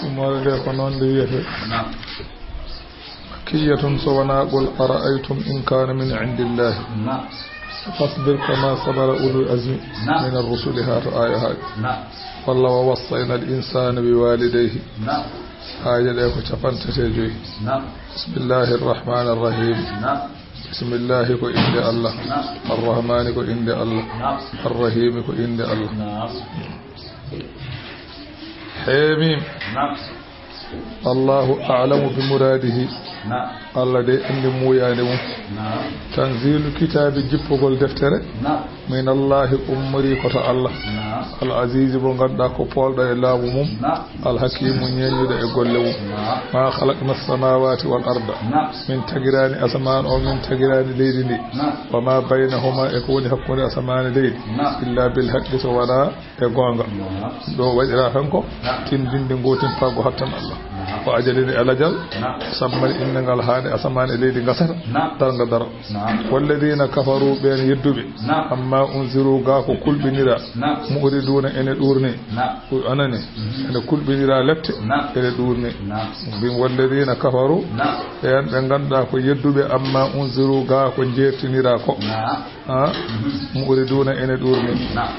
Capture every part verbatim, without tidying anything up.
Umar nde ko noon nde wiyetee. Naam. Makkiyatun, so wonaa qul ara'aytum in kaana min indillahi. Naam. Fasbir kama sabara ulul azmi. Naam. Min ar-rusuli, haa to aaya haaɗi. Naam. Walla wa wassayna al insana bi walidayhi. Naam. Aaye ɗe ko capanɗe tati e joyi. Naam. Bismillahi arrahmani arrahim. Naam. Bismillahi ko innde Allah. Naam. Arrahmani ko innde Allah. Naam. Arrahimi ko innde Allah. Naam. Heemim. Naam. Allahu a'lamu bi muradihi. Naam. Allah de anndi muuyaande mum. Naam. Tanzilu kitaabi, jippugol deftere. Naam. Min Allahi, ummorii ko to Allah. Naam. Al azizi, mo ngannduɗaa ko poolɗo e laamu mum. Naam. Al hakimu, ñeeñuɗo e golle mum. Naam. Ma khalaqna samawati wal arda. Naam. Min tagiraani asamaan o, min tagiraani leydi ndi. Naam. Wa ma baynahuma, e ko woni hakkunde asamaan e leydi. Naam. Illa bil haqqi, so wonaa e goonga. Naam. Ɗo waɗira tan ko, naam, tinndinde ngootin paggo hattan Allah. Naam. Wa ajalin, e lajal, naam, musamman, innde ngal haa nde asamaan e leydi ngasata, naam, darnga daro. Naam. Walladina kafaru, ɓeen yedduɓe, naam, amma unziru, gaa ko kulɓinira, naam, mu'riduna, ene ɗuurni. Naam. Ko anani, mhm, ene kulɓinira lepte, naam, ene ɗuurni. Naam. Mbin walladina kafaru, naam, ɓeen ɓe ngannduɗaa ko yedduɓe, amma unziru, gaa ko jeertinira ko. Naam. Ha? Mhm. Mu'riduna, ene ɗuurni. Naam.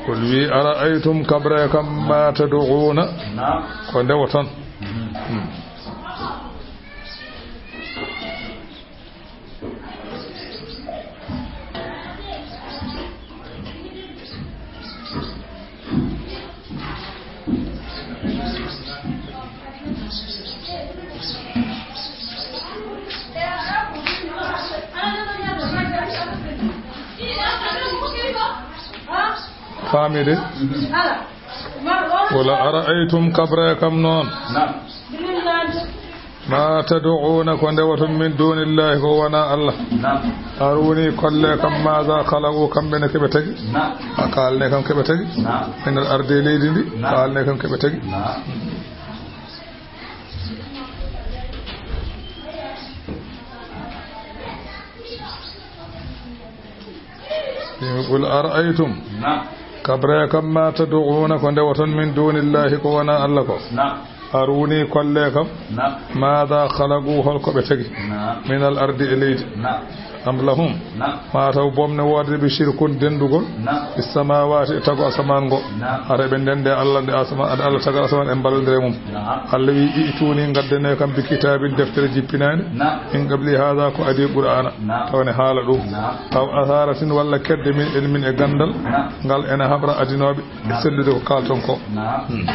Qul wi, ara'aytum, kabre kam, ma tad'una, naam, ko ndewoton. Mhm. Hmm. Faamide. Qul ara'aytum, kabre kam noon. Naam. Ma tad'una, ko ndewoton min dunillahi, ko wonaa Allah. Naam. Aruni, kolle kam, maza khalaqu, kamɓe ne keɓe tagi. Naam. A kaalne kam keɓe tagi. Naam. Min al ardi, leydi ndi. Naam. Kaalne kam keɓe tagi. Naam. Qul ara'aytum. Naam. Kabre kam, ma tad'una, ko ndewoton min dunillahi, ko wonaa Allah ko. Naam. Aruni, kolle kam. Naam. Maza khalaqu, hol ko ɓe tagi. Naam. Min al ardi, e leydi. Naam. Am lahum. Naam. Ma taw boom ne woodde ɓe shirkun, denndugol. Naam. Fis samawati, e tago asamaan ngo. Naam. Hara ɓe ndenndi Allah nde asama-, nde Allah tagal asamaan, en mballondira e mum. Naam. Allah wi, i'tuni, ngaddane kam, bi kitabin, deftere jippinaande. Naam. Min qabli hadha, ko adii Qur'aana. Naam. Taw ne haala ɗum. Naam. Aw atharatin, walla kedde min ilmin, e ganndal. Naam. Ngal ene haɓra adinooɓe. Naam. Sellude ko kaalton ko. Naam. Hmm.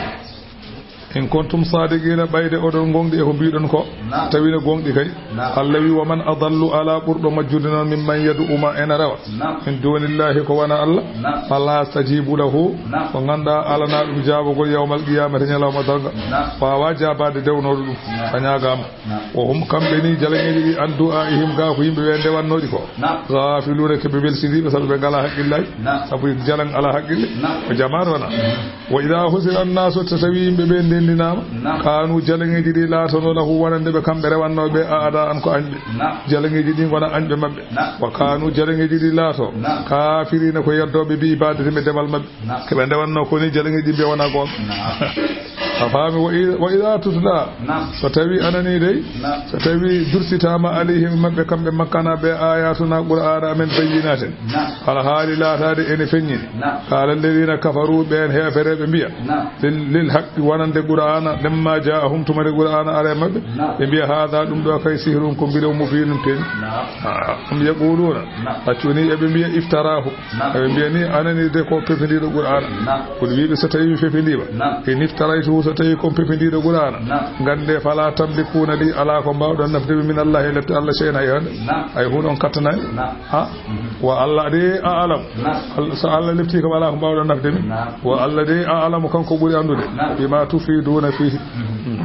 In kuntum sadiqina, ɓayde oɗon gooŋɗi e ko mbiɗon ko. Naam. Tawi ne gooŋɗi kay. Naam. Allah wi, wa man adallu, alaa ɓurɗo majjude noon, mimman yad'u, ma ena rewa. Naam. Min dunillahi, ko wonaa Allah. Naam. Ma la yastajibu lahu. Naam. Ko ngannduɗaa alanaa ɗum jaabagol yawmal qiyamati, ñalawma darnga. Naam. Waawaa jaabaade dewnooɗo ɗum. Naam. A ñaagaama. Naam. Wa hum, kamɓe ni, jalaŋeeji ɗi, an du'aihim, gaa ko yimɓe ɓe ndewannooɗi ko. Naam. Ghafiluuna, ko ɓe welsindiiɓe, sabu ɓe ngalaa haqqillaaji. Naam. Sabu jalaŋ alaa haqqille. Naam. Ko jamaanu wonaa. Mhm. Wa idha hushira an-nasu, so tawi yimɓe ɓe ndenndinaama. Naam. Kanu, jalaŋeeji ɗi laatono, lahu, wonande ɓe, kamɓe rewannooɓe, a'da'an, ko añɓe. Naam. Jalaŋeeji ɗi ngona añɓe maɓɓe. Naam. Wa kanu, jalaŋeeji ɗi laato. Naam. Kafirina, ko yeddooɓe, bi ibadati, ɓe demal maɓɓe. Naam. Ko ɓe ndewannoo ko ni, jalaŋeeji ɗi mbiya wonaa goonga. Naam. A faami? Wa i-, wa idha tutla. Naam. So tawi a nanii dey, naam, so tawi dursitaama alayhim, maɓɓe kamɓe Makkanaaɓe, ayatuna, Qur'aana amen, bayyinatin. Naam. Alhaali laataade ene feññini. Naam. Qala alladhina kafaru, ɓeen heefereeɓe mbiya. Naam. Lil, lil haqqi, wonande Qur'aana, lamma ja'ahum, tuma nde Qur'aana ari e maɓɓe. Naam. Ɓe mbiya, hadha, ɗum ɗo kay, sihrun, ko mbiɗo, mubinun, peeñi. Naam. Ah, am yaquluna. Naam. Accu ni, eɓe mbiya, iftarahu. Naam. Eɓe mbiya ni, a nanii de ko pefindiiɗo Qur'aana. Naam. Kono wiiɓe, so tawi mi fefindiima. Naam. In iftaraytuhu, so tawi ko mi pefindiiɗo Qur'aana. Naam. Ngannde, fala tamlikuna li, alaa ko mbaawɗon nafde mi, min Allahi, e lepte Allah, shay'an, hay huunde. Naam. Hay huunde on kattanaani. Naam. Ha? Mhm. Wa Allah de a'lamu. Naam. Al-, so Allah leptii kam, alaa ko mbaawɗon nafde mi. Naam. Wa Allah de a'lamu, kanko ɓuri anndude. Naam. Bima tufiduna fihi. Mhm. Hmm.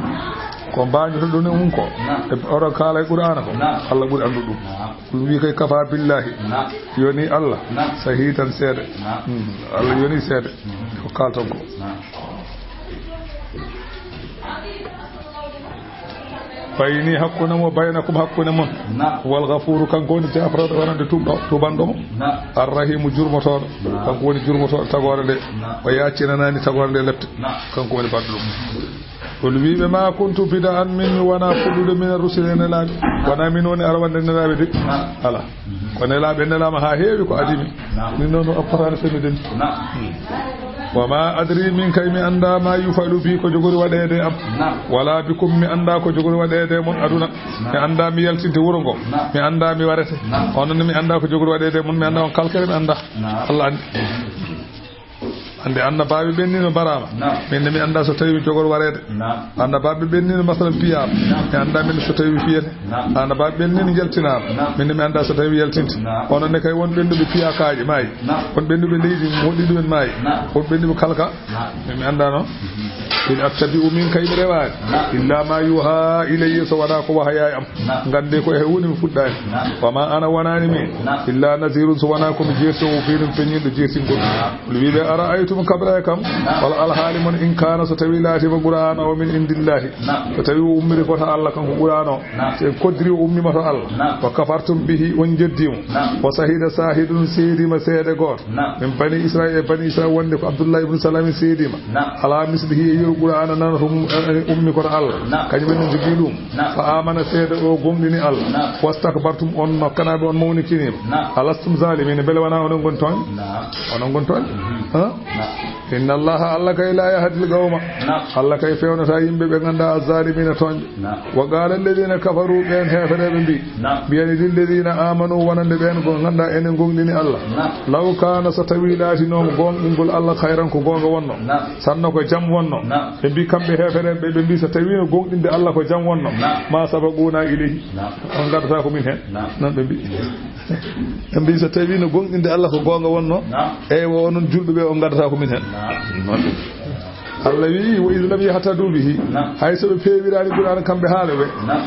Ko mbaañotoɗon e mum ko. Naam. E oɗon kaala e Qur'aana ko. Naam. Allah ɓuri anndude ɗum. Naam. Ɗum wi kay, kafa billahi. Naam. Yoni Allah. Naam. Shahidan, seede. Naam. Hmm. Allah yoni seede. Hmm. Ko kaalton ko. Naam. Bayni, hakkunde am, wa baynakum, hakkunde mon. Naam. Wal Ghafuuru, kanko woni jaafraaɗo, wonande tuubɗo, tuubanɗo mo. Naam. Ar-Rahiimu, jurmotooɗo. Naam. Kanko woni jurmotooɗo tagoore nde. Naam. O yaaccinaani tagoore nde lepte. Naam. Kanko woni baɗɗo ɗum. Qul, wii ɓe, maa kuntu bid'an min, mi wonaa fuɗɗude mina rusuli e nelaaɓe. Wonaa min woni arwande nelaaɓe de. Naam. Alaa. Ko nelaaɓe nelaama haa heewi ko adii mi. Naam. Min noon o apporaani so mi denti. Naam. Wa maa adri, min kay mi anndaa maa yufalu bi, ko jogori waɗeede am. Naam. Wala bikum, mi anndaa ko jogori waɗeede mon aduna. Naam. Mi anndaa mi yaltinte wuro ngo. Naam. Mi anndaa mi warete. Naam. Onon ne mi anndaa ko jogori waɗeede mon, mi anndaa on kalkere, mi anndaa. Naam. Allah anndi. Anndi annabaaɓe ɓen ni no mbaraama. Naam. Min ne mi anndaa so tawi mi jogor wareede. Naam. Annabaaɓe ɓen ni no masalan piyaama. Naam. Mi anndaa min so tawi mi fiyete. Naam. Annabaaɓe ɓen ni no njaltinaama. Naam. Min ne mi anndaa so tawi mi yaltinte. Naam. Onon ne kay won ɓen ɗo ɓe piyaa kaaƴe maayi. Naam. Won ɓen ɗo ɓe leydi moɗi ɗumen maayi. Naam. Won ɓen ɗo ɓe kalka. Naam. Min mi anndaa noon. In attabi'u, min kay mi rewaani. Naam. Illa ma yuha ilayya, so wonaa ko wahayaa e am. Naam. Nganndee ko e hewni mi fuɗɗaani. Naam. Wa ma ana, wonaani min. Naam. Illa nazirun, so wonaa ko mi jeertoowo feewnun feññinɗo jeertingol. Naam. Qul, wii ɓe, ara'aytum, kaɓraa e kam, naam, wala alhaali mon, in kaana, so tawii laatiima Qur'aana o min indillahi, naam, so tawii o ummiri ko to Allah kanko Qur'aana o, naam, so en koddiri o ummiima to Allah, naam, wa kafartum bihi, on njeddii mo, naam, wa sahida sahidun, seediima seede gooto, naam, min bani Israil, e bani Israil wonde ko Abdullah ibn Salam seediima, naam, ala mislihi, e yeru Qur'aana nana to um-, eh, ummi ko to Allah, naam, kañum en no njogii ɗum. Naam. Fa amana, seede o gomɗini Allah. Naam. Wastakbartum, on nokkanaaɓe, on mawnikiniima. Naam. Alastum zalimina, mbele wonaa onon ngoni tooñ? Naam. Onon ngoni tooñ? Mhm. Ha? Naam. Inna Allaha, Allah kay, la yahdil qawma. Naam. Allah kay fewnataa yimɓe ɓe nganndaa azzalimina tooñɓe. Naam. Wa qala alladhina kafaru, ɓeen heefereeɓe mbii. Naam. Mbiyani lilladhina amanu, wonande ɓeen ko nganndaa enen gomɗini Allah. Naam. Law kaana, so tawii laatinooma goongɗingol Allah khayran ko goonga wonno. Naam. Sanno ko jam wonno. Naam. Ɓe mbii kamɓe heefereeɓe ɓe, ɓe mbii so tawiino goongɗinde Allah ko jam wonno. Naam. Ma sabaquna ilayhi. Naam. On ngaddataa ko min heen. Naam. Noon ɓe mbii. Ɓe mbii so tawiino goongɗinde Allah ko goonga wonno. Naam. Eywa, onon julɓe ɓe, on ngaddataa ko min heen. Naam. Allah wii, wa iz lam yahtadu bihi. Naam. Hay so ɓe peewiraani Qur'aana kamɓe haala ɓe. Naam.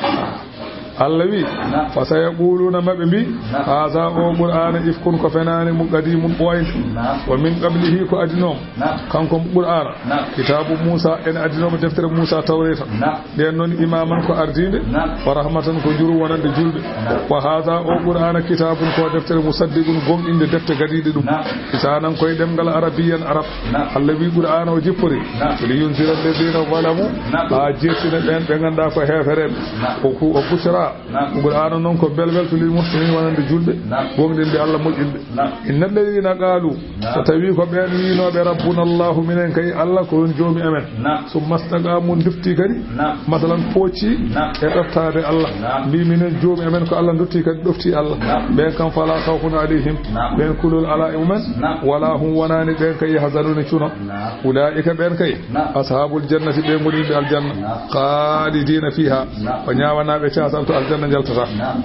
Allah wii, naam, fa sayaquluna, maɓe mbii, naam, haza, o Qur'aana, ifkun, ko fenaande mum, qadimun, ɓooynde. Naam. Wa min qablihi, ko adinooma. Naam. Kanko Qur'aana. Naam. Kitaabu Muusa, ene adinooma deftere Muusa Tawreeta. Naam. Nden noon imaaman ko ardiinde. Naam. Wa rahmatan ko juru wonande julɓe. Naam. Wa haza, o Qur'aana, kitaabun ko deftere musaddiqun gomɗinde defte gadiiɗe ɗum. Naam. Lisaanan koye ɗemngal arabiyyan arab. Naam. Allah wii Qur'aana o jippori. Naam. Li yunzira alladhina zalamu. Naam. Haa jeertina ɓeen ɓe nganndaa ko heefereeɓe. Naam. O ku-, o bushra. Naam. Qur'aana noon ko belbel to lil muhsinin wonande julɓe. Naam. Gomɗinde Allah moƴƴinɓe. Naam. Inna alladhina qalu. Naam. So tawii ko ɓeen wiinooɓe rabbuna Allahu, minen kay Allah ko on joomi amen. Naam. Summa staqamu, ndufti kadi. Naam. Masalan, pooci, naam, e ɗoftaade Allah. Naam. Mbii minen joomi amen ko Allah, ndutti kadi ɗofti Allah. Naam. Ɓeen kam fala khawfun alayhim. Naam. Ɓeen kulol alaa e mumen. Naam. Wala hum, wonaani ɓeen kay yahzanuna cuno. Naam. Ulaa'ika ɓeen kay. Naam. Ashaabul jannati, ɓe ngoni yimɓe aljanna. Naam. Khaalidiina fiihaa. Naam. Ko ñaawanaaɓe caasal to aljanna njaltata. Naam.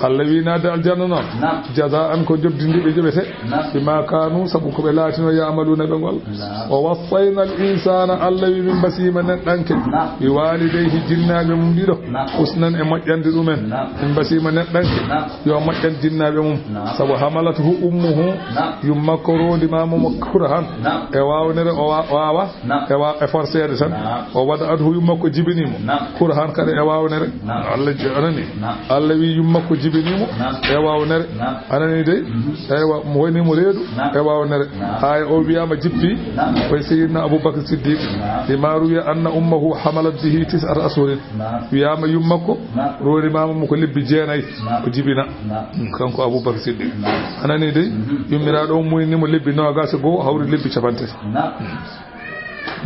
Allah wii naatde aljanna noon. Naam. Jazaa'an ko njoɓdi ndi ɓe njoɓete. Naam. Bimaa kaanuu, sabu ko ɓe laatinoo, ya'maluuna ɓe ngol. Naam. Wa wassayna al insaana, Allah wii min mbasiima neɗɗanke. Naam. Bi waalidayhi, jinnaaɓe mum ɗiɗo. Naam. Husnan, e moƴƴande ɗumen. Naam. Min mbasiima neɗɗanke. Naam. Yo moƴƴan jinnaaɓe mum. Naam. Sabu hamalathu ummuhu, naam, yummakko roondimaama mo kurhan. Naam. E waawnere o wa-, waawa. Naam. E wa-, e forceede tan. Naam. O wada'athu, yummakko jibinii mo. Naam. Kurhan kadi e waawnere. Naam. Allah j-, anani. Naam. Allah wii yummakko jibinii mo. Naam. E waawnere. Naam. Anani dey. Mhm. Eywa, mo woni mo reedu. Naam. E waawnere. Naam. Haa o wiyaama jippi. Naam. Koye Seydina Abubakar Siddiq. Naam. Lima ruwiya anna ummahu hamalat bihi tis'ata ashhurin. Naam. Wiyaama yummakko. Naam. Roondimaama mo ko lebbi jeenayi. Naam. O jibina. Naam. Mm, kanko Abubakar Siddiq. Naam. Anani dey. Mhm. Yummiraaɗo o muynii mo lebbi noogaas e goo, hawri lebbi capanɗe tati. Naam.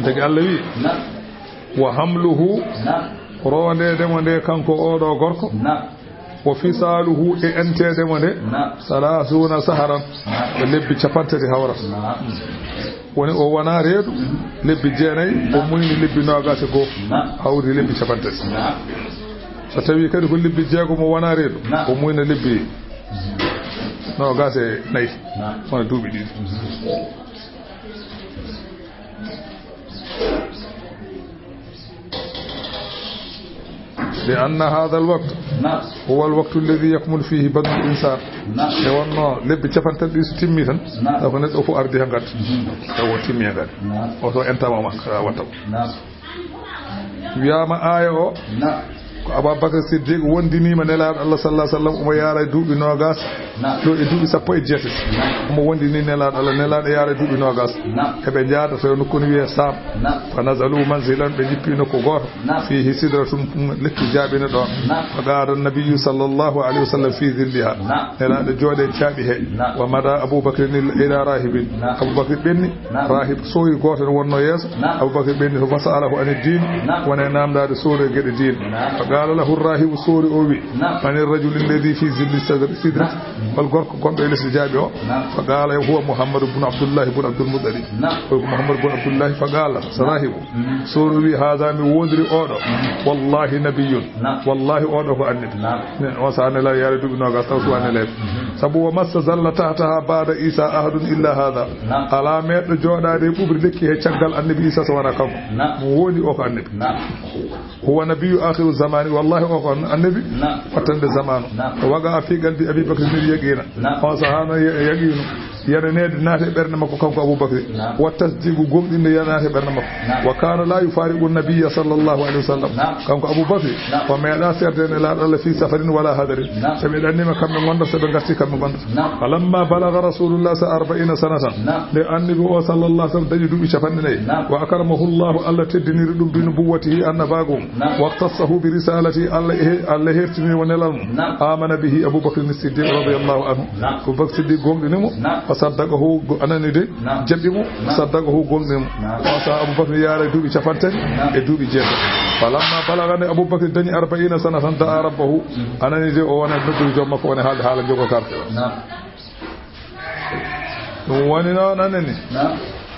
Tagi Allah wii, naam, wa hamluhu, naam, roondeede mo nde kanko oɗo gorko, naam, wa fisaaluhu, e enteede mo nde, naam, salaasuuna saharan, naam, ko lebbi capanɗe tati hawrata. Naam. Woni o wonaa reedu, mhm, lebbi jeenayi, o, naam, muyni lebbi noogaas e goo, naam, hawri lebbi capanɗe tati. Naam. So tawii kadi ko lebbi jeegom o wonaa reedu, naam, o muyna lebbi noogaas e nayi, naam, wona duuɓi ɗiɗi. Mhm. Li anna haadha al-waqt, naam, huwa al-waqtu alladhi yakmulu fihi badnu al-insan. Naam. Nde wonno lebbi capanɗe tati ɗi so timmi tan, naam, taw ko neɗɗo o fof ardi heen kadi. Mhm. Taw o timmi heen kadi. Naam. O to entama ma, kala watta. Naam. Wiyaama aaya o, na, ko Ababakar Siddiq wondiniima Nelaaɗo Allah sallallahu alaihi wasallam, omo yaara e duuɓi noogas, na, ɗo e duuɓi sappo e jeetati. Na. Omo wondini Nelaaɗo Allah, Nelaaɗo yaara e duuɓi noogas. Na. Eɓe njaada to nokku no wiyee Saam. Na. Fa nazalu manzilan, ɓe njippi nokku gooto. Na. Fihi sidratun, lekki jaaɓino ɗon. Na. Fa qaala nabiyyu sallallahu alaihi wasallam fi zilliha. Na. Nelaaɗo jooɗe caaɓi he. Na. Wa mada Abubakrin ila rahibin. Na. Abubakar ɓenni. Naam. Rahib sooyi gooto ne wonnoo yeeso. Naam. Abubakar ɓenni to, fasa'alahu ani diin. Naam. Wona e naamndaade soori e geɗe diine. Naam. Fa qaala lahu rahibu, soori o wi, naam, mani rajuli alladi fi zilli sadri-, sidrati? Naam. Hol gorko gonɗo e lesdi jaaɓi o? Naam. Fa qaala, huwa Muhammadu bun Abdullahi bun Abdul Muttalib. Naam. Ko Muhammadu bun Abdullahi. Fa qaala, so rahibu, mhm, soori o wi, haada, mi woondiri oɗo. Mhm. Wallahi nabiyun. Naam. Wallahi oɗo ko annabi. Naam. Ne, on sahaa Nelaaɗo yaari duuɓi noogas taw suwa Nelaaɗo. Mhm. Sabu, wa massa zalla tahtaha ba'da Isa ahadun illa hadha. Naam. Alaa meeɗɗo jooɗaade e ɓuuɓri lekki he caggal annabi Isa so wonaa kanko. Naam. Mo wooni o ko annabi. Naam. Huwa nabiyyu akhiru zamani. Wallahi o ko annabi, naam, wattande zamanu. Naam. Waqa fi qalbi Abi Bakr bil yaqina. Naam. On sahaa no ya-, yaqiinu yananeede naati e ɓernde makko, kanko Abu Bakri. Naam. Wa tasdiqu, gomɗinde yanaati e ɓernde makko. Naam. Wa kana la yufariqu nabiyya sallallahu alaihi wasallam. Naam. Kanko Abu Bakri, naam, o meeɗa seerde Nelaaɗo Allah fi safarin wala hadarin. Naam. Sabu ɓe ɗannima kamɓe ngonda, sabu ɓe ngarti kamɓe ngonda. Naam. Falamma balagha rasulullah sa arba'ina sanatan. Naam. Nde annabi o sallallahu alaihi wasallam dañi duuɓi capanɗe nayi. Naam. Wa akramahu Allah, Allah teddiniri ɗum bi nubuwwatihi, annabaagu mum. Naam. Waqtassahu bi risalati, Allah he-, Allah hertini mo nelal mum. Naam. Amana bihi Abu Bakr Siddiq radiyallahu anhu. Naam. Abu Bakr Siddiq gomɗini mo. Naam. Wa saddaqahu, go-, anani de, naam, jaɓi mo. Naam. Saddaqahu, gomɗini mo. Naam. On sahaa Abu Bakr yaara e duuɓi capantati, naam, e duuɓi jeetati. Falamma balagha, nde Abu Bakr dañi arba'ina sanatan, da'a rabbahu. Mm. Anani de, o wona noddude joom makko, woni haalde haala jogo karte. Naam. Ɗum woni noon, anani. Naam.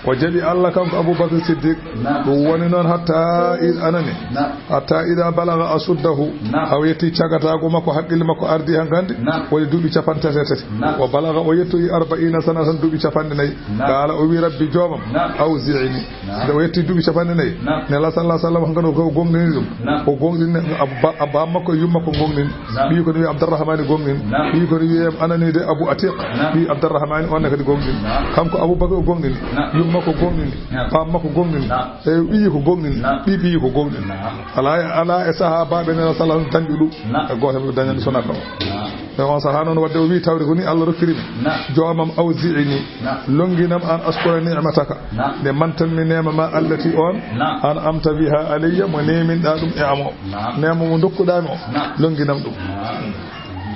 O jaɓi Allah kanko Abu Bakr Siddiq. Naam. Ɗum woni noon hatta i-, anani. Naam. Hatta ida balagha ashuddahu. Naam. Haa o yetti cagataagu makko, hakkille makko ardi hankandi. Naam. Woni duuɓi capanɗe tati e tati. Naam. O balagha, o yettoyi arba'ina sanatan, duuɓi capanɗe nayi. Naam. Qaala, o wi, rabbi, joomam, naam, awzi'ni. Naam. Nde o yetti duuɓi capanɗe nayi, naam, Nelaaɗo sallallahu alaihi wasallam, hankadi ko o gomɗini ɗum. Naam. O gomɗini, abba-, abba makko e yumma makko gomɗini. Naam. Ɓiyi ko no wiya Abdurrahmani gomɗini. Naam. Ɓiyi ko no wiya anani de Abu Atiq. Naam. Ɓiyi Abdurrahmani, on ne kadi gomɗini. Naam. Kanko Abu Bakr o gomɗini. Naam. Yumma ko gomɗini. Naam. Baba makko gomɗini. Naam. E ɓiyi ko gomɗini. Naam. Ɓiyi ɓiyi ko gomɗini. Naam. Alaa, alaa e sahaabaaɓe Nelaaɗo sallallahu alaihi wasallam dañɗo ɗum. Naam. E gooto ɓe dañani sona ko. Naam. E on sahaa noon, wadde o wi, tawde ko ni Allah rokkiri mi. Naam. Joomam, awzi'ni. Naam. Longinam an ashkura ni'mataka. Naam. Nde mantanmi neema ma allati on, naam, an'amta biha alayya, mo neeminɗa ɗum e am o. Naam. Neema mo ndokkuɗa mi o. Naam. Longinam ɗum. Naam.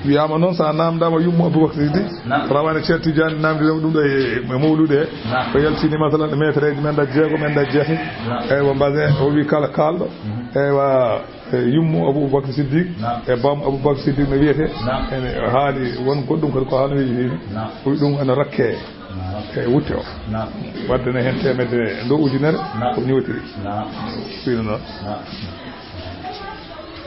Wiyaama noon, so a naamndaama yummo Abubakar Siddiq, naam, rawane Ceerno Tijaani naamndiɗen ɗum ɗo e, e mawlude he. Naam. Ko yaltini, masalan, meetereeji men ɗa jeego, men ɗa jeetati. Naam. Eywa, mbaɗen, o wi kala kaalɗo. Mhm. Eywa, e yummo Abubakar Siddiq, naam, e baam Abubakar Siddiq no wiyetee. Naam. Ene haali won goɗɗum kadi ko haala weeji heewi. Naam. O wi ɗum ene rakke, naam, e wutte o. Naam. Wadde ne heen teemedde ndo ujunere, naam, ko ñootiri. Naam. Wino noon. Naam.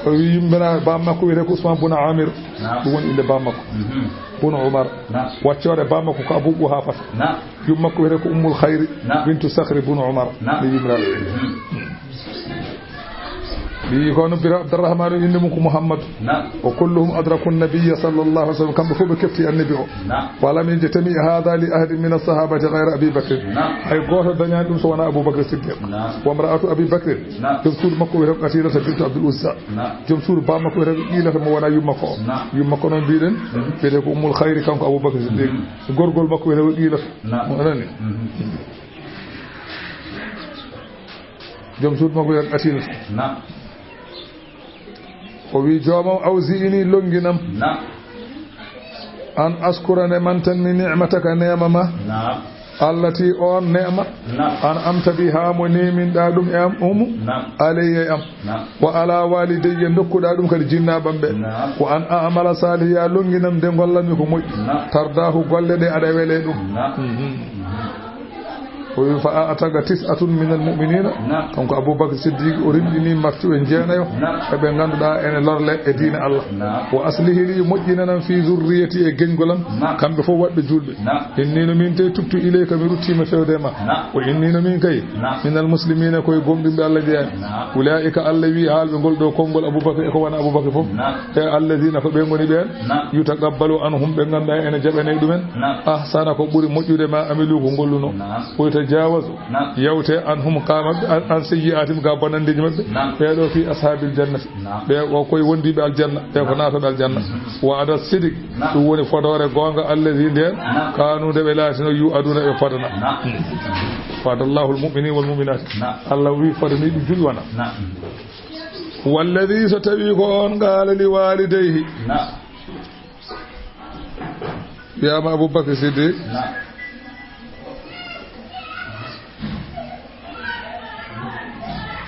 O wi yummbira baam makko wiyetee ko Usman bun Amir. Naam. Ɗum woni innde baam makko. Mhm. Bun Umar. Naam. Waccoore baam makko ko Abu Quhafata. Naam. Yumma makko wiyetee ko Ummul Khayri, naam, bintu Sakhri bun Umar. Naam. Nde yummiraaɗo ɓe. Mhm. Ɓiyi ko no bira Abdurrahman, innde mum ko Muhammad. Naam. Wa kulluhum adraku nabiyya sallallahu alaihi wasallam, kamɓe fof ɓe kefti annabi o. Naam. Wa lam yajtami hadha li ahadin min as-sahabati ghayra Abi Bakr. Naam. Hay gooto dañaani ɗum so wonaa Abu Bakr Siddiq. Naam. Wa imra'atu Abi Bakr. Naam. Joom suudu makko wiyetee ko Atilata bintu Abdul Uzza. Naam. Joom suudu baam makko wiyetee ko Qiilata mo wonaa yumma ko. Naam. Yumma ko noon mbiɗen, mhm, wiyetee ko Ummul Khayri, kanko Abu Bakr Siddiq. Mhm. Gorgol makko wiyetee ko Qiilata. Naam. Mo anani. Mhm. Joom suudu makko wiyetee Atilata. Naam. O wi, joomam, awzi'ni, longinam. Naam. An ashkura, nde mantanmi, ni'mataka, neema ma. Naam. Allati, on neema. Naam. An'amta biha, mo neeminɗa ɗum e am, umu. Naam. Alayya, e am. Naam. Wa ala walidayya, dokkuɗa ɗum kadi jinnaɓam ɓe. Naam. Wa an a'mala salihan, longinam nde gollanmi ko moƴƴi. Naam. Tardahu, golle ɗe aɗa wele ɗum. Naam. Mhm. O wi, fa a'taqa tis'atun minal mu'minina. Naam. Kanko Abubakar Siddiq, o rimɗini martuɓe jeenayo, naam, ɓe ɓe ngannduɗaa ene lorle e diine Allah. Naam. Wa aslihi li, moƴƴinanam, fi zurriyati, e geñgol am. Naam. Kamɓe fof waɗɓe juulɓe. Naam. Inni no min te tubtu ilayka, mi ruttiima fewde ma. Naam. Wa inni no min kay, naam, minal muslimina, koye gomɗinɓe Allah jeyaa. Naam. Ulaika, Allah wi, haalɓe ngol ɗo konngol Abubakar e ko wona Abubakar fof. Naam. E alladina, ko ɓe ngoni ɓeen. Naam. Yutaqabbalu anhum, ɓe ngannduɗaa ene jaɓanee ɗumen. Naam. Ahsana, ko ɓuri moƴƴude ma amilu, ko ngolluno. Naam. Ɓuri Jaawazu. Naam. Yawte anhum ka maɓɓe, an, an sayyi'aatihim ga bonandeeji maɓɓe. Naam. Ɓee ɗoo fi ashaabil jannati. Naam. Ɓe o koye wondiiɓe aljanna, ɓe ko naatooɓe aljanna. Wa'ada sidik. Naam. Ɗum woni fodoore goonga allazi nden. Naam. Kaanu nde ɓe laatino yu'aduna ɓe fodana. Naam. Wa'adallahul mu'miniina wal mu'minaati. Naam. Allah wi fodani ɗum julɓe wana. Naam. Wallazi so tawi ko on qaala li waalidayhi. Naam. Wiyaama Abubakar Siddiq. Naam.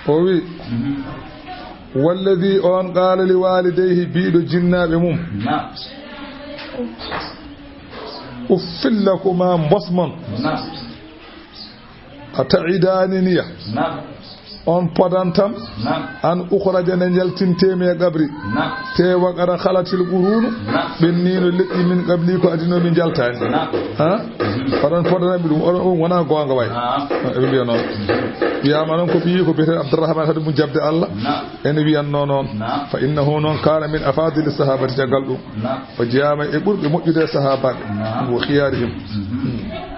O wi, mhm, walladi on qaala li waalidayhi, biiɗo jinnaaɓe mum. Naam. Uffil lakuma, mbosmon. Naam. A ta'idaaniniya. Naam. On podantam. Naam. An ukhraja nde njaltinteemi e qabri. Naam. Te wa qad khalatil qurunu. Naam. Ɓenniino leƴƴi min qabli ko adinoomi njaltaani. Naam. Ha? Mhm. Oɗon podanami ɗum, oɗon, ɗum wonaa goonga way. Naam. Eɓe mbiya noon. Mhm. Wiyaama noon ko ɓiyi ko biyeteeɗo Abdurrahman, hade mum jaɓde Allah. Naam. Ene wiyannoo noon. Naam. Fa innahu noon kaana min afadili sahabati caggal ɗum. Naam. O jeyaama e ɓurɓe moƴƴude e sahaabaaɓe. Naam. Wo khiyarihim. Mhm. Hmm.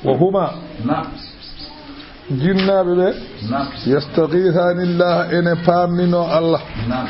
Wa huma. Naam. Jinnaaɓe ɓe. Naam. Yastaghithani Allah, ene paamninoo Allah. Naam.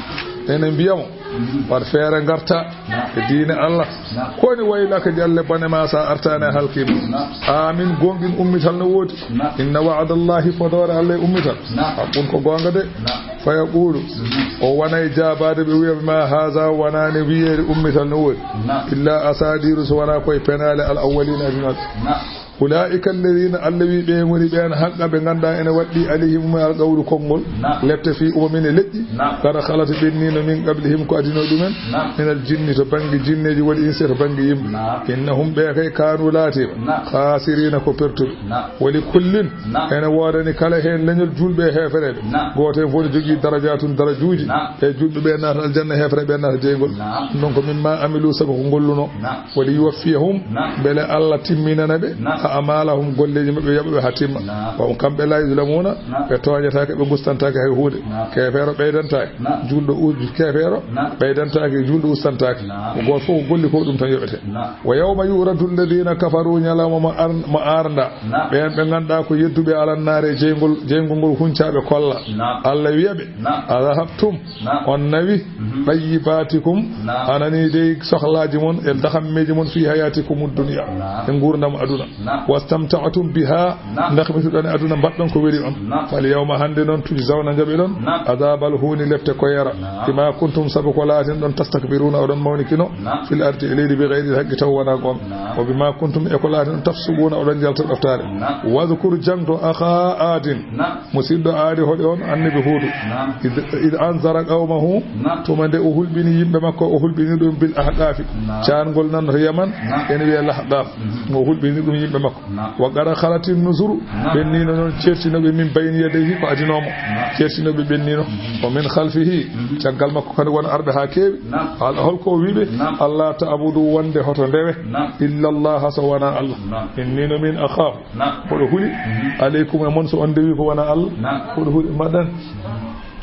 Ene mbiya mo, mhm, waɗ feere ngarta. Naam. E diine Allah. Naam. Ko woni waylaka jalle bone ma sa artaani a halkiima. Naam. Amin, goongɗin ummital no woodi. Naam. Inna wa'dallahi, fodoore Allah e ummital. Naam. Haqqun, ko goonga de. Naam. Fa yaqulu, mhm, o wonay jaabaade ɓe wiya ma haza, wonaani wiyeede ummital no woodi. Naam. Illa asadiru, so wonaa koye penaale al awwalina adunaaɓe. Naam. Ulaa'ika alladhiina, Allah wi ɓe ngoni ɓeen haqqa ɓe ngannduɗaa ene waɗɗii alayhim alqawlu konngol. Naam. Lepte fii umamin e leƴƴi. Naam. Qad khalat ɓenniino min qablihim ko adinoo ɗumen. Naam. Minal jinni to bannge jinneeji wal insi to bannge yimɓe. Naam. Innahum ɓe kay kaanu laatiima. Naam. Khasiriina ko pertuɓe. Naam. Wa li kullin. Naam. Ene woodani kala heen leñol juulɓe e heefereɓe. Naam. Gooto heen fof ne jogii darajaatun darajuuji. Naam. E juulɓe ɓe naata aljanna, heefereɓe ɓe naata jeyngol. Naam. Ɗum ɗon ko mimma amilu, sabu ko ngolluno. Naam. Wa li yuwaffiyahum, naam, mbele Allah timminana ɓe, naam, a'malahum, golleeji maɓɓe, yoɓa ɓe haa timma. Naam. Wa hum, kamɓe, la yuzlamuna, naam, ɓe tooñataake, ɓe ngustantaake hay huunde. Naam. Keefeero ɓeydantaake, naam, juulɗo u-, keefeero, naam, ɓeydantaake, juulɗo ustantaake. Naam. Ko gooto fof ko golli ko ɗum tan yoɓete. Naam. Wa yawma yu'radu alladhina kafaru, ñalawma mo ar-, mo arda, naam, ɓeen ɓe ngannduɗaa ko yedduɓe alannaare e jeyngol, jeyngol ngol huncaaɓe kolla. Naam. Allah wiya ɓe, naam, adhahabtum, naam, on nawi, mhm, tayyibatikum, naam, anani dey sohlaaji mon e dahammeeji mon fi hayatikum dunya, naam, e nguurndam aduna. Naam. Wastamta'tum biha, naam, ndakhmituɗon e aduna, mbaɗɗon ko weli on. Naam. Fal yawma, hannde noon, tujzawna, njaɓiɗon, naam, adhabal huuni, lepte koyeera. Naam. Bima kuntum, sabu ko laatinɗon, tastakbiruna, oɗon mawnikino, naam, fil ardi, e leydi, bi ghayril haqqi, taw wonaa goonga. Naam. Wa bima kuntum, e ko laatinɗon, tafsuquna, oɗon njalta ɗoftaare. Naam. Wadhkur, jangto, akha Adin. Naam. Musiɗɗo Aadi hoɗi on, annabi Huudu. Naam. Id, id anzara qawmahu, naam, tuma nde o hulɓini yimɓe makko, o hulɓini ɗum bil ahqaafi. Naam. Caangol nan to Yaman, naam, ene wiyee Lahqaaf. Mhm. O hulɓini ɗum yimɓe makko. Naam. Wa qad khalati nuzuru, naam, ɓenniino noon ceertinooɓe min bayni yadayhi ko adinoo mo. Naam. Ceertinooɓe ɓenniino. Mhm. Wa min khalfihi, mhm, caggal makko kadi won arɓe haa keewi. Naam. Al-, holko o wiiɓe? Naam. Alla ta'budu, wonde hoto ndewe. Naam. Illa Allah, so wonaa Allah. Naam. Inni no min akhaafu. Naam. Mboɗo huli. Mhm. Aleykum e mon, so on ndewi ko wonaa Allah. Naam. Mboɗo huli, mbaɗan.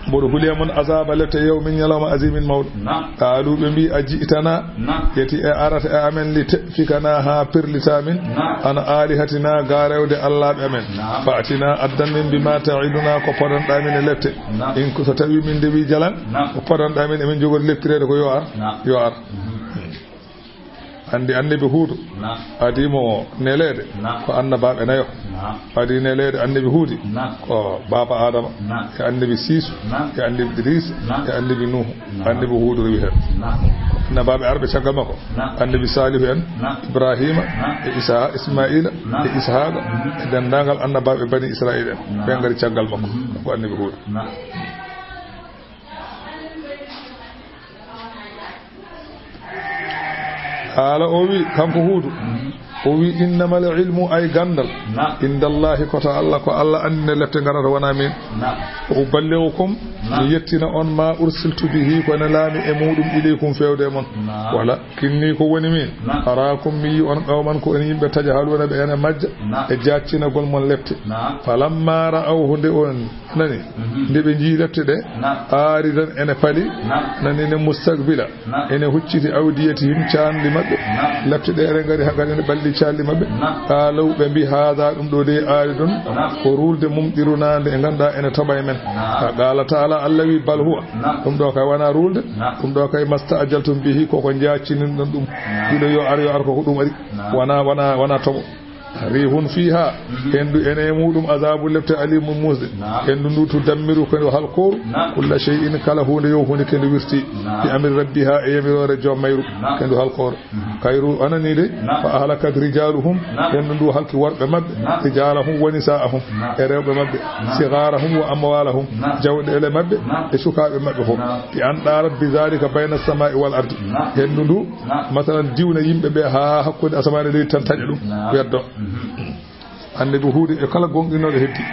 Mboɗo huli e mon azaba lepte yawmin, ñalawma, azimin, mawɗo. Naam. Qaalu, ɓe mbi, a ji'tana, naam, yeti e arata e amen, li ta'fikana, haa perlita min, naam, an alihatina, gaa rewde allaaɓe amen. Naam. Fa'tina, addan min, bima ta'iduna, ko podanɗaa min e lepte. Naam. In ko so tawi min ndewi jalan, naam, ko podanɗaa min, emin jogori leptireede ko yo ar, naam, yo ar. Mhm. Anndi annabi Huudu, naam, adii mo neleede, naam, ko annabaaɓe nayo. Naam. Adii neleede annabi Huudi, naam, ko baaba Aadama, naam, e annabi Siisu, naam, e annabi Idriis, naam, e annabi Nuuhu. Naam. Annabi Huudu rewi heen. Naam. Annabaaɓe arɓe caggal makko, naam, annabi Saalihu en, naam, Ibraahiima, naam, e Isa-, Ismaa'iila, naam, e Ishaaqa, mhm, e denndaangal annabaaɓe Bani Israa'iila en, naam, ɓe ngari caggal makko, mhm, ko annabi Huudu. Naam. Haala o wi, kanko Huudu, o wi, innamal ilmu, ay ganndal, naam, indallahi, ko to Allah, ko Allah anndi nde lepte ngarata, wonaa min. Naam. Wa uballighukum, naam, mi yettina on, ma ursiltu bihi, ko nelaami e muɗum, ilaykum, fewde e mon. Naam. Walakinni, ko woni min, naam, araakum, mi yi on, qawman, ko on yimɓe, tajhaluuna, ɓe ene majja, naam, e jaaccinagol mon lepte. Naam. Falamma ra'awhu, nde on Nani, nde ɓe njii lepte ɗe, aaridan ene pali, nani ne mustaqbila, ene hucciti awdiyatihim, caanɗi maɓɓe. Lepte ɗe ene ngari haa ngari ene ɓalli caanɗi maɓɓe. Qaalaw, ɓe mbi, haada, ɗum ɗo de aaridun, ko ruulde mumɗiruna nde e ngannduɗaa ene toɓa e men. Qaala taala, Allah wi, bal huwa, ɗum ɗo kay wona ruulde, ɗum ɗo kay mastaajaltum bihi, koko njaaccinin ɗon ɗum. Ɗiɗo yo ar, yo ar, koko ɗum ari. Wona, wona, wona toɓo. Rihun fiha, hendu ene e muɗum, azabu, lepte, alimun, musde. Hendu ndu tudammiru, ko ndu halkoru, kulla shay'in, kala hunde yo hunde ke ndu wirti, bi amri rabbiha, e yamiroore joom mayru, ke ndu halkoru. Kayru anani de, fa ahlakat rijaluhum, hendu ndu halki worɓe maɓɓe, rijalahum wa nisa'ahum, e rewɓe maɓɓe, sigarahum wa amwalahum, jawɗeele maɓɓe, e sukaaɓe maɓɓe fof. Bi an darat bi zalika bayna samai wal ardi. Hendu ndu masalan, diwna yimɓe ɓe haa hakkunde asamaan e leydi tan taƴa ɗum, weddo. Annabi Huuda e kala gonɗinooɗo heddi.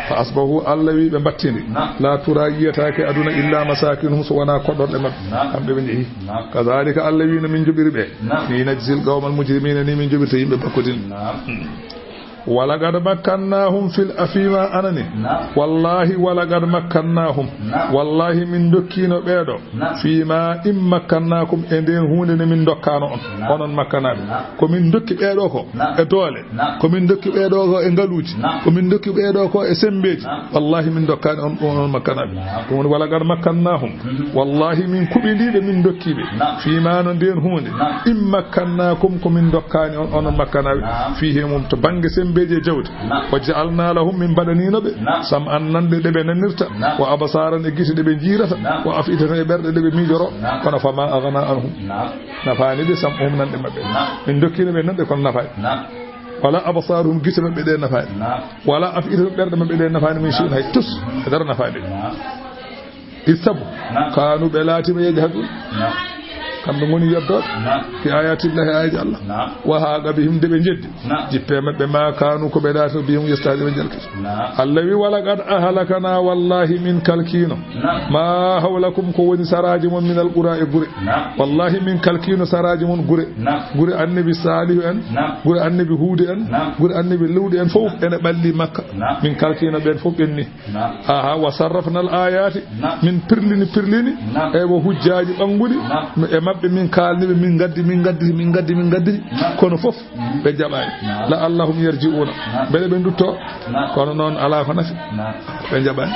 Fa asbahu, Allah wi ɓe mbattindi. La tura yiyataake aduna illa masakinuhum so wonaa koɗorɗe maɓɓe. Kamɓe ɓe njehi. Kazalika Allah wi no min njoɓiri ɓe. Li najzil qawmal mujrimina, ni min njoɓirta yimɓe bakkodin. Walaqad makkannahum fil afima anani. Wallahi walaqad makkannahum. Wallahi min dokkino ɓeeɗo. Fima in makkannakum, e nden hunde nde min dokkano on, onon makkanaɓe. Ko min dokki ɓeeɗo ko e doole. Ko min dokki ɓeeɗo ko e ngaluuji. Ko min dokki ɓeeɗo ko e sembeeji. Wallahi min dokkani on, onon makkanaɓe. Ɗum woni walaqad makkannahum. Wallahi min kuɓindiɓe, min dokkiɓe. Fima no nden hunde. In makkannakum, ko min dokkani on, onon makkanaɓe. Fihi mum, to bangge sembeeji e jawdi. Wa ja'alna lahum, min mbaɗanino ɓe sam'an, nanɗe ɗe ɓe nanirta, wa absaran, e gite ɗe ɓe jiirata, wa af'idatan, e ɓerɗe ɗe ɓe miijoro. Kono fama aghna anhum, nafaani ɓe sam'uhum, nanɗe maɓɓe. Min dokkino ɓe nanɗe, kono nafaani. Wala absaruhum, gite maɓɓe ɗe nafaani. Wala af'idatuhum, ɓerɗe maɓɓe ɗe nafaani, min shay'in, hay tus, e dara nafaani ɓe. Is sabu, kanu, ɓe laatima, yajhadun, kamɓe ngoni yeddooɓe, fi ayatillahi, ayaji Allah. Wa haqa bihim, de ɓe jeddi, jippe maɓɓe, ma kanu, ko ɓe laatino, bihim yastahzi'un, ɓe jalkata. Allah wi, walaqad ahlakna, wallahi min kalkino, ma hawlakum, ko woni saraaji mon, minal qura, e gure. Wallahi min kalkino saraaji mon gure. Gure annabi Salihu en, gure annabi Huudu en, gure annabi Luudu en, fof ene ɓalli Makka. Min kalkino ɓen fof ɓenni. Aha, wa sarrafna al ayati, min pirlini, pirlini, eywa, hujjaaji ɓannguɗi, e maɓɓe min kaalni ɓe, min ngaddi, min ngaddi, min ngaddi, min ngaddi, kono fof ɓe jaɓaani. La'allahum yarji'una, mbele ɓe ndutto, kono noon alaa ko nafi, ɓe jaɓaani.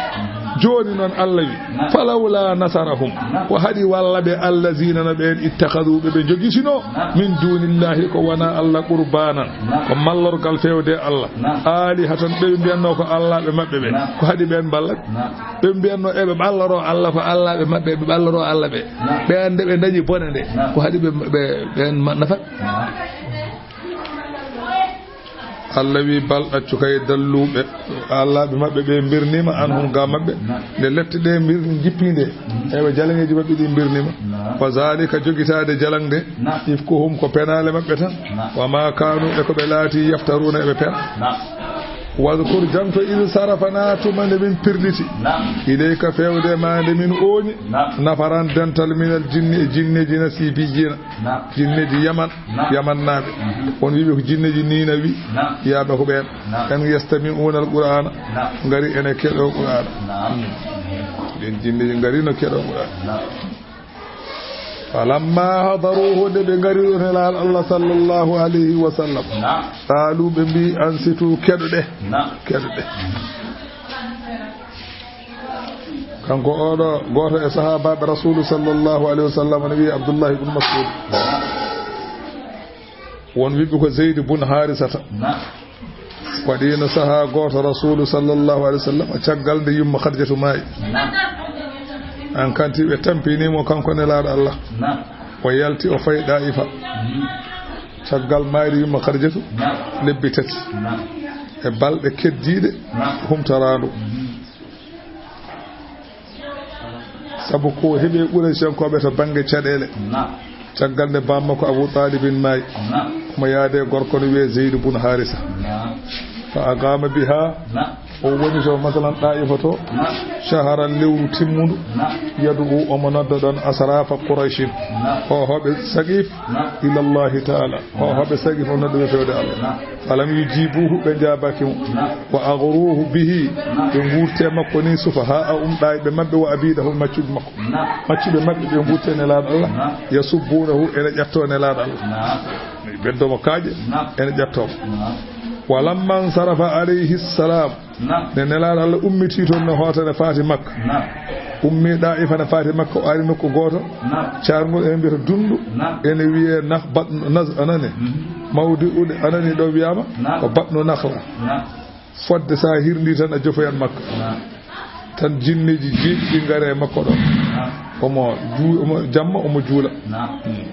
Jooni noon Allah wi, falawla nasarahum, ko haɗi walla ɓe allazina no ɓeen ittakhadhu ɓe ɓe jogitino min dunillahi ko wona Allah qurbanan, ko mallorgal fewde Allah. Alihatan, ɓe ɓe mbiyatnoo ko allaaɓe maɓɓe ɓe. Ko haɗi ɓeen mballa ɓe? Ɓe ɓe mbiyatnoo eɓe ɓalloroo Allah, ko allaaɓe maɓɓe, ɓe ɓalloroo Allah ɓe. Ɓe annde ɓe ndañi bone nde. Ko haɗi ɓe, ɓe, ɓeen ma-, nafa? Allah wi, bal, accu kay, dalluɓe, allaaɓe maɓɓe ɓe mbirniima, anhum, ga maɓɓe. Nde lette ɗe mbir-, jippii nde, eɓe jalaŋeeji maɓɓe ɗi mbirniima. Wa zalika, jogitaade jalaŋ nde, ifkuhum, ko penaale maɓɓe tan. Wa ma kanu, e ko ɓe laati, yaftaruna, eɓe pena. Wadkur, janto, id sarafna, tuma nde min pirliti, ilayka, fewde ma nde min ooñi, nafaran, dental, minal jinni, e jinneeji, nasibiyina, jinneeji Yaman, Yamannaaɓe. On wiɓe ko jinneeji Ninawi, yaaɓe ko ɓeen. Kan yastami'una al-Qur'ana, ngari ene keɗo Qur'ana. Ɗen jinneeji ngari no keɗo Qur'ana. Falamma hadaruhu, nde ɓe ngari ɗo Nelaaɗo Allah sallallahu alayhi wa sallam. Qaalu, ɓe mbi, ansitu, keɗoɗe. Keɗoɗe. Kanko oɗo gooto e sahaabaaɓe Rasuulu sallallahu alayhi wa sallam ne wiye Abdullahi ibn Mas'ud. Won wiɓe ko Zeydi bun Haarisata. Waɗiino sahaa gooto Rasuulu sallallahu alayhi wa sallam, caggal nde yumma Khadijatu maayi. An kanti ɓe tampinii mo kanko Nelaaɗo Allah. O yalti, o fayi Ɗaa'ifa. Caggal maayde yumma Khadijatu, lebbi tati. E balɗe keddiiɗe, humtoraandu. Sabu ko heɓi e Qurayshankooɓe to bannge caɗeele. Caggal nde bammakko Abu Talibin maayi, omo yaade gorko no wiyee Zeydu bun Haarisa. Fa aqama biha, O woni to, masalan, Ɗaa'ifa to, na, shaharan, lewru timmundu, na, yad'u, omo nodda ɗon asrafa Qurayshin, na, hoohooɓe Saqiif, na, ilallahi ta'ala. Hoohooɓe Saqiif o noddi ɓe fewde Allah. Na. Falam yujibuhu, ɓe njaabaaki mo. Na. Wa aghruhu bihi, na, ɓe nguurti e makko ni sufahaa'ahum, ɗaayɓe maɓɓe, wa abidahum, maccuɓe makko. Na. Maccuɓe maɓɓe ɓe nguurti e Nelaaɗo Allah, na, yasubbunahu, ene ƴattoo Nelaaɗo Allah. Na. Ɓeddo mo kaaƴe, na, ene ƴattoo mo. Na. Walamma nsarafa alayhi salam, na, nde Nelaaɗo Allah ummitii toon, no hoota ne faati Makka. Na. Ummii Ɗaa'ifa ne faati Makka, o ari nokku gooto. Na. Caarngol ene mbiyata Dundu. Na. Ene wiyee Nah-, Bat-, Naz-, anani. Mhm. Mawdi uɗe anani ɗo wiyaama, na, ko Batnu Nakhla. Na. Fodde so a hirndii tan a jofoyan Makka. Na. Tan jinneeji jeeɗiɗi ngare e makko ɗo. Na. Omo juu-, omo jamma, omo juula. Na. Mhm.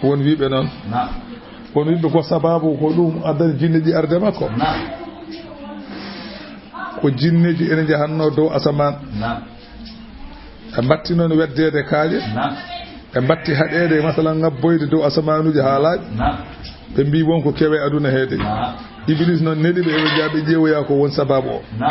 Won wiiɓe noon. Na. Won wiiɓe ko sababu ko ɗum addani jinneeji arde makko. Na. Ko jinneeji ene njahannoo dow asamaan. Na. Ɓe mbatti noon weddeede kaaƴe. Na. Ɓe mbatti haɗeede, masalan, ŋabboyde dow asamaanuuji haa laaɓi. Na. Ɓe mbii won ko kewe aduna heede. Na. Iblis noon neli ɓe, eɓe njaa ɓe ƴeewoya ko won sababu o. Na.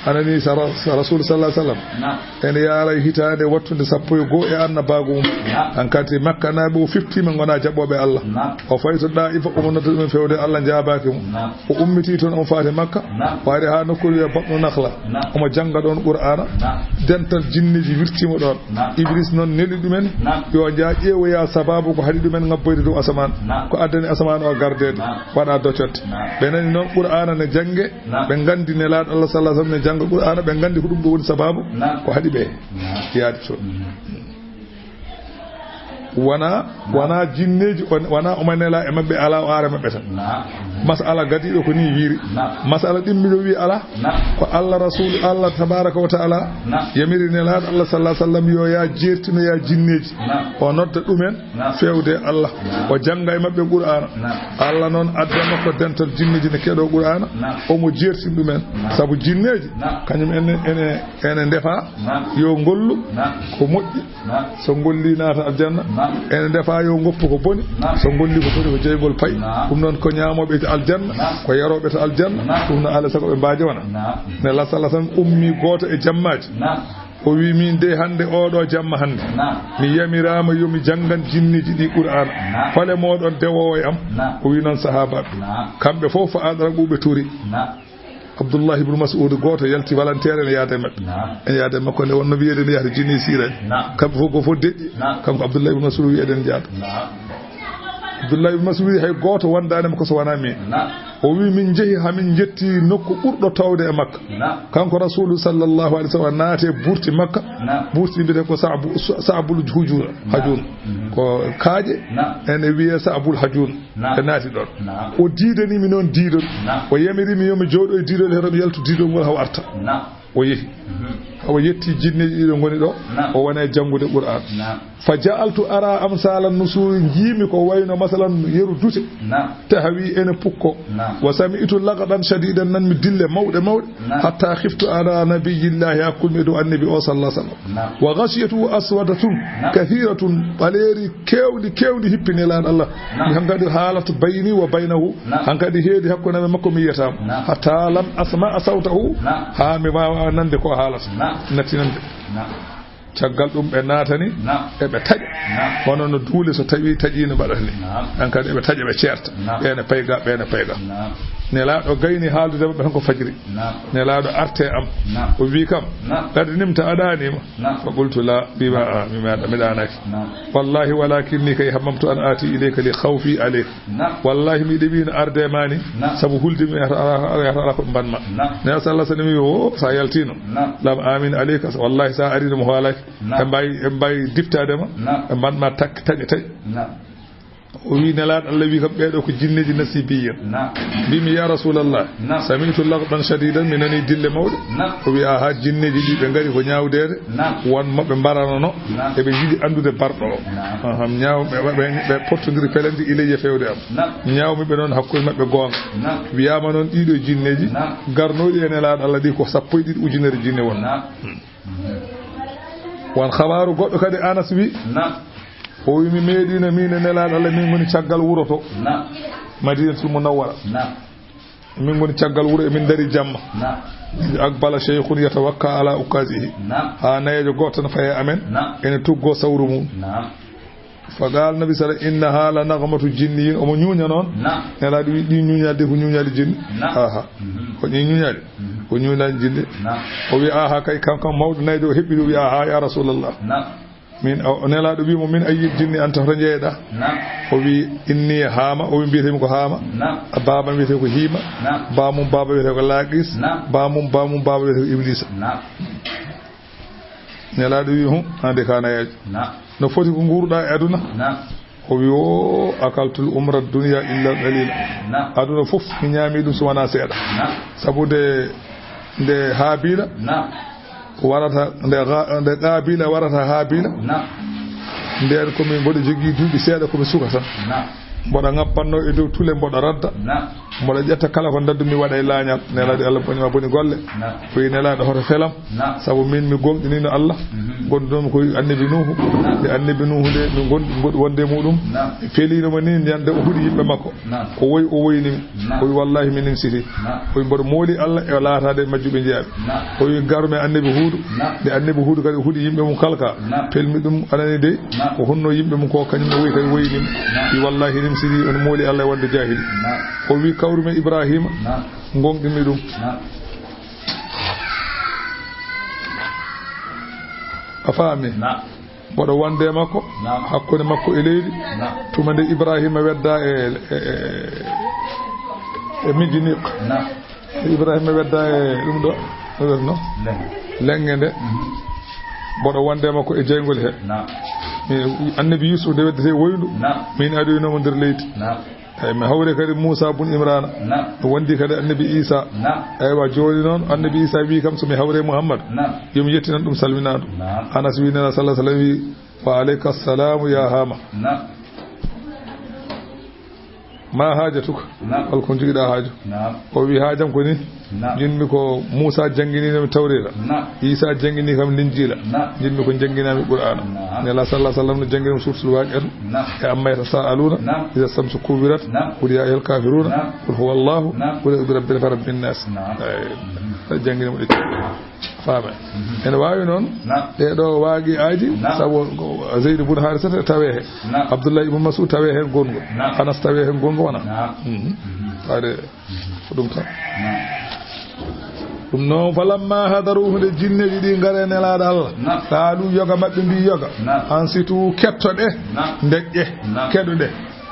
Hana ni sa ra-, sa Rasul sallallahu alaihi wasallam, na, ene yaaray hitaande wattunde sappo e goo e annabaagu mum. Na. Hankadi Makkanaaɓe o fiftiima ngona jaɓooɓe Allah. Na. O fayi to Ɗaa'ifa, omo nodda ɗumen fewde Allah njaabaaki mo. Na. O ummitii toon, omo faati Makka. Na. O ari haa nokkuure wiyee Batnu Nakhla. Na. Omo jannga ɗoon Qur'aana. Na. Dental jinneeji wirtiimo ɗoon. Na. Iblis noon neli ɗumen, na, yo njaa ƴeewoya sababu ko haɗi ɗumen ŋabboyde dow asamaan. Na. Ko addani asamaan o gardeede. Na. Waɗa docotte. Na. Ɓe nani noon Qur'aana ne jannge, na, ɓe nganndi Nelaaɗo Allah sallallahu alaihi wasallam ne jannga Qur'aana, ɓe nganndi ko ɗum ɗo woni sababu, na, ko haɗi ɓe, na, yaade toon. Mhm. Wona, na, wona jinneeji, on, wona omo nela e maɓɓe, alaa o ara maɓɓe tan. Na. Masala gadiiɗo ko ni wiiri. Na. Masala ɗimmiɗo wi alaa. Na. Ko Allah Rasul, Allah tabaraka wa ta'ala, na, yamiri Nelaaɗo Allah sallallahu alaihi wasallam yo ya jeertinoya jinneeji. Na. O nodda ɗumen, na, fewde Allah. Na. O jannga e maɓɓe Qur'aana. Na. Allah noon adda makko dental jinneeji ne keɗoo Qur'aana. Na. Omo jeertini ɗumen. Na. Sabu jinneeji, na, kañum ene, ene, ene ndefa, na, yo ngollu, na, ko moƴƴi. Na. So ngolli naata aljanna. Na. Ene ndefa yo ngoppu ko boni. Na. So ngolli ko boni ko jeyngol pay. Na. Ɗum noon ko ñaamooɓe aljanna, na, ko yarooɓe to aljanna. Na. Ɗum no alaa sago ɓe mbaajo wona. Na. Nelaaɗo sallallahu alaihi wasallam ummi gooto e jammaaji. Na. O wi min de hannde oɗo jamma hannde. Na. Mi yamiraama yo mi janngan jinneeji ɗi Qur'aana. Na. Hole mooɗon dewoowo e am? Na. O wi noon sahaabaaɓe. Na. Kamɓe fof fa adraku ɓe turi. Na. Abdullah ibn Mas'ud gooto yalti volontaire ene yaada e maɓɓe. Na. Ene yaada e makko nde wonno wiyeede nde yahata jinni siirani. Na. Kamɓe fof ko fof deƴƴi. Na. Kanko Abdullah ibn Mas'ud wiyeede ne yaada. Na. Abdullah ibn Mas'ud wi hay gooto wondaani mo ko so wonaa min. Na. O wi min njehi haa min njetti nokku ɓurɗo towde e Makka. Na. Kanko Rasulu sallallahu alaihi wasallam naati e burti Makka. Na. Burti mbiyetee ko Sa'bu-, Sa'bul Hujun. Na. Hajun. Mhm. Ko kaaƴe. Na. Ene wiyee Sa'bul Hajun. Na. Ɓe naati ɗoon. Na. O diidanii mi noon diidol. Na. O yamiri mi yo mi jooɗo e diidol, hero mi yaltu diidol ngol haw arta. Na. O yehi. Mhm. Hawa yetti jinneeji ɗiɗo ngoni ɗo. Na. O wona e janngude Qur'aan. Na. Fa ja'altu ara amsala nusuri, njiimi ko wayno masalan yeru dute. Na. Tahawi ene pukko. Na. Wa sami'tu laqadan shadidan, nan mi dille mawɗe mawɗe. Na. Hatta khiftu ala nabiyyillahi, hakkunmi e dow annabi o sallallahu alaihi wasallam. Na. Wa ghashiyatu aswadatun, na, kathiratun, ɓaleeri keewɗi, keewɗi hippi Nelaaɗo Allah. Na. Mi hankadi haalat bayni wa baynahu. Na. Hankadi heedi hakkunde am e makko mi yiyataamo. Na. Hatta lam asma'a sawtahu. Na. Haa mi waawa nande ko haalata. Na. Natti nande. Na. Caggal ɗum ɓe naatani, na, eɓe taƴa. Na. Hono no duule so tawi taƴi no mbaɗata ni. Na. Hankadi eɓe taƴa, ɓe ceerta. Na. Ɓe ne payga, ɓe ne payga. Na. Nelaaɗo gayni haaldude maɓɓe tan ko fajiri. Na. Nelaaɗo arte am. Na. O wi kam, na, qad nimta, a ɗaaniima. Na. Fa qultu la, wiima a, mi meeɗa, mi ɗaanaaki. Na. Wallahi walakinni kay hammamtu an aati ilayka li khawfi alayka. Na. Wallahi miɗo wiino arde ma ni, na, sabu hulde mi yahata ala, yahata ala ko ɓe mbanma. Na. Nelaaɗo sallallahu alaihi wasallam wi o, sa yaltino. Na. Lam amin alayka, wallahi sa arino mo hoolaaki. Na. Ɓe mbawi, ɓe mbawi diftaade ma. Na. Ɓe mbanma tak, taƴe taƴe. Na. O wi Nelaaɗo Allah wi kam ɓeeɗo ko jinneeji nasibiya. Na. Mbimi ya Rasulallah, na, sami'tu laqdan shadidan, mi nani dille mawɗe. Na. O wi aha, jinneeji ɗi ɓe ngari ko ñaawdeede. Na. Won mo ɓe mbaranono. Na. Eɓe njiɗi anndude barɗo o. Na. Aham, ñaaw, ɓe, ɓe, ɓe pottondiri pelenti ilayya fewde am. Na. Ñaawmi ɓe noon hakkunde maɓɓe goonga. Na. Wiyaama noon ɗiɗo jinneeji, na, garnooɗi e Nelaaɗo Allah ɗi ko sappo e ɗiɗi ujunere jinne won. Na. Hmm. Won xabaaru goɗɗo kadi Anas wi. Na. O wi mi meeɗino min e Nelaaɗo Allah min ngoni caggal wuro to. Na. Madinatul Munawwara. Na. Min ngoni caggal wuro, emin ndarii jamma. Naam. Aqbala shaykhun yatawakka ala ukkazihi. Naam. Haa nayeejo gooto tan fayi e amen. Naam. Ene tuggoo sawru mum. Naam. Fa qaala nabi sala, "Innaha la naghmatu jinniyin." Omo ñuuña noon. Naam. Nelaaɗo wi, "Ɗi ñuuñaali de ko ñuuñaali jinni." Naam. Aha. Mhm. Ko ɗi ñuuñaali? Mhm. Ko ñuuñaali jinni. Naam. O wi, "Aha, kay, kam, kam, mawɗo nayeejo o heɓɓi ɗum." O wi, "Aha, ya Rasulallah." Naam. Min, o, Nelaaɗo wi mo, "Min ayyil jinni anta, hoto njeeyɗa?" Naam. O wi, "Inni Haama." O wi, "Mbiyetee mi ko Haama." Naam. Baaba mbiyetee ko Hiima. Naam. Baamum baaba wiyetee ko Laaqis. Naam. Baamum, baamum baaba wiyetee ko Ibliisa. Naam. Nelaaɗo wi, "Hum, an de ka nayeejo. Naam. No foti ko nguurɗa e aduna?" Naam. O wi, "O, akaltul umra dunya illa qalila." Naam. Aduna fof mi ñaami ɗum so wonaa seeɗa. Naam. Sabu nde, nde Haabila Naam. warata, nde Ga-, nde Qaabila warata Haabila. Naam. Ndeen ko mi, mboɗo jogii duuɓi seeɗa, ko mi suka tan. Naam. Mboɗo ŋappatnoo e dow tule, mboɗo radda. Naam. Mboɗo ƴetta kala ko ndaɗdu mi waɗa e laañal." Nelaaɗo Allah boni ma boni golle. Naam. O wi, "Nelaaɗo, hoto felam." Naam. Sabu min mi gomɗiniino Allah. Mhm. Gondunoomi ko annabi Nuuhu. Naam. Nde annabi Nuuhu nde mi gon-, mboɗo wonde e muɗum. Naam. Feliino mo ni ñande o huɗi yimɓe makko. Naam. O woyi, o woyini mi. Naam. O wi, "Wallahi mi nimsiti." Naam. O wi, "Mboɗo mooli Allah e laataade e majjuɓe njiyaaɓe." Naam. O wi, "Garu mi annabi Huudu." Naam. Nde annabi Huudu kadi o huɗi yimɓe mum kalka. Naam. Pelmi ɗum, anani de, Naam. ko honno yimɓe mum ko, kañum ne woyi kadi woyini mi. Naam. Wi, "Wallahi nimsiti, on mooli Allah e wonde jaahili." Naam. O wi, "Kawru mi Ibrahima." Naam. Gonɗinmi ɗum. Naam. A faami? Naam. Mboɗo wonde e makko, Naam. hakkunde makko e leydi. Naam. Tuma nde Ibrahima wedda e, e, e, e Mijiniq. Naam. Ibrahima wedda e ɗum ɗo, no wiyeteno? Lenge. Lenge nde. Mhm. Mboɗo wonde e makko e jeyngol he. Naam. Mi, annabi Yusuf nde weddete woyndu. Naam. Min adoynomo nder leydi. Naam. Eyi, mi hawri kadi Muusa bun Imrana. Naam. Mi wondi kadi annabi Isa. Naam. Eywa, jooni noon annabi Isa wi kam so mi hawri Muhammad, Naam. yo mi yettinan ɗum salminaandu. Naam. Anas wi, Nela sallallahu alaihi wasallam wi, "Wa alayka salamu ya Hama." Naam. Ma hajatuka? Naam. Hol ko njogiɗa haaju? Naam. O wi, "Haajam ko ni, Naam. Jinmi ko Muusa jannginii mi Tawreeta. Naam. Iisaa jannginii kam Linjiila. Naam. Jinmi ko njannginaa mi Qur'aana." Naam. Nela sallallahu alaihi wasallam no janngina mo suuratul Waaqi'atu. Naam. E amma yatasaaluuna, Naam. iza shamsu kuwirat, Naam. qul yaa ayyuhal kaafiruuna, Naam. qul huwa Allahu, Naam. qul a'uuzu bi rabbil falaq, rabbin naas. Naam. Eyi. Mhm. Janngina mo ɗe. Faama. Mhm. Ene waawi noon, Naam. ɗee ɗoo waaqi'aaji, Naam. sabu ko Zeydu bun Haarisata tawee heen. Naam. Abdullahi ibn Mas'ud tawee heen gonngol. Naam. Anas tawee heen gonngol wona. Naam. Mhm. Mhm. Faade Ko ɗum tan. Naam. Ɗum noon, falamma hadaruhu, nde jinneeji ɗi ngari e Nelaaɗo Allah, Naam. qaalu, yoga maɓɓe mbi yoga, Naam. ansitu, kettoɗe, Naam. ndeƴƴe, Naam. keɗoɗe.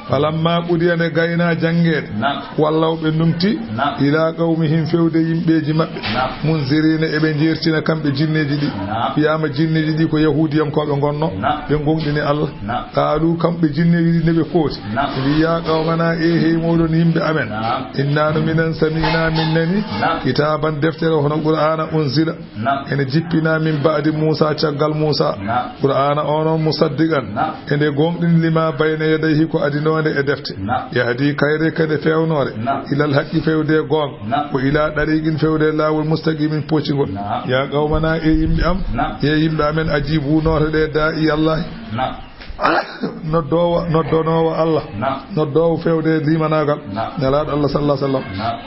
Falamma qudiya, nde gayna janngeede, Naam. wallaw ɓe ndumti, Naam. ila qawmihim, fewde yimɓeeji maɓɓe, Naam. munzirina, eɓe njeertina kamɓe jinneeji ɗi. Naam. Wiyaama jinneeji ɗi ko yahuudiyankooɓe ngonno, Naam. ɓe ngoonɗini Allah. Naam. Qaalu, kamɓe jinneeji ɗi nde ɓe kooti. Naam. Mbi, "Ya qawmana, e hey mooɗon yimɓe amen. Naam. Inna no minen sami'na min nani. Naam. Kitaaban deftere hono Qur'aana unzila. Naam. Ene jippina min ba'di Muusa caggal Muusa. Naam. Qur'aana o noon musaddiqan. Naam. Ene goonɗini lima bayna yadayhi ko adinoonde e defte. Naam. Yahdi kayre kede feewnoore. Naam. Ilal haqqi fewde goonga. Naam. Wa ila dariqin fewde laawol mustaqimin poocingol." Naam. Ya qawmana, e yimɓe am. Naam. E yimɓe amen ajibu noote ɗe daa'i Allah. Naam. Noddoowo, noddonoowo Allah. Naam. Noddoowo fewde limanaagal. Naam. Nelaaɗo Allah sallallahu alaihi wasallam. Naam.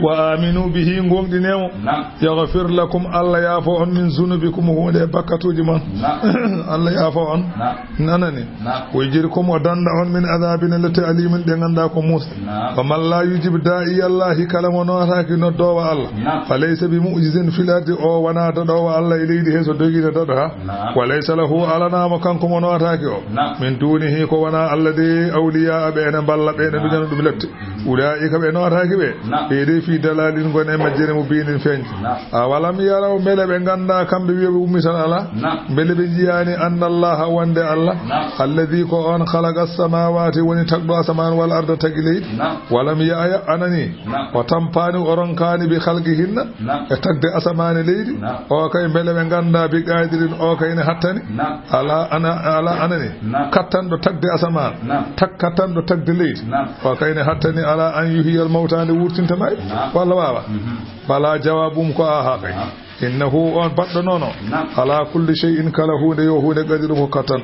Wa aminu bihi, ngoonɗinee mo. Naam. Yaghfir lakum, Allah yaafo on, min zunubikum, huunde e bakkatuuji mon. Naam. Allah yaafo on. Naam. Nanani. Naam. Wa yujirkum, o danda on, min adabin, lette alimin, ɗe ngannduɗaa ko muusɗe. Naam. Wa man la yujib da'i Allahi, kala mo nootaaki noddoowo Allah. Naam. Fa laysa bi mu'jizin fil ardi, o wonaa daɗoowo Allah e leydi he so dogiino daɗo ha. Naam. Wa laysa lahu, alanaa mo kanko mo nootaaki o. Naam. Min dunihi, ko wonaa Allah de, awliya, ɓe ene mballa, ɓe ene Naam. duñana ɗum lette. Ulaa'ika, ɓe nootaaki ɓe. Naam. Ɓe de fi dalalin, ngoni e majjere mubinin, feeñɗo. Naam. Awalam yaraw, mbele ɓe nganndaa kamɓe wi'uɓe ummital alaa? Naam. Mbele ɓe njiyaani anna Allaha, wonde Allah? Naam. Alladhi, ko on, khalaqa as-samawati, woni tagɗo asamaan, wal arda, tagi leydi? Naam. Walam ya'ya, anani? Naam. O tampaani, o ronkaani, bi khalqihinna, Naam. e tagde asamaan e leydi? Naam. O kay, mbele ɓe nganndaa, bi qadirin, o kay ne hattani? Naam. Ala ana, ala anani? Naam. Kattanɗo tagde asamaan, Naam. tak-, kattanɗo tagde leydi? Naam. O kay ne hattani ala an yuhyiyal mawta, nde wurtinta maayɓe? Naam. Walla waawa? Mhm. Bala, jawaabum ko aha kay. Naam. Innahu, on baɗɗo noon o, ala kulli shay'in, kala huunde yo huunde, qadiru, ko kattan.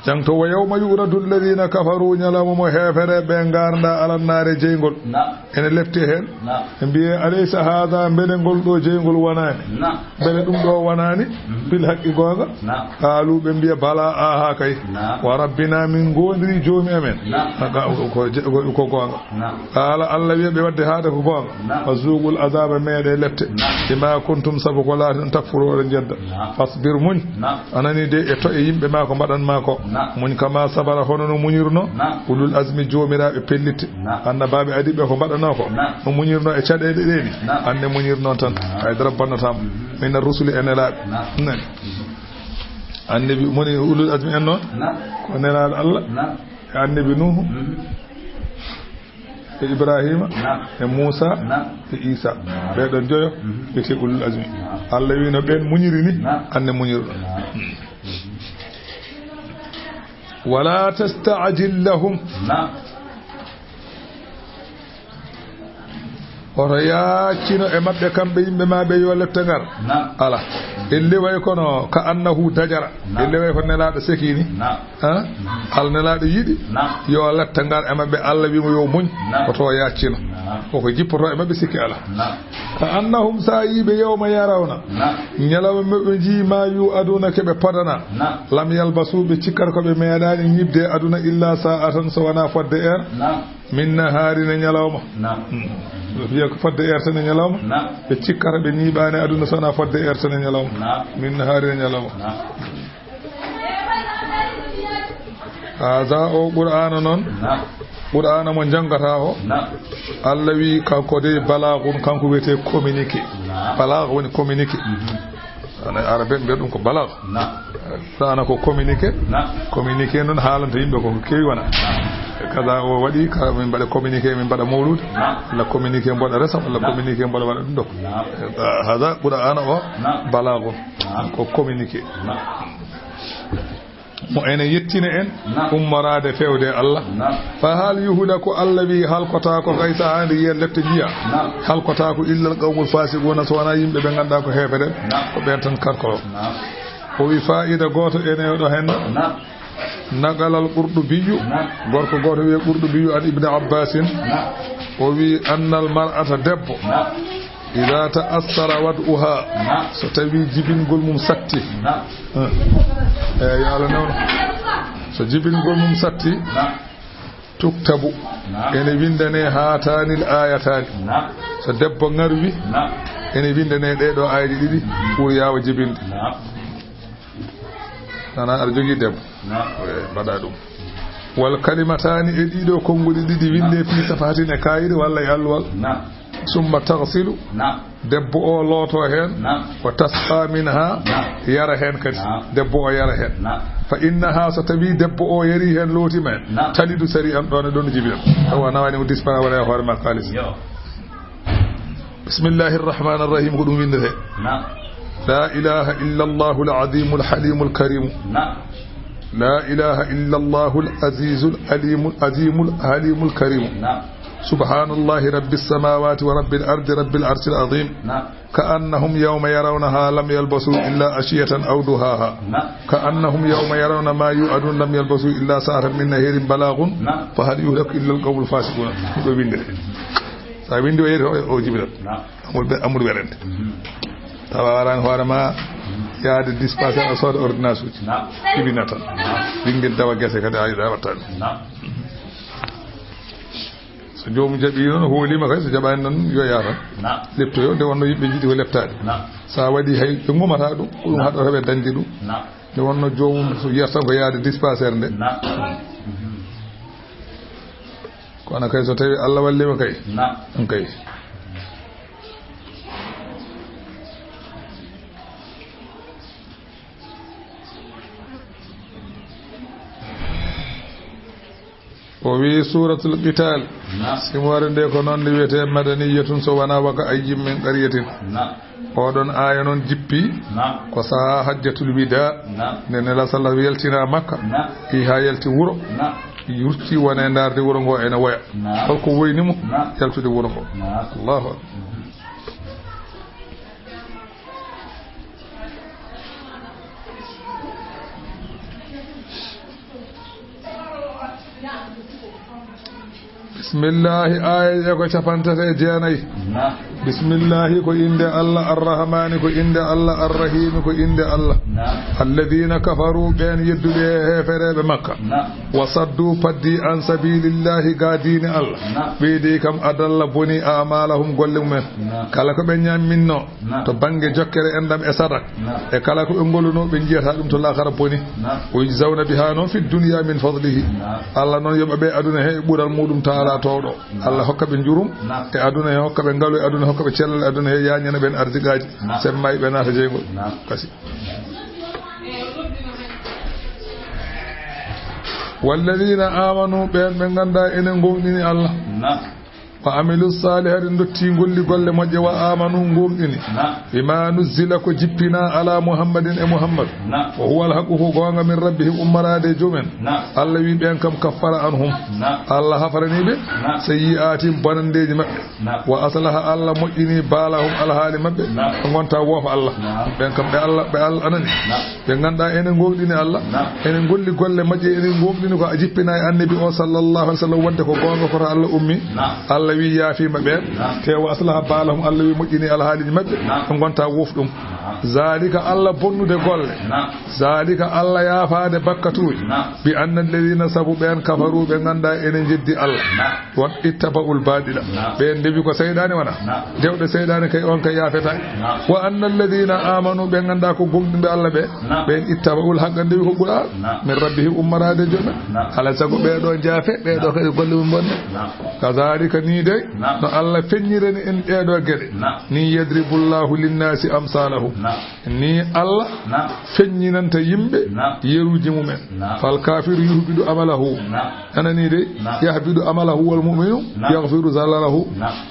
Jangto, wa yawma yu'radu alladhina kafaru, ñalawma mo heefereɓe ngarda alannaare jeyngol. Ene lepte heen. Ɓe mbiye, alaysa hadha, mbele ngol ɗo jeyngol wonaani? Mbele ɗum ɗo wonaani? Bil haqqi, goonga? Qaalu, ɓe mbiya, bala, aha kay. Wa rabbina, min goondiri joomi amen. Ko, ko, ko goonga. Qaala, Allah wiya ɓe, wadde haade ko goonga. Fa zuuqul azaaba, meeɗe lepte. Bima kuntum, sabu ko laati on, takfuru, oɗon jedda. Fasbir, muñ. A nani de e to e yimɓe ma ko mbaɗan ma ko. Muñ kama sabara, hono no muñirno ulul azmi, joomiraaɓe pellitte. Annabaaɓe adiiɓe ko mbaɗanoo ko. No muñirno e caɗeele ɗe ni. Anne muñirno tan. Hay dara bannataamo. Min rusuli, e nelaaɓe. Nani. Annabi moni ulul azmi en noon. Ko nelaaɗo Allah. E annabi Nuhu. E Ibrahima, e Muusa, e Iisa. Ɓee ɗoon joyo, wiyetee ulul azmi. Allah wii no ɓeen muñiri ni, anne muñirɗo. Wala tasta'jil lahum. Oto yaaccino e maɓɓe kamɓe yimɓe ma ɓe yo lepte ngar. Ala. Elli way kono ka annahu dajara. Elli way ko nelaaɗo seki ni. Ha? Al nelaaɗo yiɗi yo lepte ngar e maɓɓe, Allah wii mo yo muñ. Oto yaaccino. Koko jippoto e maɓɓe, sikki ala. Ka annahum, sa yiiɓe, yawma yarawna, ñalawma ɓe njii, ma yu'aduna, ke ɓe podana. Lam yalbasu, ɓe cikkat ko ɓe meeɗaani ñiɓde aduna, illa sa'atan, so wonaa fodde heure. Min nahaari, ne ñalawma. Ɓe fiya ko fodde heure tan e ñalawma. Ɓe cikkata ɓe ñiiɓaani aduna so wonaa fodde heure tan e ñalawma. Min nahaari, ne ñalawma. Haza, o Qur'aana noon, Qur'aana mo njanngata o, Allah wi kanko de balaagun, kanko wiyetee communiqué. Balaagu woni communiqué. Ana arabe mbiya ɗum ko balaagu. Qur'aana ko communiqué. Communiqué noon haalanta yimɓe ko keewi wona. Kaza o waɗi, ka min mbaɗa communiqué, min mbaɗa mawluude. Walla communiqué mboɗa resa, walla communiqué mboɗa waɗa ɗum ɗo. Haza Qur'aana o balaagun. Ko communiqué. Mo ene yettina en ummoraade feewde Allah. Fa hal yuhlaku, Allah wi halkotaako kay, so haandi yiya lepte njiya. Halkotaako illal qawmul fasiquna, so wonaa yimɓe ɓe ngannduɗaa ko heefere, ko ɓeen tan karkoro. O wi faa'ida gooto ene ɗo heen. Naqalal Qurɗubiyyu, gorko gooto wiye Qurɗubiyyu, an Ibni Abbasin. O wi annal mar'ata, debbo, ida ta'assara wad'uha, so tawi jibingol mum satti. Eyi, yo Allah newno. So jibingol mum satti, tuktabu, ene windane hatanil ayatani. So debbo ŋarwi, ene windane ɗee ɗo aayeeje ɗiɗi pour yaawa jibinde. Nana aɗa jogii debbo. Eyi, mbaɗa ɗum. Wal kalimataani, e ɗiɗo konnguɗi ɗiɗi winde fi safahatin e kaayiri walla e alluwal. Summa taghsilu. Debbo o looto heen. Wa tasqa minha. Yara heen kadi. Debbo o yara heen. Fa innaha, so tawi debbo o yari heen, lootima heen. Talidu sari'an, ɗon e ɗon jibina. Tawa nawani mo dispara wala e hoore ma kaalis. Bismillahi arrahmani arrahim, ko ɗum windete. La ilaha illa Allahu al-azimu al-halimu al-karimu. La ilaha illa Allahu al-azizu al-alimu al-azimu al-halimu al-karimu. Subhanallahi rabbi as-samawati wa rabbi al-ardi rabbi al-arshi al-azim. Ka annahum yawma yarawnaha lam yalbasu illa ashiyatan aw duhaha. Ka annahum yawma yarawna ma yu'adun lam yalbasu illa sa'atan min nahirin balaghun. Fa hal yuhlaku illa al-qawmul fasiqun. Ko ɗo windete. So a windi o yeeto o, o jibirat. Amul be-, amul werante. Tawa warani hoore ma yaade dispensaire a sooda ordonnance uji. Jibinata. Ɓinngel dawa gese kadi a yiɗa watta ɗum. So joomum jaɓi noon, hoolima kay, so jaɓani noon yo yaha tan. Leptoyo, nde wonno yimɓe jiɗi ko leptaade. So a waɗi hay ɓe ngumata ɗum, ko ɗum haɗata ɓe dañde ɗum. Nde wonno joomum so yiyata tan ko yaade dispensaire nde. Kono kay so tawi Allah wallima kay. Ɗum kay. O wi Suratul Qital. Simoore nde ko noon nde wiyetee madaniyatun so wonaa waka ayyin min qaryatin. Oɗon aaya noon jippi ko saha hajjatul wida. Nde Nela sallah yaltina Makka. Iha yalti wuro. Yurti wone ndaarde wuro ngo ene woya. Holko woyni mo? Yaltude wuro ngo. Allahu akbar. Bismillahi, aya e ko capantati e jeenayi. Bismillahi, ko innde Allah. Arrahmani, ko innde Allah. Arrahimi, ko innde Allah. Alladina kafaru, ɓeen yedduɓe e heefereɓe Makka. Wa saddu, paddi, an sabilillahi, ga diine Allah. Ɓeydi kam adalla, boni, amalahum, golle mumen. Kala ko ɓe ñamminno to bannge jokkere enɗam e sadak, e kala ko ɓe ngolluno, ɓe njiyata ɗum to laakara boni. O yujzawna biha noon fi dunya min fadlihi. Allah noon yoɓa ɓe aduna he e ɓural muɗum taala towɗo. Allah hokka ɓe njurum e aduna he, hokka ɓe ngalu e aduna, hokka ɓe cellal e aduna he, yañana ɓen arsiqaaji, semma e ɓe naata jeyngol. Kasi. Walladina amanu, ɓeen ɓe ngannda ene ngomɗini Allah. Wa amilu salihati, dotti golli golle moƴƴe, wa amanu, ngomɗini. Bima nuzzila, ko jippina, ala Muhammadin, e Muhammad. Wa huwa alhaqu, ko goonga, min rabbihim, ummorade e joomen. Allah wi ɓeen kam, kaffara anhum. Allah hafarani ɓe sayyi'atihim, bonandeeji maɓɓe. Wa aslaha, Allah moƴƴini, balahum, alhaali maɓɓe. Ɓe ngonta woofa Allah. Ɓeen kam ɓe Allah, ɓe Allah anani. Ɓe ngannda ene ngomɗini Allah, ene golli golle moƴƴe, ene ngomɗini ko a jippina e annabi o sallallahu alaihi wasallam, wonde ko goonga, ko to Allah ummi. Allah wi yaafima ɓeen, te wa aslaha balahum, Allah wi moƴƴini alhaaliji maɓɓe, ɓe ngonta woof ɗum. Zalika, Allah bonnude golle. Zalika, Allah yaafaade bakkatuuji. Bi anna alladina, sabu ɓeen, kafaru, ɓe ngannda ene jeddi Allah. Won ittaba'ul baɗila. Ɓeen ndewi ko seyɗaane wona. Dewɗo seyɗaane kay, on kay yaafetaake. Wa anna alladina amanu, ɓe ngannda ko gomɗinɓe Allah ɓe, ɓeen ittaba'ul haqqa, ndewi ko Qur'an. Min rabbihim, ummorade e joomen. Alaa sago ɓee ɗo njaafe, ɓee ɗo kadi golle mum bonne. Kazalika, ni dey, no Allah feññirani en ɗee ɗo geɗe. Ni yadribullahu linnasi amsalahum. Ni Allah feññinanta yimɓe yeruuji mumen. Fal kafiru yuhbidu amalahu. Anani de, yahbidu amalahu wal mu'minu yaghfiru zalalahu.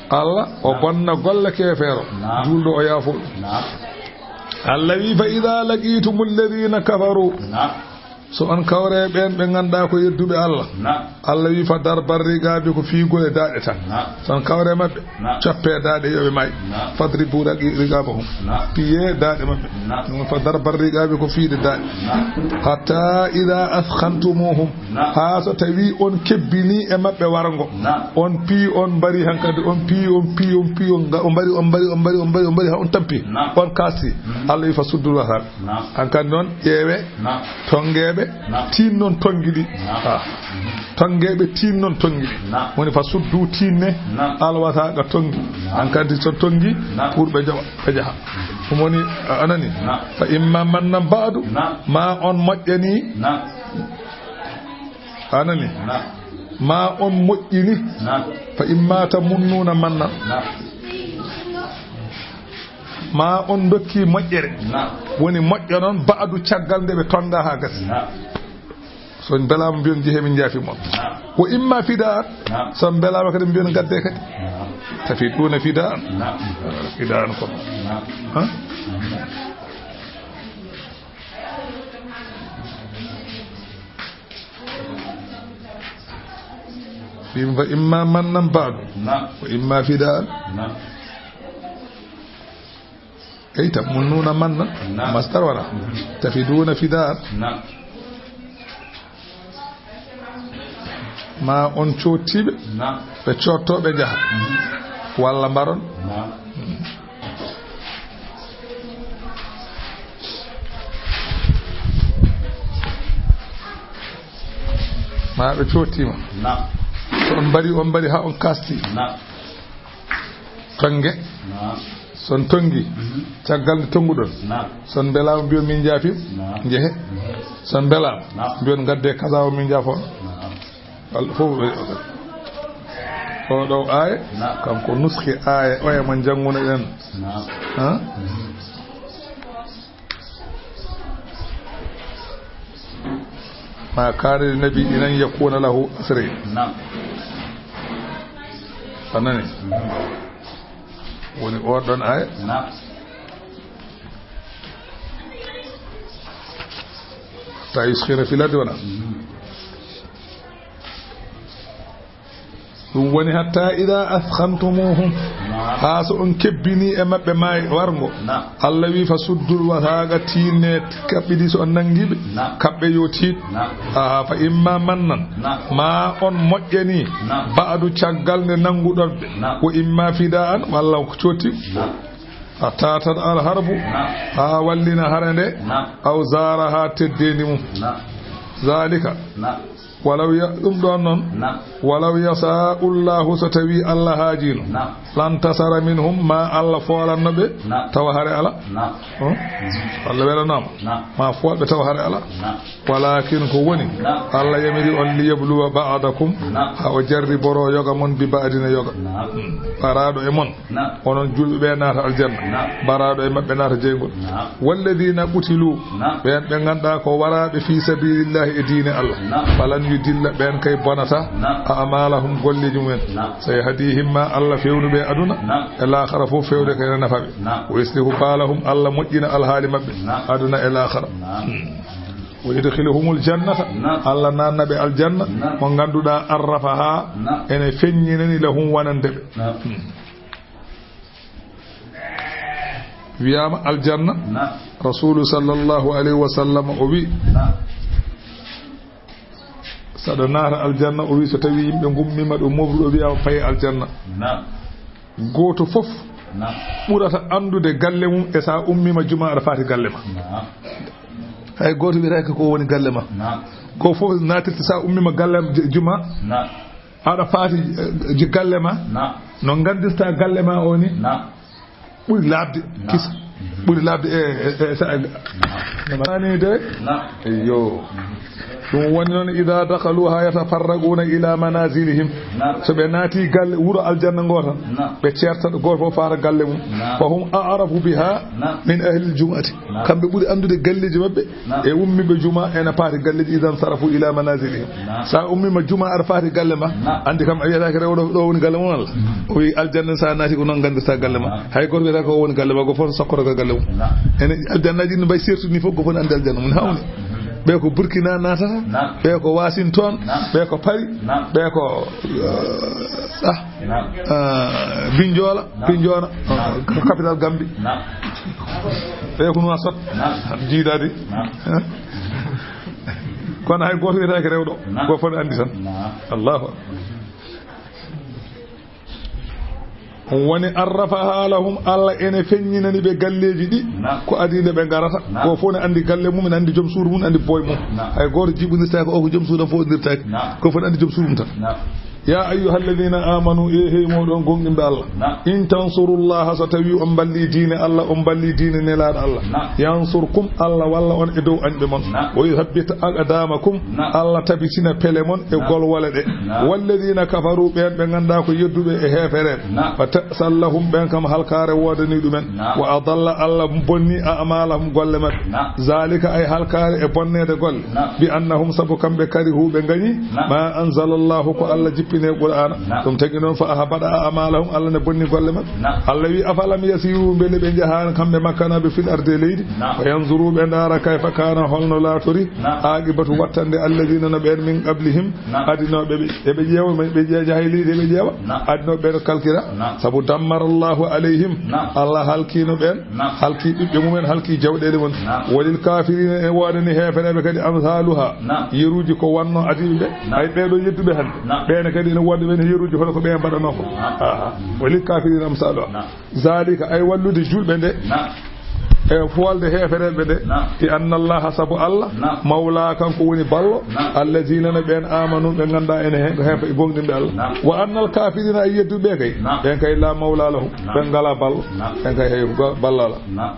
Allah o bonna golle keefeero, juulɗo o yaafo ɗum. Allah wi, fa idha laqitumul ladhina kafaru. So on kawre ɓeen ɓe ngannda ko yedduɓe Allah. Allah wi, fa darbar riqabi, ko fiigol e daaɗe tan. So on kawre maɓɓe, coppe daaɗe yo ɓe may. Fadribu raqi-, riqabahum. Piye daaɗe maɓɓe. Ɗum fa darbar riqabi, ko fiide daaɗe. Hatta idha athkhantumuhum. Haa so tawi on kebbini e maɓɓe warngo. On pii, on mbari hankadi, on pii, on pii, on pii, on nga-, on mbari, on mbari, on mbari, on mbari, on mbari, haa on tampi. On kaasti. Allah wi, fa suddul wasaq. Hankadi noon, ƴeewe tonngeeɓe, tiinnon tonngi ɗi. Ah. Tonngeeɓe, tiinnon tonngi ɗi. Woni fa suddu, tiinne, alwasaqa, tonngi. Hankadi so tonngi, pour ɓe jaɓa, ɓe jaha. Ɗum woni, a, anani? Fa imma mannan ba'du, ma on moƴƴani. Anani? Ma on moƴƴini. Fa imma tamunnuna mannan. Ma on dokki moƴƴere. Woni moƴƴa noon ba'du, caggal nde ɓe tonnga haa gasi. So on mbelaama, mbiyon, "Njehee, min njaafi mon." Wa imma fida'an. So on mbelaama kadi, mbiyon, "Ngaddee kadi." Tafiduna fida'an. Fida'an ko. Ha? Ɗum fa imma mannan ba'du. Wa imma fida'an. Ey, tamunnuna mannan. Masdar wala. Tafiduna fida'an. Ma on coottiiɓe, ɓe coottoo, ɓe njaha. Walla mbaron. Ma ɓe coottiima. So on mbari, on mbari haa on kaasti. Tonnge. So on tonngi, caggal nde tonnguɗon. So on mbelaama, mbiyon, "Min njaafiima." Njehe. So on mbelaama, mbiyon, "Ngaddee kaza o, min njaafo on." Walla fof, o ɗo aaya, kanko nuski aaya oya mo njanngunoɗen. Ha? Ma kana li nabiyyin an yakuna lahu asra. A nani? Woni oɗon aaya. Hatta yuskhina fil ardi wala. Ɗum woni hatta idha athkhantumuhum. Haa so on kebbinii e maɓɓe maay warngo. Naam. Allah wi, "Fa suddul wasaaqa, tiinne kaɓɓe ɗi, so on nanngi ɓe, naam, kaɓɓe yo tiiɗ." Naam. Aha, fa imma mannan. Naam. Ma on moƴƴanii. Naam. Ba'du, caggal nde nannguɗon ɓe. Naam. Wa imma fida'an, walla ko cotti. Naam. Hatta tablugal harbu. Naam. Haa wallina hare nde. Naam. Aw zaara, haa teddeendi mum. Naam. Zaalika. Naam. Walaw ya-, ɗum ɗoon noon. Naam. Walaw yashaa'u Llaahu, so tawii Allah haajiino. Naam. Lantasara minhum, ma Allah foolanno ɓe, naam, tawa hare alaa. Naam. Hmm? Allah welanaama. Naam. Ma fool ɓe tawa hare alaa. Naam. Walaakin ko woni, naam, Allah yamiri on liyabluwa ba'dakum, naam, haa o jarriboro yoga mon bi ba'din e yoga. Naam. Hmm. Baraaɗo e mon. Naam. Onon juulɓe ɓe naata aljanna. Naam. Baraaɗo e maɓɓe naata jeyngol. Naam. Walladina qutilu. Naam. Ɓeen ɓe ngannduɗaa ko waraaɓe fi sabilillahi e diine Allah. Naam. Falan yudilla, ɓeen kay bonata. Naam. A'malahum, golleeji mumen. Naam. Sayahdihim, ma Allah fewnu ɓe aduna. Naam. E laakhara fof fewde kay na nafa ɓe. Naam. Wa yuslihu balahum, Allah moƴƴina alhaali maɓɓe. Naam. Aduna e laakhara. Naam. Hmm. Wa yudkhiluhumul jannata. Naam. Allah naatna ɓe aljanna. Naam. Mo ngannduɗaa arrafaha. Naam. Ene feññinani lahum wonande ɓe. Naam. Hmm. Wiyaama aljanna. Naam. Rasulu sallallahu alayhi wa sallam o wi, naam, saɗa naata aljanna, o wi, so tawi yimɓe ngummima ɗo mofru, o wiyaama paye aljanna. Naam. Gooto fof, naam, ɓurata anndude galle mum e sa ummima juma aɗa faati galle ma. Naam. Hay gooto wiyata ko o woni galle ma. Naam. Ko fof naatirta sa ummima galle am j-, juma. Naam. Aɗa faati, eh, ji galle ma. Naam. No nganndirta galle ma o ni. Naam. Ɓuri laaɓde. Naam. Kisa. Ɓuri laaɓde e, e, e, sa-, naam, ani de. Naam. Eyyo. Ɗum woni noon, ida dakhaluha yatafarraquna ila manazilihim. Naam. So ɓe naati galle, wuro aljanna ngo tan, naam, ɓe ceerta, gooto fof faata galle mum. Naam. Fa hum a'rafu biha, naam, min ahli al-jumu'ati. Naam. Kamɓe ɓuri anndude galleeji maɓɓe. Naam. E ummiiɓe juma ena paati galleeji, idan sarafu ila manazilihim. Naam. Sa ummima juma aɗa faati galle ma, naam, anndi kam a wiyata ko rewɗo ɗo woni galle mum Allah. Mm. O wi aljanna sa naati ko noon nganndirta galle ma. Naam. Hay gooto wiyata ko o woni galle ma, ko fof sakkoto ko galle mum. Naam. Ene aljannaji ɗi mbayi sertude ni fof, ko fof ne anndi aljanna mum hawni. Naam. Ɓe ko Burkina naatata, naam, ɓe ko Washington, naam, ɓe ko Paris, naam, ɓe ko, eh, ah, naam, eh, Binjoola, naam, Binjoola, naam, eh, ko capital Gambie. Naam. Ɓe ko Nouakchott. Naam. Jiidaade. Naam. Kono hay gooto wiyetaake rewɗo. Naam. Ko fof ne anndi tan. Naam. Allahu akbar. Woni arrafaha lahum, Allah ene feññinani ɓe galleeji ɗi, naam, ko adii nde ɓe ngarata. Naam. Ko fof ne anndi galle mum, ne anndi joom suudu mum, ne anndi boy mum. Naam. Hay gooto jiɓondirtaake o ko joom suudu am fof ondirtaake. Naam. Ko fof ne anndi joom suudu mum tan. Naam. Ya ayyuhalladhina amanu, e hey mooɗon gonɗinɓe Allah. Naam. In tansurullaha, so tawi on mballi diine Allah, on mballi diine Nelaaɗo Allah. Naam. Yansurkum, Allah walla on e dow añɓe mon. Naam. Wa yuthabbit aqdamakum, naam, Allah tabitina pele mon e, naam, golwole ɗe. Naam. Walladhina kafaru, ɓeen ɓe ngannduɗaa ko yedduɓe e heefereɓe. Naam. Fa ta'san lahum, ɓeen kam halkaare woodanii ɗumen. Naam. Wa adalla, Allah bonni a'malahum, golle maɓɓe. Naam. Zalika, ay halkaare e bonneede golle. Naam. Bi annahum, sabu kamɓe karihu, ɓe ngañi. Naam. Ma anzalallahu, ko Allah jippini e Qur'aana. Naam. Ɗum tagi noon, fa ahbata a'malahum, Allah ne bonni golle maɓɓe. Naam. Allah wi, afalam yasiru, mbele ɓe njahaano kamɓe Makkanaaɓe fil ardi e leydi. Naam. Fa yanzuru, ɓe ndaara kayfa kaana, holno laatori. Naam. Aqibatu, wattande, alladhina, no ɓeen, min qablihim. Naam. Adinooɓe ɓe, eɓe ƴeewa, ɓe ƴeewa, njaha e leydi, eɓe ƴeewa. Naam. Adinooɓe ɓe no kalkira. Naam. Sabu dammara Allahu alayhim. Naam. Allah halkino ɓeen. Naam. Halki ɓiɓɓe mumen, halki jawɗeele mumen. Naam. Walil kafirina, e woodani heefereɓe kadi amsaluha. Naam. Yeruuji ko wonno adiiɓe ɓe. Naam. Hay ɓeeɗo yedduɓe hannde. Naam. Ɓeene kadi ene woodi ɓeen yeruuji hono ko ɓe mbaɗanoo ko. Naam. Aha. Walil kafirina amsaluha. Naam. Zalika, ay wallude juulɓe nde. Naam. E foolde heefereɓe nde. Naam. Bi anna Allaha, sabu Allah. Naam. Mawla, kanko woni ballo. Naam. Allazina, no ɓeen, amanu, ɓe ngannduɗaa ene he-, heefe gonɗinɓe Allah. Naam. Wa annal kafirina, ay yedduɓe kay. Naam. Ɓeen kay la mawla lahum. Naam. Ɓe ngalaa ballo. Naam. Ɓeen kay hay go-, ballo alaa. Naam.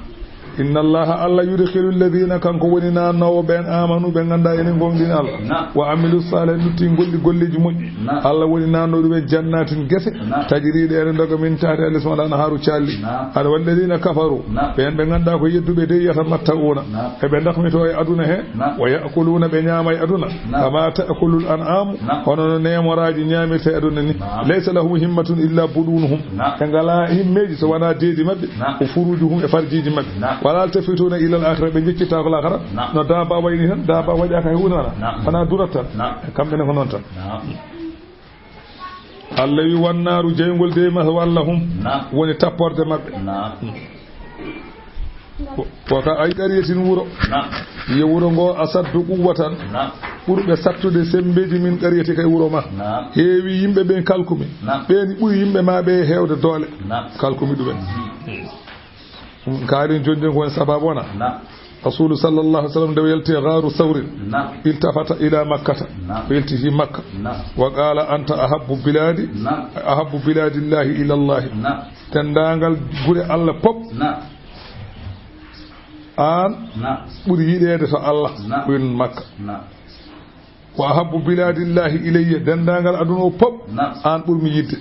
Inna Allaha, Allah, yudkhilu alladhina, kanko woni naatnoowo ɓeen, amanu, ɓe ngannduɗaa ene gonɗini Allah. Naam. Wa amilu salihat, lutti golli golleeji moƴƴi. Naam. Allah woni naatnoowo ɗumen jannatin, gese, naam, tajri, ɗe ene ndoga min tahtiha, les mum al anharu, calli. Naam. Aɗa walladhina kafaru, naam, ɓeen ɓe ngannduɗaa ko yedduɓe de, yatamatta'una, naam, eɓe dakmito e aduna he. Naam. Wa ya'kuluna, ɓe ñaama e aduna. Naam. Kama ta'kulul an'amu, naam, hono no neemoraaji ñaamirta e aduna ni. Naam. Laysa lahum himmatun illa budunuhum. Naam. Ɓe ngalaa himmeeji so wonaa deedi maɓɓe. Naam. Wa furujuhum, e farjiiji maɓɓe. Naam. Wala yaltafituna ila al akhirah, ɓe njeccitaako laakhara. Naam. No daaba wayni tan, daaba waɗaaka he huunde wala. Naam. Wonaa durat tan. Naam. Kamɓe ne ko noon tan. Naam. Allah wi: "Wannaaru, jeyngol de, maswal lahum, woni tapporde maɓɓe." Ko, ko ka ay qaryatin, wuro. Yo wuro ngo asaddu quwwatan, ɓurɓe sattude sembeeji, min qaryatika, e wuro ma. Heewi yimɓe ɓen kalkumi. Ɓen ɓuri yimɓe ma ɓe heewde doole. Kalkumi ɗumen. Kaari jonjon ko woni sababu wona. Rasulu sallallahu alaihi wasallam nde o yalti gaaru Sawrin, iltafata ila Makkata, o yaltiti Makka. Wa qala: "Anta ahabbu biladi, ahabbu biladillahi ila Allah." Dendaangal gure Allah pop, an ɓuri yiɗeede to Allah, woni Makka. "Wa ahabbu biladillahi ilayya", dendaangal aduna o pop, an ɓurmi yiɗde.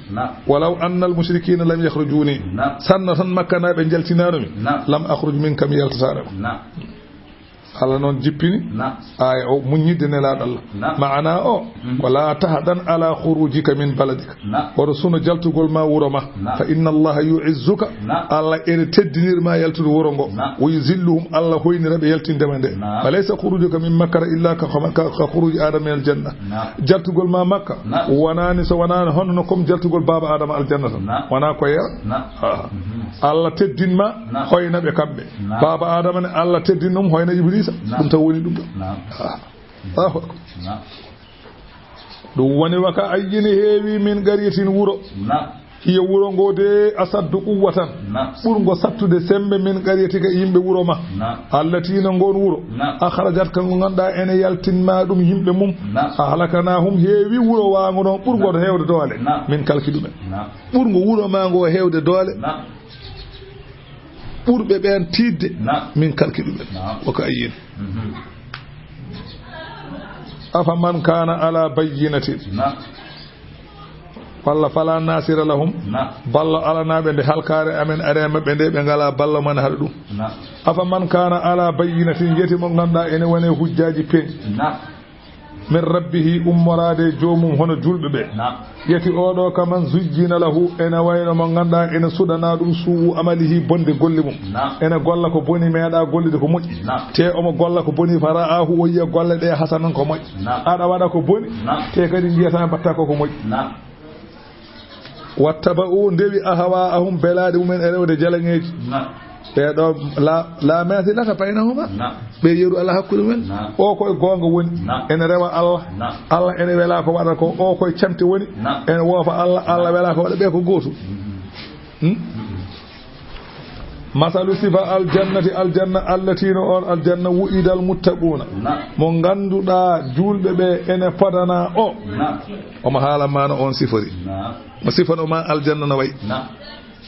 "Walaw annal mushrikina lam yakhrujuni", sanno tan Makkanaaɓe njaltinaano mi, "lam akhruj minka", mi yaltataano ma. Allah noon jippini aaya o, muññidde nelaaɗo Allah. Maana o ko: "La tahzan ala khurujika min baladika." Woto suno jaltugol ma wuro ma. "Fa inna Allaha yu'izzuka." Allah ene teddinir ma yaltude wuro ngo. "Wa yuzilluhum", Allah hoynira ɓe yaltinde ma nde. "Fa laysa khurujuka min Makkata illa ka, ka, ka khuruji Adama min al-janna." Jaltugol ma Makka wonaani, so wonaani hono no comme jaltugol baaba Adama aljanna tan. Wonaa ko yeera. Allah teddin ma, hoyna ɓe kamɓe. Baaba Adama ne, Allah teddin ɗum, hoyna Iblisa. Ɗum tan woni ɗum ɗo. Allahu akbar. Ɗum woni: "Wa ka ayyin", heewi, "min qaryatin", wuro. "Hiya", wuro ngo de, "asaddu quwwatan", ɓurngo sattude sembe, "min qaryatika", yimɓe wuro ma. "Allati", no ngon wuro. "Akhrajatka", ngo ngannduɗaa ene yaltin ma ɗum yimɓe mum. "Ahlaknahum", heewi wuro waango noon ɓurngo to heewde doole. Min kalki ɗumen. Ɓurngo wuro ma ngo heewde doole. Ɓurɓe ɓeen tiiɗde, min kalki ɗumen. Wa ka ayyin. "Afa man kana ala bayyinatin." Walla: "Fala nasira lahum." Ballo alanaaɓe nde halkaare amen ari e maɓɓe nde, ɓe ngalaa ballo mana haɗa ɗum. "Afa man kana ala bayyinatin", yeti mo ngannduɗaa ene wone hujjaaji peeñ. "Min rabbihi", ummoraade e joomum hono julɓe ɓe. Yeti oɗo: "Kaman zuyyina lahu", ene wayno mo ngannduɗaa ene suɗanaa ɗum "su'u amalihi", bonde golle mum. Ene golla ko boni, meeɗa gollude ko moƴƴi. Te omo golla ko boni, "fara'ahu", o yiya golle ɗe "hasanan", ko moƴƴi. Aɗa waɗa ko boni, te kadi njiyata mbatta ko ko moƴƴi. "Wattaba'u", ndewi, "ahwa'ahum", belaaɗe mumen e rewde jalaŋeeji. Ɓe ɗo la, la mathilata baynahuma. Ɓe yeru ala hakkunde mumen. O koye goonga woni. Ene rewa Allah. Allah ene wela ko waɗa ko. O koye camte woni. Ene woofa Allah. Allah wela ko waɗa. Ɓe ko gootum. Hmm? "Masalu", sifa aljannati, aljanna, "allati", no on aljanna, "wu'idal muttaquuna", mo ngannduɗaa juulɓe ɓe ene podana o. Omo haala maana on sifori. Mo sifano ma aljanna no wayi.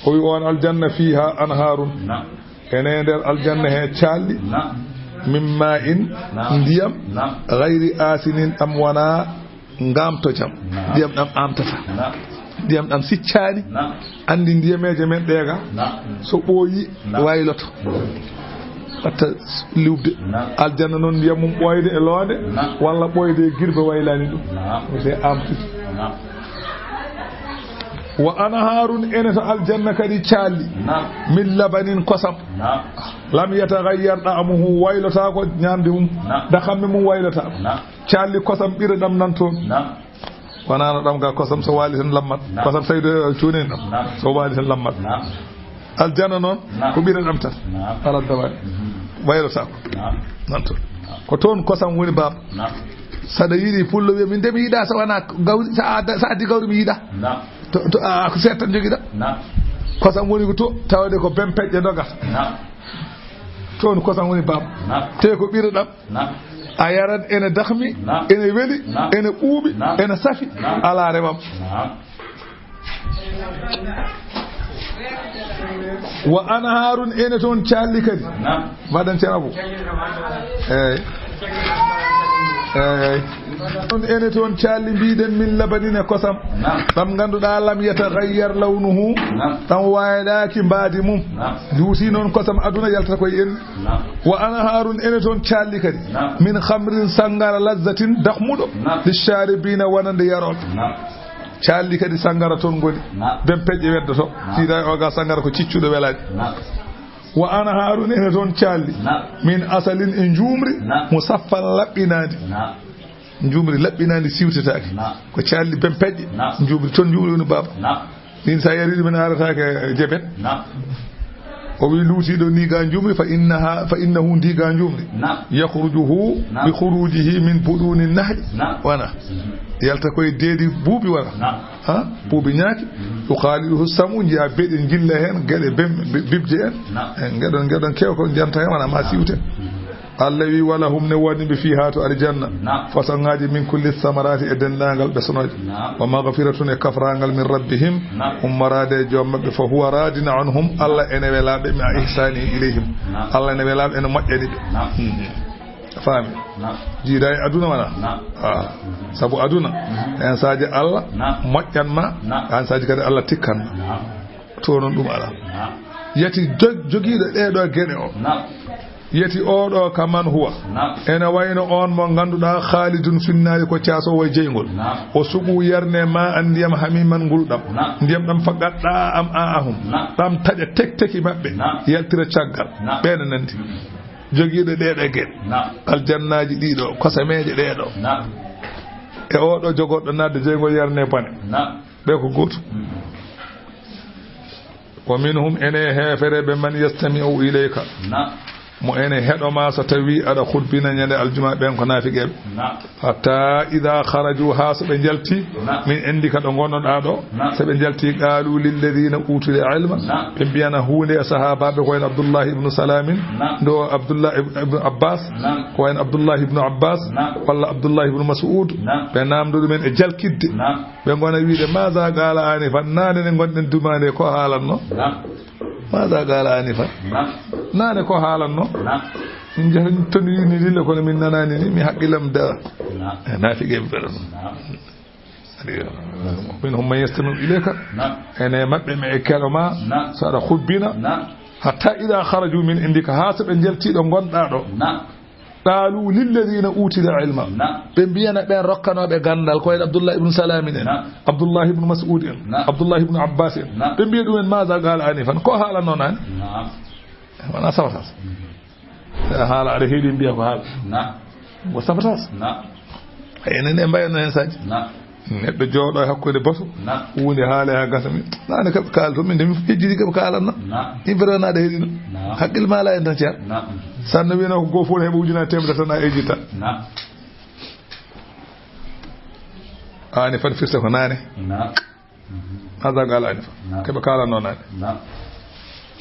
O wi on aljanna: "Fiha anharun", ene nder aljanna he caalli. "Min ma'in", ndiyam. "Ghayri asinin", ɗam wona ngamtojam. Ndiyam ɗam amtata. Ndiyam ɗam siccaani. Anndi ndiyameeje men ɗeega, so ɓooyi, wayloto. Ɓatta liwde. Aljanna noon, ndiyam mum ɓooyde e loonde, walla ɓooyde e girbe, waylaani ɗum. Wiyetee amtude. "Wa anharun", ene to aljanna kadi caalli. "Min labanin", kosam. "Lam yataghayyar da'muhu", waylotaako ñaamde mum. "Dakamme" mum waylotaako. Caalli kosam ɓire ɗam nan toon. Wonaa no ɗam ga kosam so waali tan lammat. Kosam tawi ɗo cuunani ɗam. So waali tan lammat. Aljanna noon, ko ɓire ɗam tan. Alaa dawaani. Waylotaako. Nan toon. Ko toon kosam woni, baaba. Saɗa yiɗi, pullo wiya: "Min de mi yiɗaa so wonaa gawri, sa a, sa addi gawri mi yiɗaa." To, to, a, ko seeɗa tan jogiɗa. Kosam woni ko to, tawde ko bempeƴƴe ndogata. Toon kosam woni, baaba. Te ko ɓire ɗam. A yaran ene dakmi, ene weli, ene ɓuuɓi, ene safi, alaa rewam. "Wa anharun", ene toon caalli kadi. Mbaɗen cena bo. Eey. Eey. Ɗum ene toon caalli, mbiɗen, "min labanin", e kosam. Ɗam ngannduɗaa: "lam yataghayyar lawnuhu", ɗam waylaaki mbaadi mum. Juuti noon kosam aduna yaltata koye en. "Wa anharun", ene toon caalli kadi. "Min khamrin", sanngara, "lazzatin", dakmuɗo, "lisharibina", wonande yarooɓe. Caalli kadi sanngara toon ngoni. Bempeƴƴe weddoto. Siida o ga sanngara ko ciccuɗo welaani. "Wa anharun", ene toon caalli. "Min asalin", e njuumri. "Musaffan", laɓɓinaandi. Njuumri laɓɓinaandi siwtetaake. Naam. Ko calli ben peƴƴe. Naam. Njuumri toon njuumri woni baaba. Naam. Ɗin sa yari ɗum en arataake jebet. Naam. O wi luutiiɗo ni ga njuumri, fa innaha, fa innahu ndi ga njuumri. Naam. Yakhrujuhu Naam. Bi khurujihi min buduni nahri. Naam. Wana. Mhm. Yalta koye deedi buubi wana. Naam. Ha? Buubi ñaaki. Mhm. Yukhaliduhu samu, njiya beɗe jilla heen, geɗe bem-, bi-, bibje en. Naam. En geɗon, geɗon kew ko janta heen wana ma siwte. Mhm. Allah wi, "Wala hum ne woni ɓe fiha to aljanna." Naam. Façon ngaaji min kulli samarati e denndaangal ɓe sonooji. Naam. Wa maghfiratun e kafraangal min rabbihim. Naam. Ummoraade e joom maɓɓe fa huwa radin anhum. Allah ene welaaɓe ma ihsani ilayhim. Naam. Allah ene welaaɓe ene moƴƴani ɓe. Naam. Hmm. A faami? Naam. Jiida e aduna wana? Naam. Ah. Sabu aduna, Mhm. en saaji Allah Naam. moƴƴan ma, Naam. en saaji kadi Allah tikkan ma. Naam. To noon ɗum alaa. Naam. Yati jog-, jogiiɗo ɗee ɗoo geɗe o. Naam. Yati oo ɗoo ka man huwa. Naam. Ene wayno on mo ngannduɗaa khalidun finnaari ko caasoowo e jeyngol. Naam. O suɓu yarne ma an ndiyam hamiman ngulɗam. Naam. Ndiyam ɗam fa gaɗɗa am a ahum. Naam. Ɗam taƴa tekteki maɓɓe. Naam. Yaltira caggal. Naam. Ɓeen nandi. Mm. Jogiiɗo ɗee ɗoo geɗe. Naam. Aljannaaji ɗiɗo, kosameeje ɗee ɗoo. Naam. E oo ɗoo jogorɗo naatde jeyngol yarne bone. Naam. Ɓe ko gootum. Mm. Wa minhum, ene heefereɓe, man yastami'u ilayka. Naam. Mo ene heɗo ma so tawi aɗa khutbina ñande aljuma, ɓen ko naafiqeɓe. Naam. Hatta idha kharaju, ha so ɓe jalti, Naam. min andi ka ɗo ngonnoɗa ɗo, Naam. so ɓe jalti, qalu lilladhina utul ilma, Naam. ɓe mbiyana huunde e sahabaɓe ko en Abdullah ibn Salamin, Naam. ndo Abdullah ibn, ibn Abbas, Naam. ko en Abdullah ibn Abbas, Naam. walla Abdullah ibn Mas'ud, Naam. ɓe namdo ɗumen e jalkidde. Naam. Ɓe ngona wiide, "Maza qala anifan?" Naane ne ngonɗen dumaande, ko haalanno? Naam. "Maza qala anifan?" Naam. Naane ko haalanno? Naam. Min njahri toon wiini lille, kono min nanaani ni, mi haqqillam da. Naam. Eh, naafiqe ɓe ɗon. Naam. Minhum man yastami'u ilayka. Naam. Ene maɓɓe me e keɗo ma. Naam. So aɗa hubbina. Naam. Hatta ida kharaju min indika, haa so ɓe njalti ɗo ngonɗa ɗo. Naam. Qalu lilladhina utul ilma. Naam. Ɓe mbiyana ɓen rokkanooɓe ganndal, ko en Abdullah ibn Salamin en, Naam. Abdullah ibn Mas'ud en, Naam. Abdullah ibn Abbas en. Naam. Ɓe mbiya ɗumen, "Maza qala anifan?" Ko haalanno naane? Naam. Wona safata. Mhm. Sa haala aɗa heeɗi mbiya ko haala. Naam. Ko safata. Naam. Enen e mbayatno heen saji. Naam. Neɗɗo jooɗo e hakkunde bato, Naam. huunde haale haa gasa, min, naane kaɓe kaala to, min de, min fof yejjiti kaɓe kaalanno. Naam. Min vraiment naɗa heɗino. Naam. Hakkille ma ala en tan ceer. Naam. Sanno wiyno ko goo fof heɓa ujunaaji teemedere tan a yejjita. Naam. Aani fat firta ko naane. Naam. Maza qala anifa. Naam. Keɓe kaalanno naane. Naam.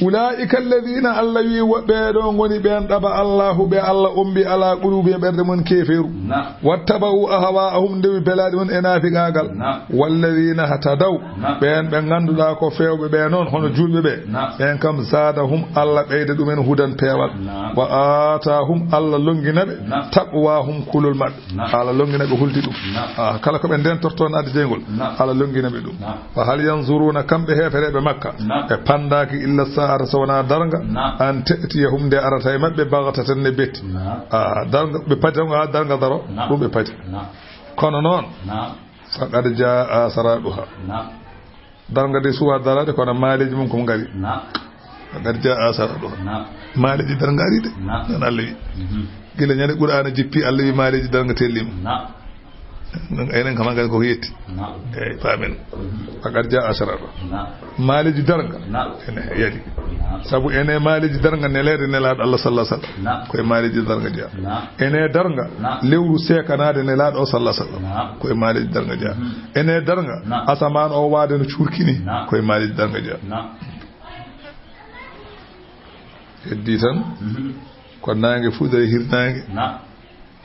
Ulaa'ika alladhina, Allah wi, wo-, ɓee ɗoo ngoni ɓeen ɗaɓa Allahu, ɓe Allah ombi ala quluubihim, ɓerɗe mum keefeeru. Naam. Wattaba'u ahwa'ahum, ndewi belaaɗi mum e naafiqaagal. Naam. Walladhina hatadaw, Naam. ɓeen ɓe ngannduɗaa ko feewɓe ɓe noon, hono juulɓe ɓe. Naam. Ɓeen kam zaadahum, Allah ɓeyda ɗumen hudan peewal. Naam. Wa aataahum, Allah lonngina ɓe Naam. taqwaahum, kulol maɓɓe. Naam. Allah lonngina ɓe hulde ɗum. Naam. Ah, kala ko ɓe ndeentortoo naatde jeyngol, Naam. Allah lonngina ɓe ɗum. Naam. Fa hal yanzuruna, kamɓe heefereɓe Makka, Naam. ɓe pandaaki illa sa'ata, so wonaa darnga, Naam. an ta'tiyahum, nde arata e maɓɓe, baghtatan, ne betti. Naam. Ah, darnga, ɓe padi tan ko haa darnga daro, Naam. ɗum ɓe padi. Naam. Kono noon, Naam. faqad jaa asraduha. Naam. Darnga de suwa daraade, kono maaleeji mum ko ngari. Naam. Faqad jaa asraduha. Naam. Maaleeji darnga ari de. Naam. Nan Allah wi. Mhm. Gila ñande Qur'aana jippi, Allah wi maaleeji darnga tellima. Naam. Enen kam hankadi koko yetti. Naam. Eyi, paamen. Mhm. Faqad jaa asraduha. Naam. Maaleeji darnga. Naam. Ene yadi. Naam. Sabu ene maaleeji darnga neleede nelaaɗo Allah sallallahu alaihi wasallam. Naam. Koye maaleeji darnga jeya. Naam. Ene darnga Naam. lewru seekanaade nelaaɗo o sallallahu alaihi wasallam. Naam. Koye maaleeji darnga jeya. Mhm. Ene darnga Naam. asamaan o waade no cuurki ni. Naam. Koye maaleeji darnga jeya. Naam. Heddi tan Mhm. ko naange fuɗɗoyta e hirnaange. Naam.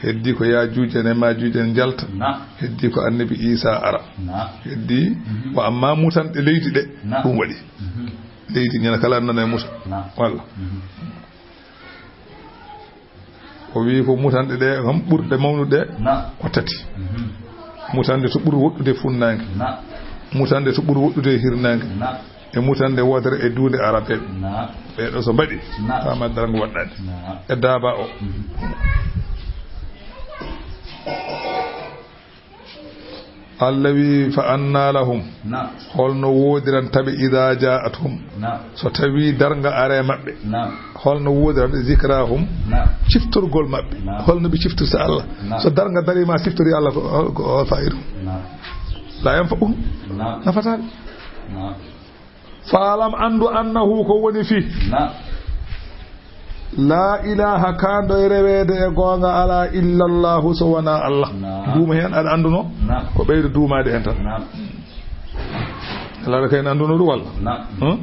Heddi ko Yaajuuj en e Maajuuj en njalta. Naam. Heddi ko Annabi Iisaa ara. Naam. Heddi Mhm. ko amma mutanɗe leydi ɗe, Naam. ɗum waɗi. Mhm. Leydi ñande kala nana e muta. Naam. Walla. Mhm. O wi ko mutanɗe ɗe kam ɓurɗe mawnude Naam. ko tati. Mhm. Mutanɗe to ɓuri woɗɗude funnaange. Naam. Mutanɗe to ɓuri woɗɗude hirnaange. Naam. E mutanɗe wootere e duunde arabeeɓe. Naam. Ɓee ɗoo so mbaɗi, Naam. faama darnga waɗɗaani. Naam. E daaba o. Mhm. Allah wi, "Fa anna lahum." Naam. Holno woodiran taɓe, "Idaa jaa'athum." Naam. So tawi darnga are maɓɓe. Naam. Holno woodiran ɓe, "Zikrahum." Naam. Ciftorgol maɓɓe. Naam. Holno ɓe ciftirta Allah? Naam. So darnga darii ma ciftori Allah ko, ko, ko faayidu? Naam. La yanfa'uhum. Naam. Nafataa ɓe. Naam. Faalam, anndu, annahu, ko woni fii. Naam. Laa ilaaha, kaanɗo e reweede e goonga alaa, illallahu, so wonaa Allah. Naam. Duuma heen, aɗa annduno? Naam. Ko ɓeydo duumaade heen tan. Naam. Nelaaɗo kay ne annduno ɗum walla? Naam. Hmm?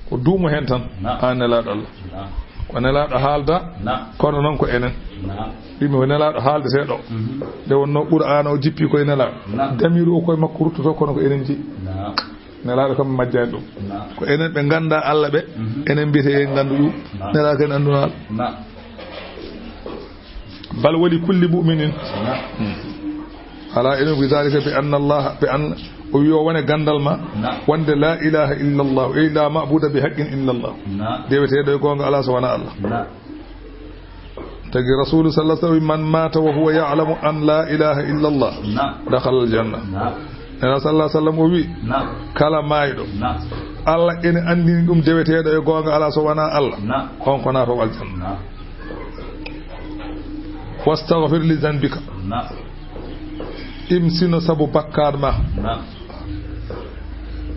Ko duumo heen tan. Naam. Aan nelaaɗo Allah. Naam. Ko nelaaɗo haalda, naam, kono noon ko enen. Naam. Ɗum ko nelaaɗo haaldeteeɗo. Mhm. Nde wonnoo Qur'aana o jippi koye nelaaɗo. Naam. Damiiru o koye makko ruttoto, kono ko enen jeyi. Naam. Nelaaɗo kam majjaani ɗum. Naam. Ko enen ɓe nganndaa Allah ɓe, mhm, enen mbiyetee en nganndu ɗum. Naam. Nelaaɗo kay ne annduno Allah. Naam. Bal wali kulli mu'minin. Naam. Hmm. Alaa ilmu bi daalika, bi anna Allah, bi an, o wi o wone ganndal ma, naam, wonde laa ilaaha illa Allah, ey laa ma'buuda bi haqqin illa Allah. Naam. Deweteeɗo e goonga alaa so wonaa Allah. Naam. Tagi Rasuulu sallallahu alaihi wasallam, "Man maata wa huwa ya'lamu an laa ilaaha illa Allah, naam, dakhala al-janna." Naam. Nelaaɗo sallallahu alaihi wasallam o wi, naam, kala maayɗo, naam, Allah ene anndini ɗum deweteeɗo e goonga alaa so wonaa Allah, naam, on ko naatoowo aljanna. Naam. "Wastaghfir li zanbika." Naam. Imsino sabu bakkaat ma. Naam.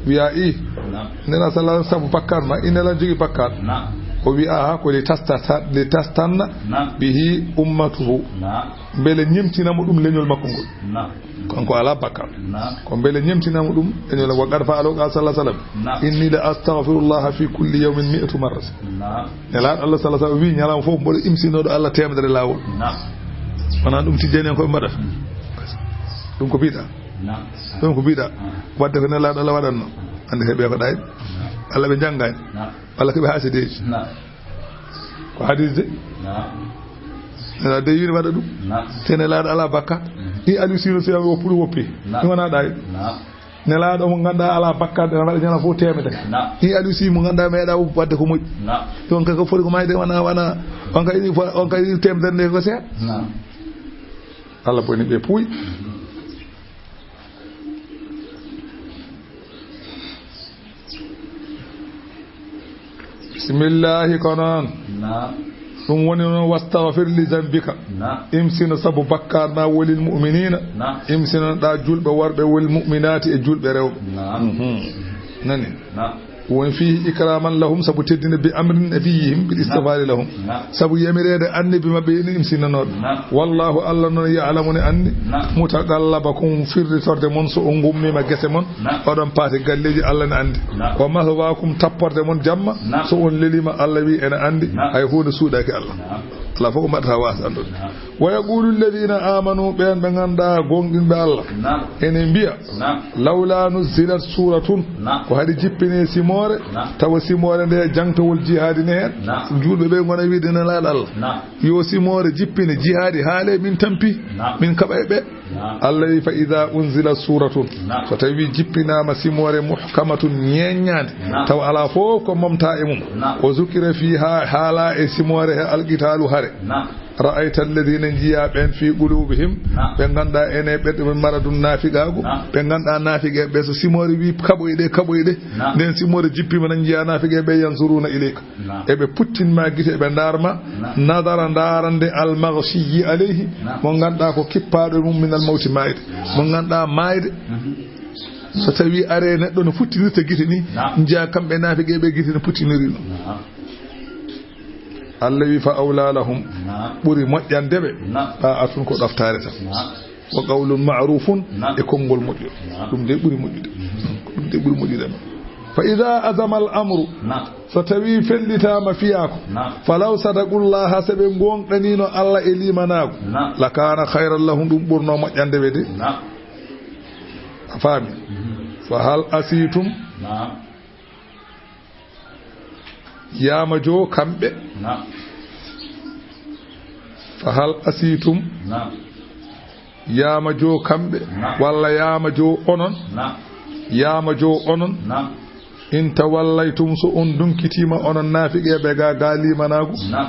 Wiya i. Naam. Nelaaɗo sallallahu alaihi wasallam sabu bakkaat ma, i nelaaɗo jogii bakkaat. Naam. O wi, aha, ko li tasta-, li tastanna, naam, bihi ummatuhu. Naam. Mbele ñemtina mo ɗum leñol makko ngol. Naam. Kanko alaa bakkaat. Naam. Ko mbele ñemtina mo ɗum leñol, wa qad fa'alahu, qala sallallahu alaihi wasallam, naam, "Inni la astaghfirullaha fi kulli yawmin mi'ata marra." Naam. Nelaaɗo Allah sallallahu alaihi wasallam wi, ñalawma fof mboɗo imsinooɗo Allah teemedere laawol. Naam. Wonaa ɗum tijjani en ko ɓe mbaɗata. Ɗum ko bidaa. Naam. Ɗum ko bidaa. Naam. Wadde ko nelaaɗo Allah waɗatno. Ande heɓe ko ɗaay. Naam. Allah ɓe janngaani. Naam. Walla ko ɓe haasideeji. Naam. Ko hadis de. Naam. Nelaaɗo de wiide waɗa ɗum. Naam. Te nelaaɗo alaa bakkaat. Mhm. I Aliou Sino so o puru woppi. Naam. Ɗum wonaa ɗaay. Naam. Nelaaɗo mo ngannduɗaa alaa bakkaat, ene waɗa ñalawma fof teemedere. Naam. Ni Aliou Sy mo ngannduɗaa meeɗaa woppu wadde ko moƴƴi. Naam. On kay ko foti ko maayde wona, wona, on kay, on kay teemedere nde ko seeɗa. Naam. Allah boni ɓe puuy. Bismillahi ko noon. Naam. Ɗum woni noon, "Wastaghfir li zanbika." Naam. Imsino sabu bakkaat ma, "walil mu'minina." Naam. Imsinoɗaa julɓe worɓe, "wal mu'minati," e julɓe rewɓe. Naam. Mhm. Nani? Naam. Woni fihi ikraman lahum, sabu teddinde, bi amri nabiyihim bil istighfari lahum. Naam. Sabu yamireede annabi maɓɓe ene imsinanooɓe. Naam. Wallahu, Allah noon, ya'lamu ne anndi, naam, mutaqallabakum, firritorde mon, so on ngummiima gese mon, naam, oɗon paati galleeji, Allah ne anndi. Naam. Wa mathwaakum, tapporde mon jamma, naam, so on leliima, Allah wi ene anndi, naam, hay huunde suuɗaaki Allah. Naam. Alaa fof ko mbaɗata waasa anndude. Naam. Wa yaqulu alladhina amanu, ɓeen ɓe ngannduɗaa goonɗinɓe Allah, naam, ene mbiya, naam, lawla nuzzilat suratun, naam, ko haɗi jippine simoore, naam, tawa simoore nde jangtowol jihaadi ne heen. Naam. Julɓe ɓe ngona wiide nelaaɗo Allah. Naam. Yo simoore jippine jihaadi haale min tampi, naam, min kaɓa e ɓe. Naam. Allah wi, "Fa idha unzila suratun." Naam. So tawi jippinaama simoore muhkamatun ñeeññaande, naam, tawa alaa fof ko momta e mum. Naam. O zukira fiha, haala e simoore he alqitalu hare. Naam. Ra'ayta alladhina, njiya ɓeen, fi qulubihim, naam, ɓe ngannduɗaa ene ɓe maradun naafiqaagu, naam, ɓe ngannduɗaa naafiqe ɓe so simoore wi kaɓoy ɗe, kaɓoy ɗe. Naam. Nden simoore jippima na njiya naafiqe ɓe yanzuruna ilayka. Naam. Eɓe puttin ma gite, eɓe ndaar ma. Naam. Nadara, ndaarande, al-maghshiyyi alayhi, naam, mo ngannduɗaa ko kippaaɗo e mum, min al-mawti, maayde. Naam. Mo ngannduɗaa maayde, mhm, so tawi are neɗɗo no futtinirta gite ni, naam, njiya kamɓe naafiqe ɓe gite no puttiniri no. Naam. Allah wi, "Fa awla lahum," naam, ɓuri moƴƴande ɓe, naam, ta'atun, ko ɗoftaare tan. Naam. Wa qawlun ma'rufun, naam, e konngol moƴƴo. Naam. Ɗum de ɓuri moƴƴude. Mhm. Ɗum de ɓuri moƴƴude. Fa idha azama al amru, naam, so tawi fellitaama fiyaako, naam, falaw sadaqullaha, so ɓe ngoonɗaniino Allah e liimanaagu, naam, lakana khayran lahum, ɗum ɓurno moƴƴande ɓe de. Naam. A faami? Mhm. Fa hal asitum, naam, yaama jo kamɓe. Naam. Fa hal asitum. Naam. Yaama jo kamɓe. Naam. Walla yaama jo onon. Naam. Yaama jo onon. Naam. In tawallaytum, so on dunkitiima onon naafiqe ɓe ga, ga liimanaagu. Naam.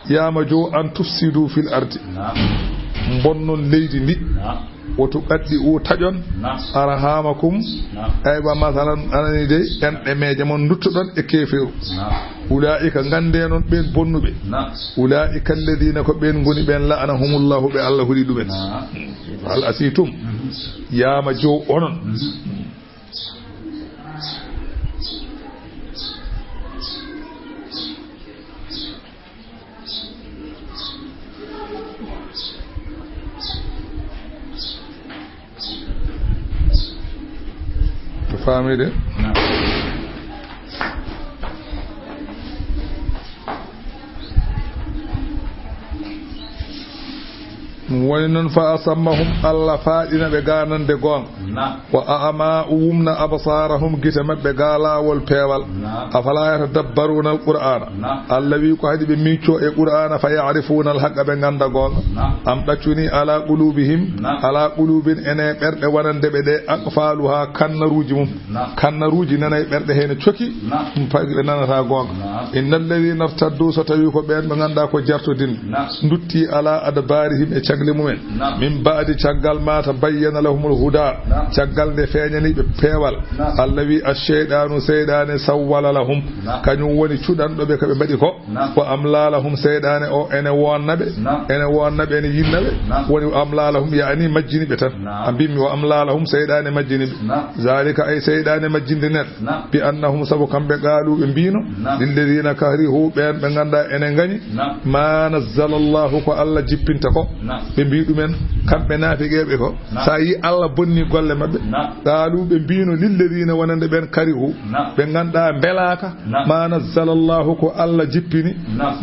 Yaama jo an tufsidu fil ardi. Naam. bonnon leydi ndi. Naam. Wa tuqatti'u taƴon. Naam. Arhamakum. Naam. Aywa, masalan, anani de, en e meeje mon nduttoɗon e keefeeru. Naam. Ulaa'ika, ngannde non ɓeen bonnuɓe. Naam. Ulaa'ika alladhina, ko ɓeen ngoni ɓeen la'anahumullahu, ɓe Allah huli ɗumen. Naam. Hal asitum. Mhm. Yaama jow onon. Mhm. To faami de. Ɗum woni noon, fa asammahum, Allah faaɗina ɓe ganande goonga. Naam. Wa a'ma, o wumna, absarahum, gite maɓɓe ga laawol peewal. Naam. Afala yatadabbaruna alqur'ana. Naam. Allah wi ko haɗi ɓe miicco e qur'ana, fa ya'rifuna alhaqqa, ɓe ganda goonga. Naam. Am ɗaccuni ala qulubihim, naam, ala qulubin, ene ɓerɗe wonande ɓe ɗe, aqfaluha, kannaruuji mum. Naam. Kannaruuji nana e ɓerɗe hee ne coki, naam, ɗum fawi ɓe nanata goonga. Naam. Innal ladhina irtaddu, so tawi ko ɓeen ɓe ngannduɗaa ko jartodin, naam, ndutti ala adbarihim, e cagle mumen. Naam. Min ba'di, caggal ma tabayyana lahumul huda, naam, caggal nde feeñani ɓe peewal. Naam. Allah wi, ash-shaytanu, seyɗaane, sawwala lahum, naam, kañum woni cuɗanɗo ɓe ko ɓe mbaɗi ko. Naam. Wa amla lahum, seyɗaane o ene wonna ɓe, naam, ene wonna ɓe, ene yinna ɓe. Naam. Woni wa amla lahum, yaani majjini ɓe tan. Naam. A mbimmi wa amla lahum, seyɗaane majjini ɓe. Naam. Zalika, ay seyɗaane majjinde nen. Naam. Bi annahum, sabu kamɓe, qaalu, ɓe mbiino, naam, lilladhina karihu, ɓeen ɓe ngannduɗaa ene ngañi, naam, ma nazzala Allahu, ko Allah jippinta ko. Naam. Ɓe mbi ɗumen, kamɓe naafiqeeɓe ko, naam, so a yi Allah bonni golle maɓɓe. Naam. Qaalu, ɓe mbiino, lilladhina, wonande ɓeen, karihu, naam, ɓe ngannduɗaa mbelaaka, naam, ma nazzala Allahu, ko Allah jippini. Naam.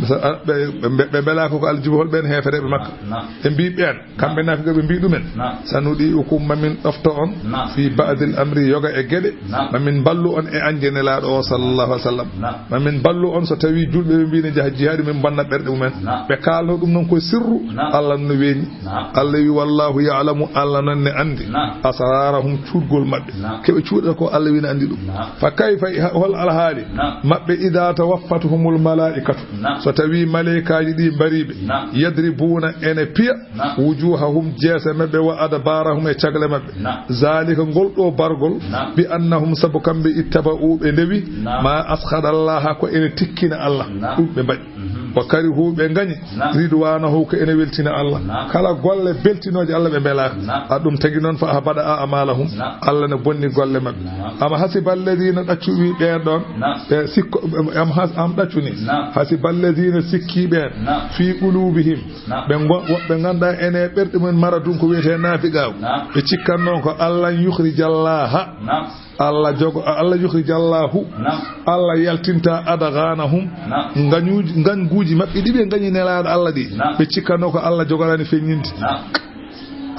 Ɓe, ɓe, ɓe mbelaaka ko Allah jippi, hol ɓeen heefereeɓe Makka. Naam. Ɓe mbi ɓeen, kamɓe naafiqeeɓe mbi ɗumen, naam, sanudi'ukum, mamin ɗofto on, naam, fi ba'dil amri, yoga e geɗe, naam, mamin mballu on e anje Nelaaɗo o, sallallahu alaihi wasallam. Naam. Mamin mballu on so tawi julɓe ɓe mbi ne njaha jihaadi, min mbanna ɓerɗe mumen. Naam. Ɓe kaalno ɗum noon ko sirru, naam, Allah no weeñi. Naam. Allah wi, wallahu ya'lamu, Allah noon ne anndi, naam, asrarahum, cuuɗgol maɓɓe. Naam. Keɓe cuuɗa ko Allah wi ne anndi ɗum. Naam. Fa kayfa, hol alhaali, naam, maɓɓe, idha tawaffatuhumul malaa'ikatu, naam, so tawi maleykaaji ɗi mbari ɓe, naam, yadribuna, ene piya, naam, wujuhahum, jeese maɓɓe, wa adbarahum, e cagle maɓɓe. Naam. Zalika, ngol ɗo bargol, naam, bi annahum, sabu kamɓe, ittaba'u, ɓe ndewi, naam, ma askhada Allaha, ko ene tikkina Allah. Naam. Ɗum ɓe mbaɗi. Mhm. Wa karihu, ɓe ngañi, naam, ridwanahu, ko ene weltina Allah. Naam. Kala golle beltinooje Allah ɓe mbelaaka. Naam. A ɗum tagi noon, fa ahbada a'malahum. Naam. Allah ne bonni golle maɓɓe. Naam. Am hasiba alladhina, ɗaccu wi ɓeen ɗon. Naam. Ɓe sikko, am has-, am ɗaccu ni. Naam. Hasiba alladhina, sikki ɓeen. Naam. Fi qulubihim. Naam. Ɓe ngo-, woɓɓe ngannduɗaa ene ɓerɗe mum maradun ko wiyetee naafiqaagu. Naam. Ɓe cikkanno ko Allah yukhrijallaha. Naam. Allah jogo, Allah yukhrijallahu. Naam. Allah yaltinta adghanahum. Naam. Ngañuuji, ngañguuji maɓɓe ɗi ɓe ngañi Nelaaɗo Allah ɗi. Naam. Ɓe cikkanno ko Allah jogoraani feññinde. Naam.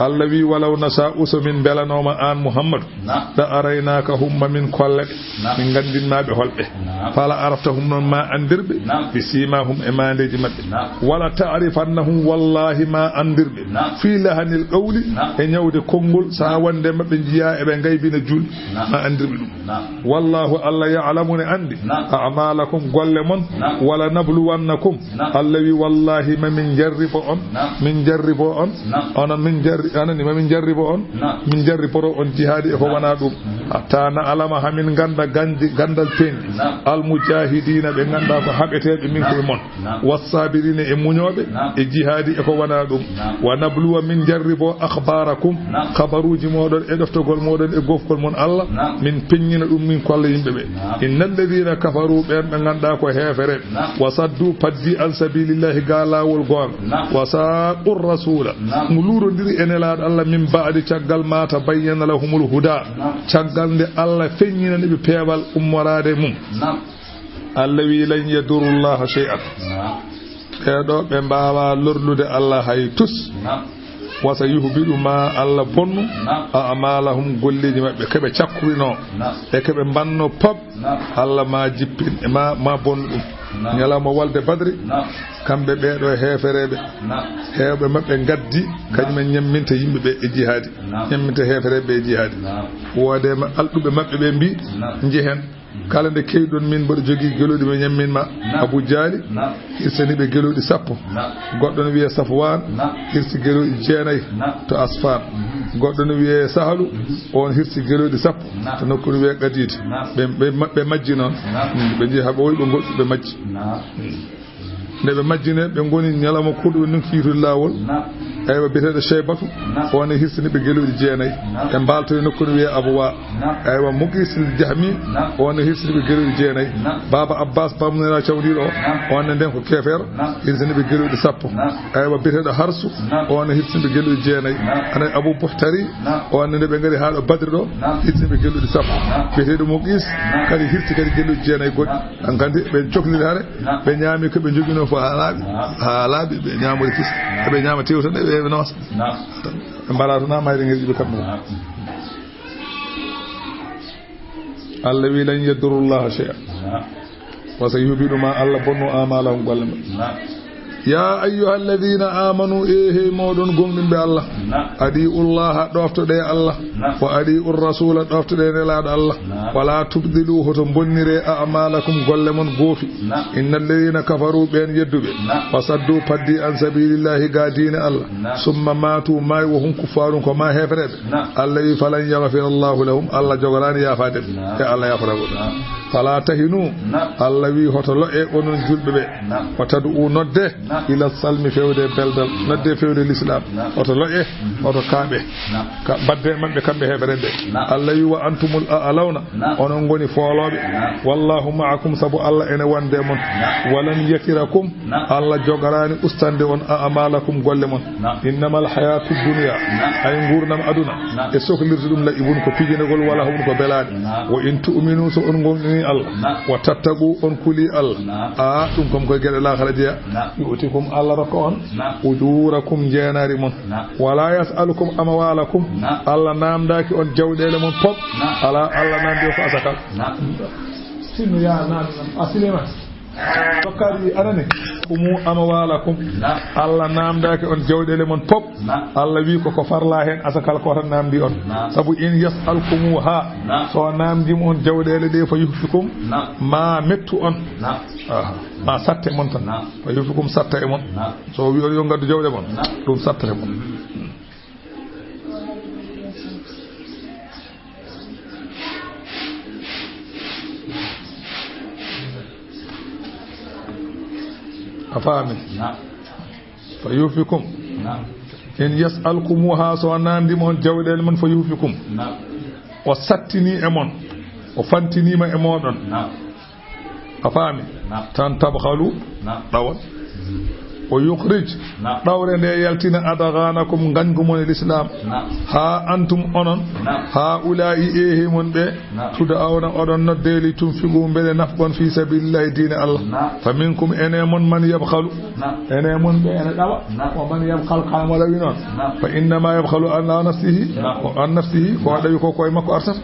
Allah wi, walaw nasha'u, so min mbelanooma aan Muhammadu. Naam. La araynakahum, ma min kolle ɓe. Naam. Min nganndin ma ɓe holɓe. Naam. Fala araftahum, noon ma anndir ɓe. Naam. Bi simahum, e maandeeji maɓɓe. Naam. Wala ta'rifannahum, wallahi ma anndir ɓe. Naam. Fi lahanil qawli, naam, e ñawde konngol, so a wonde maɓɓe njiya eɓe ngaybina juulɓe. Naam. Ma anndir ɓe ɗum. Naam. Wallahu, Allah ya'lamu, ne anndi. Naam. A'malakum, golle mon. Naam. Wala nabluwannakum. Naam. Allah wi, wallahi, ma min jarribo on. Naam. Min jarribo on. Naam. Onon min jarri-, anani, ma min jarribo on. Naam. Min jarriboro on jihaadi e ko, naam, wona ɗum. Mhm. Hatta na'lama, ha min ganda ganji-, gandal pendi. Naam. Al mujahidina, ɓe ngannduɗaa ko haɓeteeɓe min, naam, koye mon. Naam. Wassabirina, e muñooɓe, naam, e jihaadi e ko wona ɗum. Naam. Wa nabluwa, min jarribo, akhbarakum, naam, khabaruuji mooɗon e ɗoftogol mooɗon e gofgol mon Allah, naam, min peññina ɗum, min kolla yimɓe ɓe. Naam. Innal ladhina kafaru, ɓeen ɓe ngannduɗaa ko heefereɓe. Naam. Wa saddu, paddi, an sabilillahi, ga laawol goonga. Naam. Wa shaqqu rasula. Naam. Mo luurondiri e Nelaaɗo Allah, min ba'di, caggal ma tabayyana lahumul huda. Naam. Caggal nde Allah feññinani ɓe peewal ummoraade mum. Naam. Allah wi, lan yadurrullaha shay'an. Naam. Ɓee ɗo ɓe mbaawa lorlude Allah hay tus. Naam. Wa sayuhbitu, ma Allah bonnu, naam, a'malahum, golleeji maɓɓe, ko ɓe cakkurinoo, naam, e ko ɓe mbanno pop. Naam. Allah ma jippin, ma, ma bonnu ɗum. Naam. Ñalawma wolde Badri, naam, kamɓe ɓee ɗo heefereeɓe, naam, heewɓe maɓɓe ngaddi, naam, kañumen ñamminta yimɓe ɓe e jihaadi. Naam. Ñamminta heefereeɓe ɓe e jihaadi. Naam. Woode ma-, alɗuɓe maɓɓe ɓe mbi, naam, njehen. Kala nde kewi ɗon min mboɗo jogii gelooɗi mo ñammin ma. Abu Jaali hirsani ɓe gelooɗi sappo. Goɗɗo no wiyee Safwaan hirsi gelooɗi jeenayi to Asfaan. Goɗɗo no wiyee Sahalu, on hirsi gelooɗi sappo to nokku no wiyee Qadiid. Ɓe, ɓe, ɓe majji noon. Mm, ɓe njehi haa ɓooyi ɓe ngoɗɗi ɓe majji. Nde ɓe majjine, ɓe ngoni ñalawma kurɗo ɓe ndonki yiytude laawol. Eywa, biyeteeɗo Cheybatu, on ne hirsini ɓe gelooɗi jeenayi. Ɓe mbaaltoyi nokku no wiyee Abuwa. Eywa, Muqisil Jahmi, on ne hirsini ɓe gelooɗi jeenayi. Baaba Abbas, bammunira cawdiiɗo o, on ne nden ko keefeero, hirsini ɓe gelooɗi sappo. Eywa, biyeteeɗo Harsu, on ne hirsini ɓe gelooɗi jeenayi. Ana Abu Buhtari, on ne nde ɓe ngari haa ɗo Badri ɗo, hirsini ɓe gelooɗi sappo. Biyeteeɗo Muqis kadi hirsi kadi gelooɗi jeenayi goɗɗi. Hankadi ɓe cokliri hare, ɓe ñaami ko ɓe njoginoo fof haa laaɓi, haa laaɓi, ɓe ñaamori kis, ɓe ñaama tewta ɗe, ɓe noosa. Ɓe mbaɗa toon haa mayre ngel ɓe kamɓe. Allah wi: "Lan yadurrullaha shay'a." Wa sayuhbitu ma Allah bonno amalahum golle maɓɓe. Ya ayyuhalladhina amanu, e hey moɗon gomɗinɓe Allah. Adi'ullaha, ɗoftoɗe Allah. Wa adi'ur rasula, ɗoftoɗe Nelaɗo Allah. Wala tubdilu, hoto bonnire a'malakum, golle mon goofi. Innal ladhina kafaru, ɓen yedduɓe. Wa saddu, paddi an sabilillahi, ga diine Allah. Summa matu, may wo hum kuffarun, ko ma hefereɓe. Allah wi: "Falan yaghfira Allahu lahum", Allah jogoraani yaafaade ɓe. E Allah yaafata goɗɗo. Fala tahinu, Allah wi: "Hoto lo'e onon julɓe ɓe." Wa tad'u, nodde, ila salmi, fewde beldal, nodde fewde l'islam. Hoto lo'e, hoto kaaɓe. Ka badde maɓɓe kamɓe hefereɓe. Allah wi: "Wa antumul a'launa", onon ngoni foolooɓe. Wallahu ma'akum, sabu Allah ene wonde mon. Walan yatirakum, Allah jogoraani ustaande on a'malakum, golle mon. Innamal hayatu dunya, ay nguurndam aduna, e soklirde ɗum, la'ibun, ko pijinagol, wala hawun, ko belaade. Wa in tu'minu, so on gomɗini Allah, wa tattaqu, on kuli Allah, a ɗum kam koye geɗe laakhara jeya. Yu'tikum, Allah rokka on ujurakum, jeenaari mon. Wala yas'alukum amwalakum, Allah naamndaaki on jawɗeele mon pop. Ala, Allah naamndi ko asakal. Sinno ya naamnam a Suleiman. Tokkaari anani. Kumu amwalakum. Allah naamndaaki on jawɗeele mon pop. Allah wi ko, ko farla heen asakal ko tan naamndi on. Sabu in yas'alkumuha, so naamndiima on jawɗeele ɗe, fa yuhfikum, ma mettu on. Aha, ma satte mon tan. Fa yuhfikum, satta e mon. So wi on yo ngaddu jawɗe mon, ɗum sattata mon. A faami? Fa yuhfikum. In yas'alkumuha, so naamndiima on jawɗeele mon, fa yuhfikum. O sattini e mon, o fantiniima e mooɗon. A faami? Tan tabkhalu, ɗawon. O yukhrij, ɗawre nde yaltina, adghanakum, ngañgu mon e l'islam. Ha antum onon, haula'i, e he mon ɓe, tud'auna, oɗon nodde, li tunfiqu, mbele nafqon, fi sabilillahi, diine Allah. Fa minkum, ene mon, man yabkhalu, ene mon ɓe ene ɗawa. Wa man yabkhal, kala mo ɗawi noon, fa innama yabkhalu ala nafsihi, ko an nafsihi, ko o ɗawi ko koye makko artata.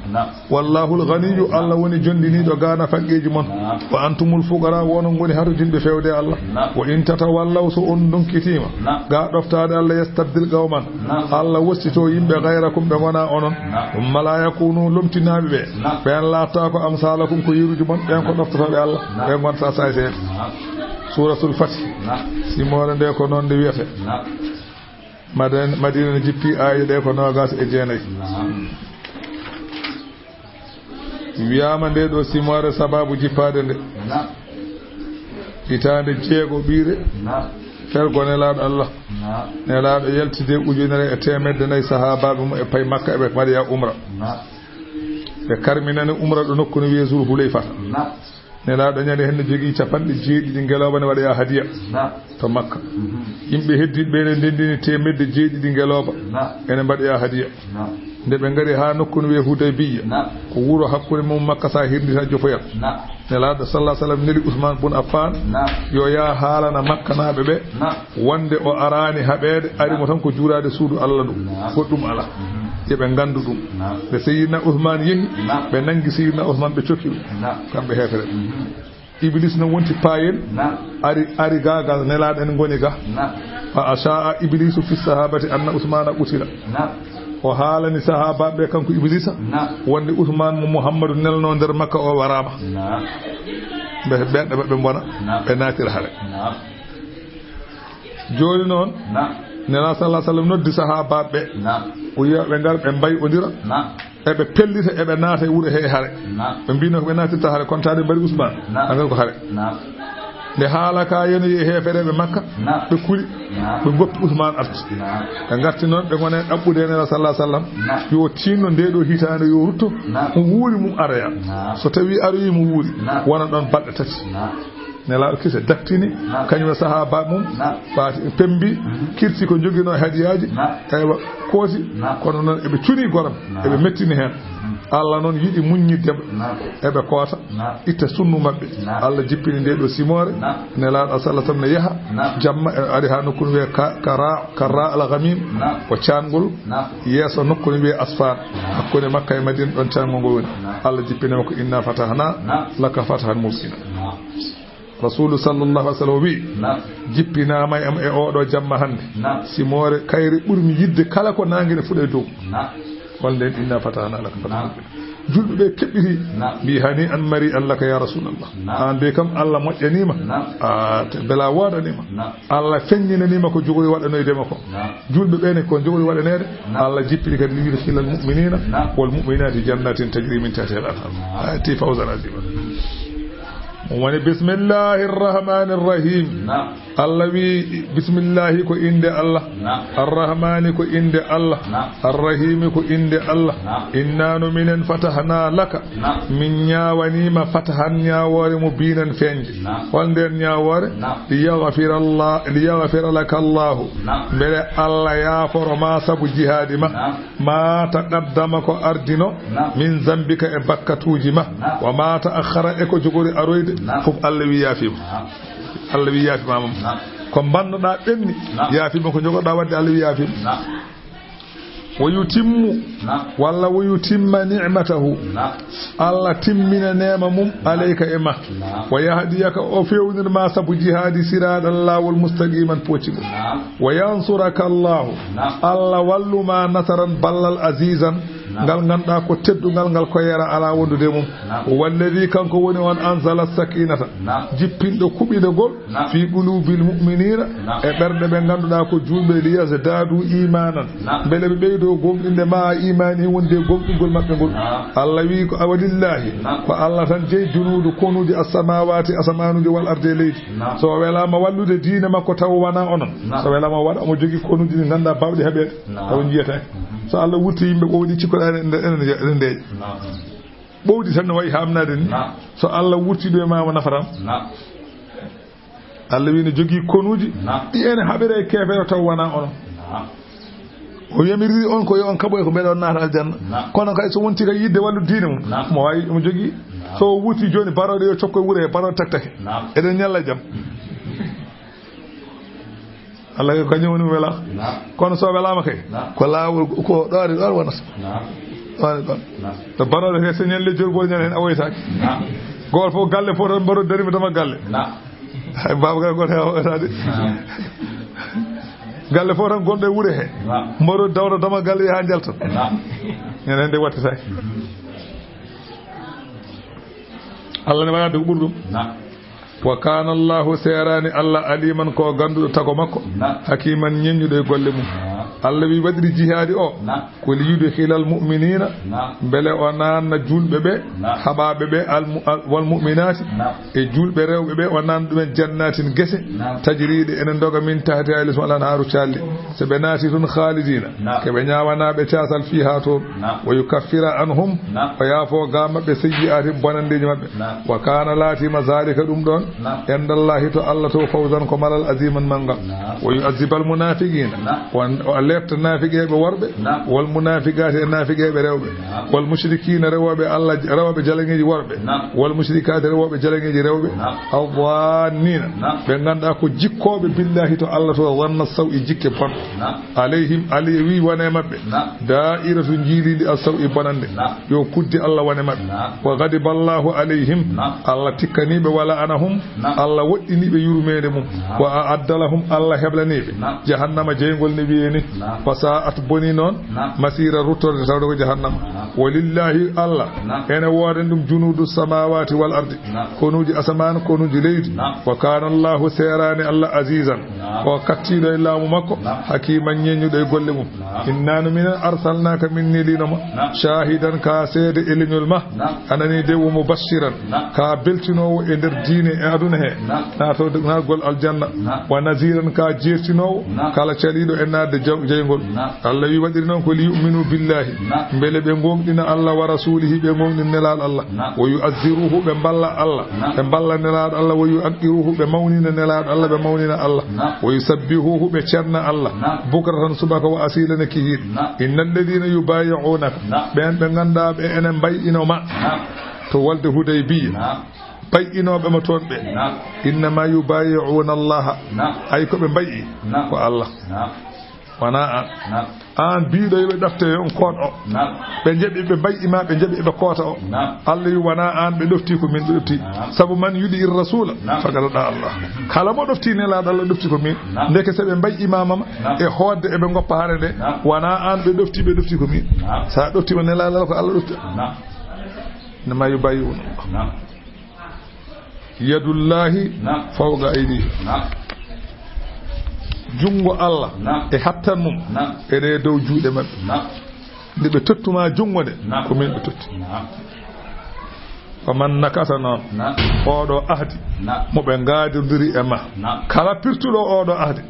Wallahul ghaniyyu, Allah woni jondiniiɗo ga nafaqqeeji mon. Wa antumul fuqara, wono ngoni harujinɓe fewde Allah. Wa in tatawallaw, so on donkitiima ga ɗoftaade Allah, yastabdil qawman, Allah wossito yimɓe ghayrakum, ɓe ngona onon. Thumma la yakunu, lomtinaaɓe ɓe, ɓen laattaako amsalakum, ko yeruji mon, ɓen ko ɗoftotooɓe Allah, ɓen ngonta sayseede. Suratul Fath, simoore nde ko noon nde wiyata. Madan-, Madina ne jippi aaye ɗe ko noogas e jeenayi. Wiyaama nde ɗo simoore sababu jippaade nde. Hitaande jeego ɓiire fergo Nelaaɗo Allah. Nelaaɗo yaltide ujunere e teemedde nayi sahaabaaɓe mum e pay Makka, eɓe mbaɗoya umra. Ɓe karminani umra ɗo nokku no wiyee Zul Hulayfata. Nelaaɗo ñande heen ne jogii capanɗe jeeɗiɗi ngelooba ne waɗoya hadiya to Makka. Yimɓe heddiiɓe ɓe ne ndenndini teemedde jeeɗiɗi ngelooba ene mbaɗoya hadiya. Nde ɓe ngari haa nokku no wiyee Hudaybiyya, ko wuro hakkunde mum Makka, so a hirndita jofoyat. Nelaaɗo sallallahu alaihi wasallam neli Usman bun Affan yo yaa haalana Makkanaaɓe ɓe wonde o araani haɓeede, ari mo tan ko juuraade suudu Allah ndu, goɗɗum alaa. Yo ɓe nganndu ɗum. Nde Seydina Usman yehi, ɓe nanngi Seydina Usman, ɓe cokki ɗum. Kamɓe heefere. Iblis no wonti paayel, ari, ari gaagal Nelaaɗo en ngoni ga. Fa asha'a Iblisu fi sahabati anna Usmana qutila. O haalani sahaabaaɓe ɓe, kanko Ibliisa, Naam. wonde Usmaan mo Muhammadu nelnoo nder Makka o waraama. Naam. Ɓe, ɓe, ɓe, ɓe mbona, Naam. ɓe naatira hare. Naam. Jooni noon, Naam. Nelaaɗo sallallahu alaihi wasallam noddi sahaabaaɓe ɓe. Naam. O wiya ɓe ngar, ɓe mbay'ondira. Naam. Eɓe pellita, eɓe naata e wuro he hare. Naam. Ɓe mbino ko ɓe naatirta hare, kono taade mbari Usmaan. Naam. Angal ko hare. Naam. Nde haala ka yenoyi e heefereɓe Makka, Naam. ɓe kuli, Naam. ɓe goppi Usmaan arti. Naam. Ɓe ngarti noon, ɓe ngone ɗaɓɓude Nelaaɗo sallallahu alaihi wasallam, Naam. yo tinno nde ɗo hitaande yo rutto, Naam. mo wuuri mum aroya. Naam. So tawi aroyi mo wuuri, Naam. wona ɗon balɗe tati. Naam. Nelaaɗo kisa daktini, Naam. kañum e sahaaba mum, Naam. faati pembi, Mhm. kirsi ko joginoo hadiyaaji, Naam. eywa, koosi, Naam. kono noon eɓe cuni goram, Naam. eɓe mettini heen. Mhm. Allah noon yiɗi muññidde ɓe. Naam. Eɓe koota, Naam. itta sunnu maɓɓe. Naam. Allah jippini nde ɗo simoore, Naam. Nelaaɗo sallallahu alaihi wasallam ne yaha, Naam. jamma e ari haa nokku no wiyee ka, ka ra, ka ra al ghamim, Naam. ko caangol Naam. yeeso nokku no wiyee Asfaan. Naam. Hakkunde Makka e Madina ɗon caangol ngol woni. Naam. Allah jippini mo ko inna fatahna Naam. laka fathan mubina. Naam. Rasulu sallallahu alaihi wasallam wi, Naam. jippinaama e am e oɗo jamma hannde. Naam. Simoore kayre ɓurmi yidde kala ko naange ne fuɗa e dow. Naam. Wonde en inna fatahna laka fathan Naam. mubina. Julɓe ɓe keɓɓiti Naam. mbi hani an mari an laka ya Rasulallah. Naam. An de kam Allah moƴƴaniima. Naam. A te bela woodaniima. Naam. Allah feññinaniima ko jogori waɗanoyde ma ko. Naam. Julɓe ɓe ne ko jogori waɗaneede. Naam. Allah jippini kadi li yudkhilal mu'minina Naam. wal mu'minati jannatin tajri min tahtiha al anhar. Naam. Ati fawzan azima. Mo woni bismillahir rahmanir rahim. Naam. Allah wi bismillahi ko innde Allah. Naam. Arrahmani ko innde Allah. Naam. Arrahimi ko innde Allah. Naam. Inna no minen fatahna laka. Naam. Min ñaawaniima fatahan ñaawoore mo biinan feeñde. Naam. Hol nden ñaawoore? Naam. Liyaghfira Allah, liyaghfira laka Allahu. Naam. Mbele Allah yaaforo ma sabu jihaadi ma. Naam. Ma taqaddama ko ardino. Naam. Min zambika e bakkatuuji ma. Naam. Wa ma ta'akhkhara e ko jogori aroyde. Naam. Fof Allah wi yaafiima. Naam. Allah wi yaafiima mum. Naam. Ko mbannoɗaa ɓenni. Naam. Yaafiima ko jogorɗaa waɗde Allah wi yaafiima. Naam. Wa yutimmu, Naam. walla wa yutimma ni'matahu. Naam. Allah timmina neema mum alayka e ma. Naam. Wa yahdiyaka o fewnir ma sabu jihaadi siraaɗan laawol mustaqiman poccigo. Naam. Wa yansuraka Allahu. Naam. Allah wallu ma nasaran ballal azizan. Naam. Ngal ngannduɗaa ko teddungal ngal ko yera alaa wondude mum. Naam. Walladi kanko woni on anzala sakinata. Naam. Jippinɗo kuɓinagol Naam. Fi qulubil mu'minina, Naam. E ɓerɗe ɓe ngannduɗaa ko juulɓe, liyazdadu imanan, Naam. Mbele ɓe ɓeydo gomɗinde ma imani wonde gomɗingol maɓɓe ngol. Naam. Allah wi ko awalillahi, Naam. Ko Allah tan jeyi junuudu konuuji assamawati, asamanuuji wal ardi e leydi. Naam. So o welaama wallude diine makko taw wona onon. Naam. So welaama waɗa omo jogii konuuji ɗi ngannduɗaa bawɗi heɓeede. Naam. Taw njiyata. Mhm. So Allah wurti yimɓe ɓowɗi cikkoɗaa enen, enen, enen ndeeƴa. Naam. Ɓowɗi tan no wayi haamnaade ni. Naam. So Allah wurti ɗo e ma mo nafatam. Naam. Allah wi no jogii konuuji, Naam. Ɗi ene haɓira e keefeero taw wona onon. Naam. O yamiriri on ko yo on kaɓoy ko mbeɗa on naata aljanna. Naam. Kono kay so wonti kay yidde wallu diine mum, Naam. Mo wawi omo jogii. Naam. So o wuti jooni barooɗe yo cokko e wure he, barooɗe taktake. Naam. Eɗen ñalla jam. Allah ko kañum woni wela. Naam. Kono so welaama kay, Naam. Ko laawol ko ɗoore ɗoon wonata. Naam. Ɗoore ɗoon. Naam. To barooɗe he so ñalle jorbol ñande heen a woytaaki. Naam. Goto fof galle fof tan mbaɗo darima dama galle. Naam. Hay baaba kay goto he a woytaade. Naam. Galle fof tan gonɗo e wure he. Naam. Mbaɗo dawro dama galle yaha njalta. Naam. Ñande heen de wattitaaki. Allah ne waɗa ko ɓuri ɗum. Naam. Wa kana Allahu seeraani Allah aliman ko ganduɗo tago makko. Naam. Hakiman ñeññuɗo e golle mum. Naam. Allah wi waɗiri jihaadi o. Naam. Ko li yudkhilal mu'minina. Naam. Mbele o naanna julɓe ɓe. Naam. Haɓaaɓe ɓe al mu-, al-, wal mu'minati. Naam. E julɓe rewɓe ɓe o naanna ɗumen jannatin gese. Naam. Tajriɗe ene ndoga min tahtiha les al anharu calli. So ɓe naati tun khalidina. Naam. Ke ɓe ñawanaaɓe caasal fiha toon. Naam. Wa yukaffira anhum. Naam. O yaafo ga maɓɓe sayyi'aatihim bonandeeji maɓɓe. Naam. Wa kana laatima zalika ɗum ɗon. Naam. Indallahi to Allah to fawzan ko malal aziman manngal. Naam. Wa yu'azzibal munafiqina. Naam. O, o lepta nafiqeeɓe worɓe. Naam. Wal munafiqati e nafiqeeɓe rewɓe. Naam. Wal mushrikina rewooɓe Allah, rewooɓe jalaŋeeji worɓe. Naam. Wal mushrikati rewooɓe jalaŋeeji rewɓe. Naam. Adh-dhannina. Naam. Ɓe ngannduɗaa ko jikkooɓe billahi to Allah to dhanna saw e jikke bon. Naam. Alayhim, Ali wi wone maɓɓe. Naam. Da'iratu jiilindi as-saw e bonande. Naam. Yo kuddi Allah wone maɓɓe. Naam. Wa ghadiba Allahu alayhim. Naam. Allah tikkaniiɓe wa la'anahum. Naam. Allah woɗɗiniiɓe yurmeende mum. Naam. Wa a'adda lahum, Allah heblaniiɓe. Naam. Jahannama jeyngol ne wiyee ni. Wa sa'at, boni noon. Masira, ruttorde tawde ko jahannama. Wa lillahi, Allah. Ene woodani ɗum junuudu samawati wal ardi. Konuuji asamaan, konuuji leydi. Wa kana Allahu, seeraani Allah, azizan. Ko kattiiɗo e laamu makko. Hakiman, ñeññuɗo e golle mum. Inna no minen arsalnaka, min neliino ma. Shahidan, ka seede e leñol ma. Anani de, wo mubashiran, ka beltinoowo e nder diine e aduna he. Naatorde, naatgol aljanna. Wa naziran, ka jeertinoowo kala caliiɗo e naatde jaw-, jeyngol. Allah wi waɗiri noon ko li yu'minu billahi. Mbele ɓe gooŋɗina Allah wa rasulihi, ɓe gooŋɗina nelaaɗo Allah. Wa yu'azziruhu, ɓe mballa Allah. Ɓe mballa nelaaɗo Allah. Wa yu'aqqiruhu, ɓe mawnina nelaaɗo Allah, ɓe mawnina Allah. Wa yusabbihuhu, ɓe ceerna Allah. Bukratan, subaka, wa asilan, e kihiiɗe. Inna alladhina yubayi'unaka, ɓeen ɓe ngannduɗaa ɓe ene mbay'ino ma to wolde Hudaybiya. Bay'inooɓe ma toon ɓe. Innama yubayi'una Allaha. Ay ko ɓe mbay'i ko Allah. Wonaa aan. Aan biiɗo yo ɓe ɗofte yo on koot o. Ɓe njaɓi ɓe mbay'i ma, ɓe njaɓi ɓe koota o. Allah wi wonaa aan ɓe ɗofti, ko min ɓe ɗofti. Sabu man yuɗi ir rasula faqad ata Allah. Kala mo ɗofti nelaaɗo Allah ɗofti ko min. Ndeke so ɓe mbay'i ma mama e hoodde eɓe ngoppa hare nde, wonaa aan ɓe ɗofti, ɓe ɗofti ko min. So a ɗoftiima nelaaɗo Allah ko Allah ɗofti. Innama yubayi'una Allah. Yadullahi fawqa aydihim. Junngo Allah e hattan mum ene dow juuɗe maɓɓe. Nde ɓe tottuma junngo nde, ko min ɓe totti. Wa man nakasa noon, oɗo ahdi mo ɓe ngaadondiri e ma, kala pirtuɗo oɗo ahdi,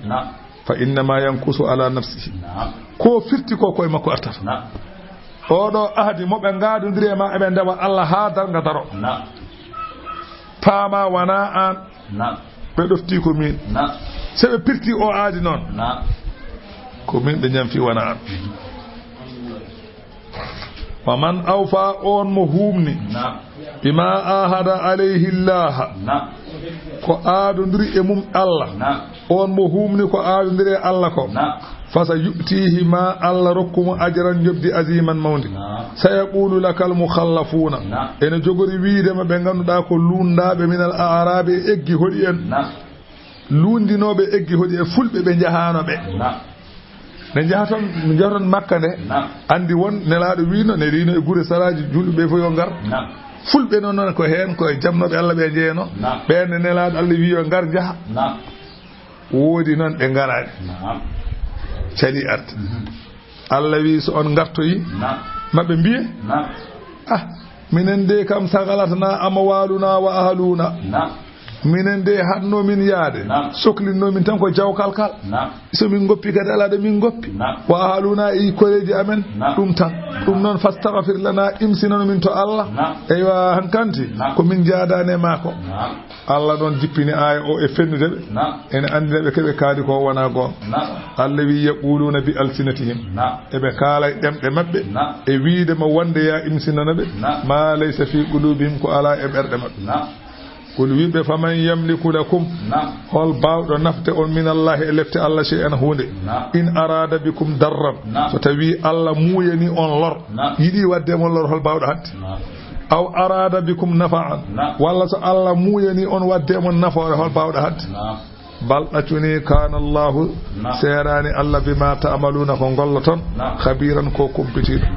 fa innama yankusu ala nafsihi. Ko firti ko koye makko artata. Oɗo ahdi mo ɓe ngaadondiri e ma, eɓe ndewa Allah haa darnga daro. Paama wonaa aan ɓe ɗofti, ko min. So ɓe pirti o ahdi noon, ko min ɓe ñamfi, wonaa aan. Wa man awfa, on mo huumni, bima ahada alayhi Allah, ko aadondiri e mum Allah, on mo huumni ko aadondiri e Allah ko, fasa yu'tihi, ma Allah rokku mo, ajran, njoɓdi, aziman, mawndi. Sayaqulu lakal mukhallafuna, ene jogori wiide ma ɓe ngannduɗaa ko luundaaɓe minal a'rabi, e eggi hoɗi en. Luundinooɓe eggi hoɗi e fulɓe ɓe njahaano ɓe. Nde njahatan, nde njahatan Makka nde, anndi won nelaaɗo wiino, ne riino e gure saraaji, julɓe ɓe fof yo ngar. Fulɓe noon, noon ko heen, ko e jamnooɓe Allah ɓe njeeyano. Ɓeen ne nelaaɗo Allah wi yo ngar njaha. Woodi noon ɓe ngaraani. Cali arta. Allah wi so on ngartoyi, maɓɓe mbiye, ah, minen de kam sagalatna amwaluna wa ahluna. Minen de haɗno min yaade. Soklinno min tan ko jawkal kal. So min ngoppi kadi alaa ɗo min ngoppi. Wa ahluna e koreeji amen. Ɗum tan. Ɗum noon fastaghfir lana, imsinano min to Allah. Eywa, hankanti ko min jaadaani e maako. Allah ɗon jippini aaya o e fennude ɓe. Ene anndina ɓe ko ɓe kaali ko wonaa goonga. Allah wi yaquluna bi alsinatihim. Eɓe kaala e ɗemɗe maɓɓe. E wiide ma wonde ya imsinana ɓe. Ma laysa fi qulubihim, ko alaa e ɓerɗe maɓɓe. Qul, wiɓe, faman yamliku lakum, hol baawɗo nafde on, min Allah, e lepte Allah, shay'an, huunde. In arada bikum darran, so tawi Allah muuyani on lor, yiɗi wadde mon lor, hol baawɗo hadde? Aw arada bikum nafa'an, walla so Allah muuyani on wadde mon nafoore, hol baawɗo hadde? Bal ɗaccuni, kana Allahu, seeraani Allah, bima ta'maluna, ko ngolloton, khabiran, ko kumpitiiɗo.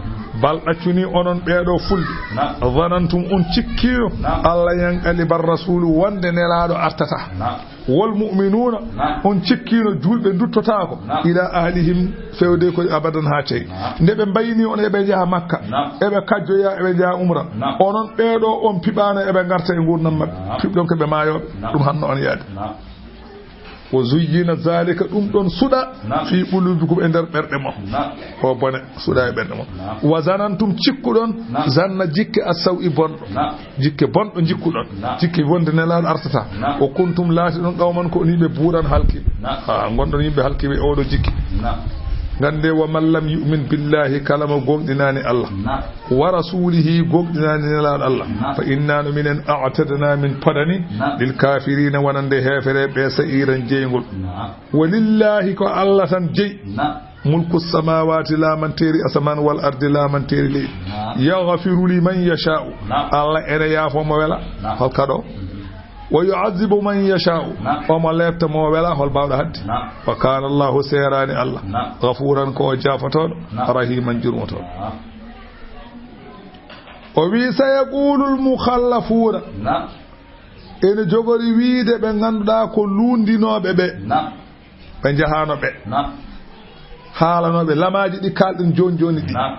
Bal ɗaccuni onon ɓeeɗo fulɓe, zanantum, on cikkiino, Allah yanqalibar rasulu, wonde nelaaɗo artata. Wal mu'minuna, on cikkiino julɓe nduttotaako, ila ahlihim, fewde ko abadan haa cey. Nde ɓe mbayni on eɓe njaha Makka, eɓe kajjoya, eɓe njaha umra. Onon ɓeeɗo on piɓaano eɓe ngarta e nguurndam maɓɓe. Piɓɗon ko ɓe maayooɓe. Ɗum hanno on yaade. Wa zuyyina zalika, ɗum ɗon suɗa, fi qulubikum, e nder ɓerɗe mon. O bone suɗa e ɓerɗe mon. Wa zanantum, cikkuɗon, zanna, jikke, as-saw'i, bonɗo. Jikke bonɗo jikkuɗon. Jikke wonde nelaaɗo artata. Wa kuntum, laatiɗon, qawman, ko on yimɓe, buran, halkiiɓe. Ha, ngonɗon yimɓe halkiiɓe e oɗo jikke. Ngande, wa man lam yu'min billahi, kala mo gomɗinaani Allah. Wa rasulihi, gomɗinaani nelaaɗo Allah. Fa inna, no minen, a'tadna, min podani, lil kafirina, wonande heefereɓe, sa'iran, jeyngol. Walillahi, ko Allah tan jeyi. Mulku samawati, laamanteeri asamaan, wal ardi, laamanteeri leydi. Yaghfiru liman yasha'u. Allah ene yaafo mo wela. Hol kaɗo? Wa yu'adhibu man yasha'u. Naam. Omo leepta mo o wela, hol baawɗo hadde? Naam. Wa kana Allahu, seeraani Allah. Naam. Ghafuran, ko o jaafotooɗo. Naam. Rahiman, jurmotooɗo. Naam. O wi, sayaqulul mukhallafuuna. Naam. Ene jogori wiide ɓe ngannduɗaa ko luundinooɓe ɓe. Naam. Ɓe njahaano ɓe. Naam. Haalanooɓe lamaaji ɗi kaalɗen jooni jooni ɗi. Naam.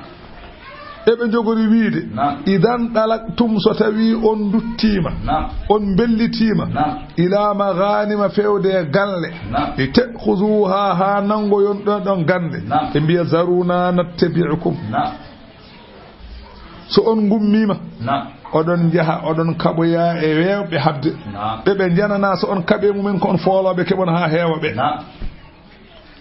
Eɓe njogori wiide, naam, idan ɗalaktum, so tawii on nduttiima, naam, on mbellitiima, naam, ila maghanima, feewde e ganle, naam, e te'khuzuha, haa nanngoyon ɗon ɗon gannde, naam, ɓe mbiya, zaruna nattabi'ukum. Naam. So on ngummiima, naam, oɗon njaha, oɗon kaɓoya e weewɓe haɓde. Naam. Ɓe ɓe njananaa so on kaɓe mumen ko on foolooɓe keɓon haa heewa ɓe. Naam.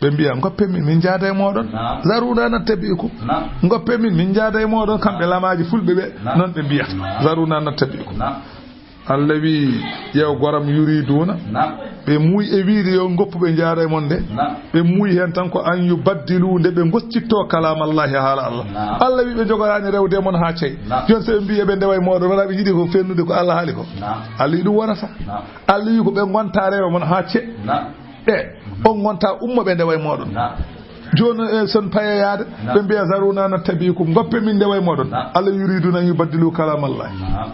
Ɓe mbiya, ngoppen min, min njaada e mooɗon. Naam. Zaruna nattabi'ukum. Naam. Ngoppen min, min njaada e mooɗon. Kamɓe lamaaji fulɓe ɓe, naam, noon ɓe mbiya. Naam. Zaruna nattabi'ukum. Naam. Allah wi, yew goram, yuriduna. Naam. Ɓe muuyi e wiide yo ngoppu ɓe njaada e mon nde. Naam. Ɓe muuyi heen tan ko an yubaddilu, nde ɓe ngoccitto kalaamallahi, haala Allah. Naam. Allah wi ɓe njogoraani rewde e mon haa cey. Naam. Jooni so ɓe mbii eɓe ndewa e mooɗon, wona ɓe njiɗi ko fennude ko Allah haali ko. Naam. Allah wi ɗum wonata. Naam. Allah wi ko ɓe ngonta rewa mon haa ce. Naam. Ɓe, on ngonta umma ɓe ndewa e mooɗon. Naam. Jooni, e, son payeyaade, naam, ɓe mbiya, zaruna nattabi'ukum, ngoppe min ndewa e mooɗon. Naam. Allah yuriduna an yubaddilu kalaamallahi. Naam.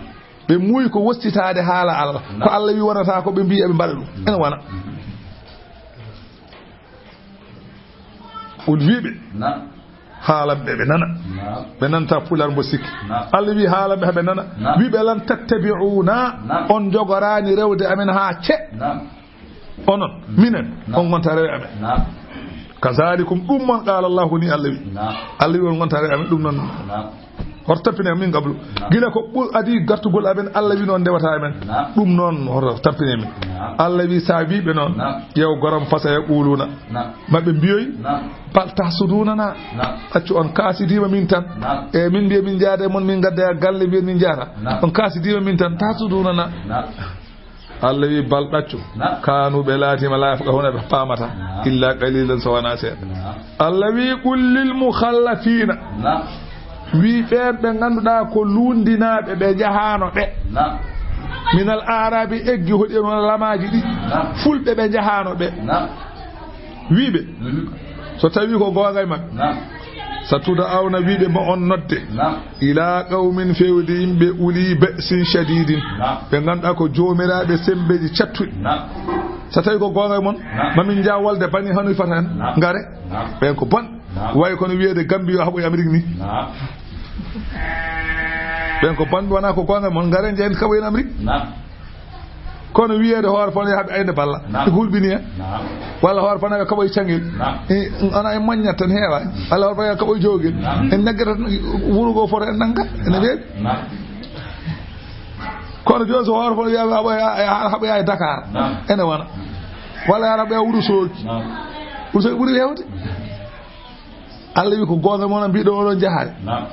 Ɓe muuyi ko wossitaade haala Allah. Naam. Ko Allah wi wonata ko, ɓe mbii eɓe mbaɗa ɗum. Ene wona. Mhm. Ul wi ɓe. Naam. Haalan ɓe, ɓe nana. Naam. Ɓe nanta Pulaar mbo sikki. Naam. Allah wi haalan ɓe haa ɓe nana. Naam. Wi ɓe, lan tattabi'una, naam, on njogoraani rewde amen haa ce. Naam. Onon, minen, naam, on ngonta rewe amen. Naam. Kazalikum, ɗum mon, qala Allahu, ni Allah wi. Naam. Allah wi on ngonta rewe amen, ɗum noon. Naam. Hoto tampine min qablu. Naam. Gila ko ɓur-, adii gartugol amen, Allah wi noon ndewata amen. Naam. Ɗum noon hoto tampine min. Naam. Allah wi sa wi ɓe noon, naam, yew goram, fasayaquluna. Naam. Ma ɓe mbiyoy, naam, bal tahsudunana. Naam. Accu on kaasidiima min tan. Naam. E min mbiya min njaada e mon, min ngadda e galle mbiya min njaata. Naam. On kaasidiima min tan, tahsudunana. Naam. Allah wi bal ɗaccu. Naam. Kanu ɓe laatiima la yafqahuna ɓe paamata. Naam. Illa qalilan so wonaa seeɗa. Naam. Allah wi qul lil mukhallafina. Naam. Wi ɓeen ɓe ngannduɗaa ko luundinaaɓe ɓe njahaano ɓe. Naam. Minal aarabi eggi hoɗi en wona lamaaji ɗi. Naam. Fulɓe ɓe njahaano ɓe. Naam. Wi ɓe. Mhm. So tawi ko goonga e maɓɓe. Naam. Satuda'awna wi ɓe ma on nodde. Naam. Ila qawmin fewde yimɓe uli ba'sin shadidin. Naam. Ɓe ngannduɗaa ko joomiraaɓe semmbeeji cattuɗi. Naam. So tawi ko goonga e mon, naam, ma min njaa wolde bani Hanifata en. Naam. Ngare. Naam. Ɓeen ko bon. Naam. Wayi kono wiyeede Gambi yo haɓoy Amérique ni. Naam. Ɓeen ko bonɓe, wonaa ko goonga e mon, ngare njahen kaɓoyen Amérique. Naam. Kono wiyeede hoore fana yo haɓe ayde balla. Naam. Ɓe hulɓini en. Naam. Walla hoore fana yo kaɓoy cangel. Naam. E, ana en moññat tan heewa. Walla hoore fana yo kaɓoy jowgel. Naam. En naggata tan wuro ngo foto en nanga. Ene weeɓi. Naam. Kono jooni so hoore fana wiyaa haɓoya, haɓoya e Dakar. Naam. Ene wona. Walla yaara haɓoya Wuro Soogi. Naam. Wuro Soogi ɓuri weewde. Allah wi ko goonga mon, mbiɗo oɗon njahaade. Naam.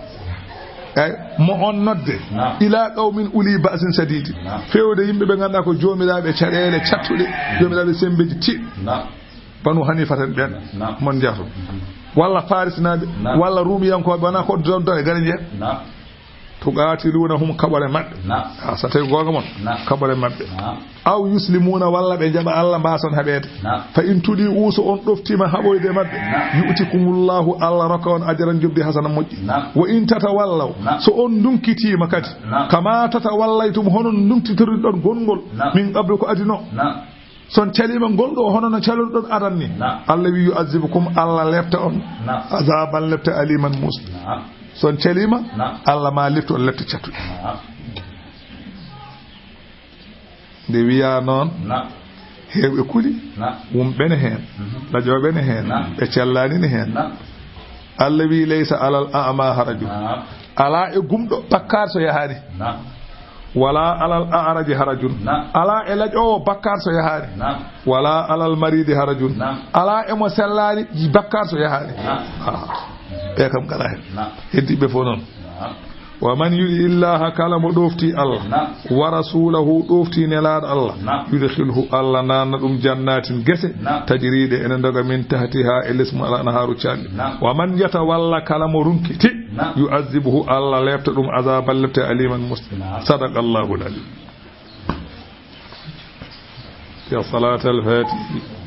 Eey, mo on nodde. Naam. Ila qawmin uli ba'sin shadidin. Naam. Fewde yimɓe ɓe ngannduɗaa ko joomiraaɓe caɗeele cattuɗe, joomiraaɓe semmbeeji tiiɗɗi. Naam. Banu Hanifata en ɓeen. Naam. Mon njahto. Walla Farisinaaɓe, naam, walla Ruumiyankooɓe, wonaa ko donta e gare njeya. Naam. Tuqatilunahum, kaɓore maɓɓe. Naam. A, so tawi goonga mon, naam, kaɓore maɓɓe. Naam. Aw yuslimuna, walla ɓe njaɓa Allah, mbaason haɓeede. Naam. Fa in tudi'u, so on ɗoftiima haɓoyde maɓɓe, naam, yu'tikumullahu, Allah rokka on ajran, njoɓdi hasana moƴƴi. Naam. Wa in tatawallaw, naam, so on ndunkitiima kadi, naam, kama tatawallaytum, hono ndunktitorɗon gonngol, naam, min qablu ko adino. Naam. So on caliima ngol ɗo, hono no calorɗon aran ni. Naam. Allah wi yu'azzibukum, Allah lepta on. Naam. Azaban, lepte, aliman, muusɗe. Naam. So on caliima, naam, Allah ma leptu on lepte cattuɗe. Naam. Nde wiyaa noon, naam, heewɓe kuli, naam, wumɓe ne heen, mhm, lajooɓe ne heen, naam, ɓe cellaani ne heen. Naam. Allah wi laysa alal a'ma harajun. Naam. Alaa e gumɗo bakkaar so yahaani. Naam. Wala alal a'raji harajun. Naam. Alaa e lajoowo bakkaar so yahaani. Naam. Wala alal maridi harajun. Naam. Alaa e mo sellaani bakkaar so yahaani. Naam. Ah. Ɓe kam ngalaa heen. Naam. Heddiiɓe fof noon. Naam. Wa man yuti illaha, kala mo ɗofti Allah, naam, wa rasulahu, ɗofti nelaaɗo Allah, naam, yudkhilhu, Allah naatna ɗum jannatin gese, naam, tajri ɗe ene ndoga min tahtiha, e les mum al anharu caali. Naam. Wa man yatawalla, kala mo runkiti, naam, yu'azzibuhu, Allah lepta ɗum azaban lepte aliman muusɗe. Naam. Sadaqallahu al-alim. Salaatal Faatihi.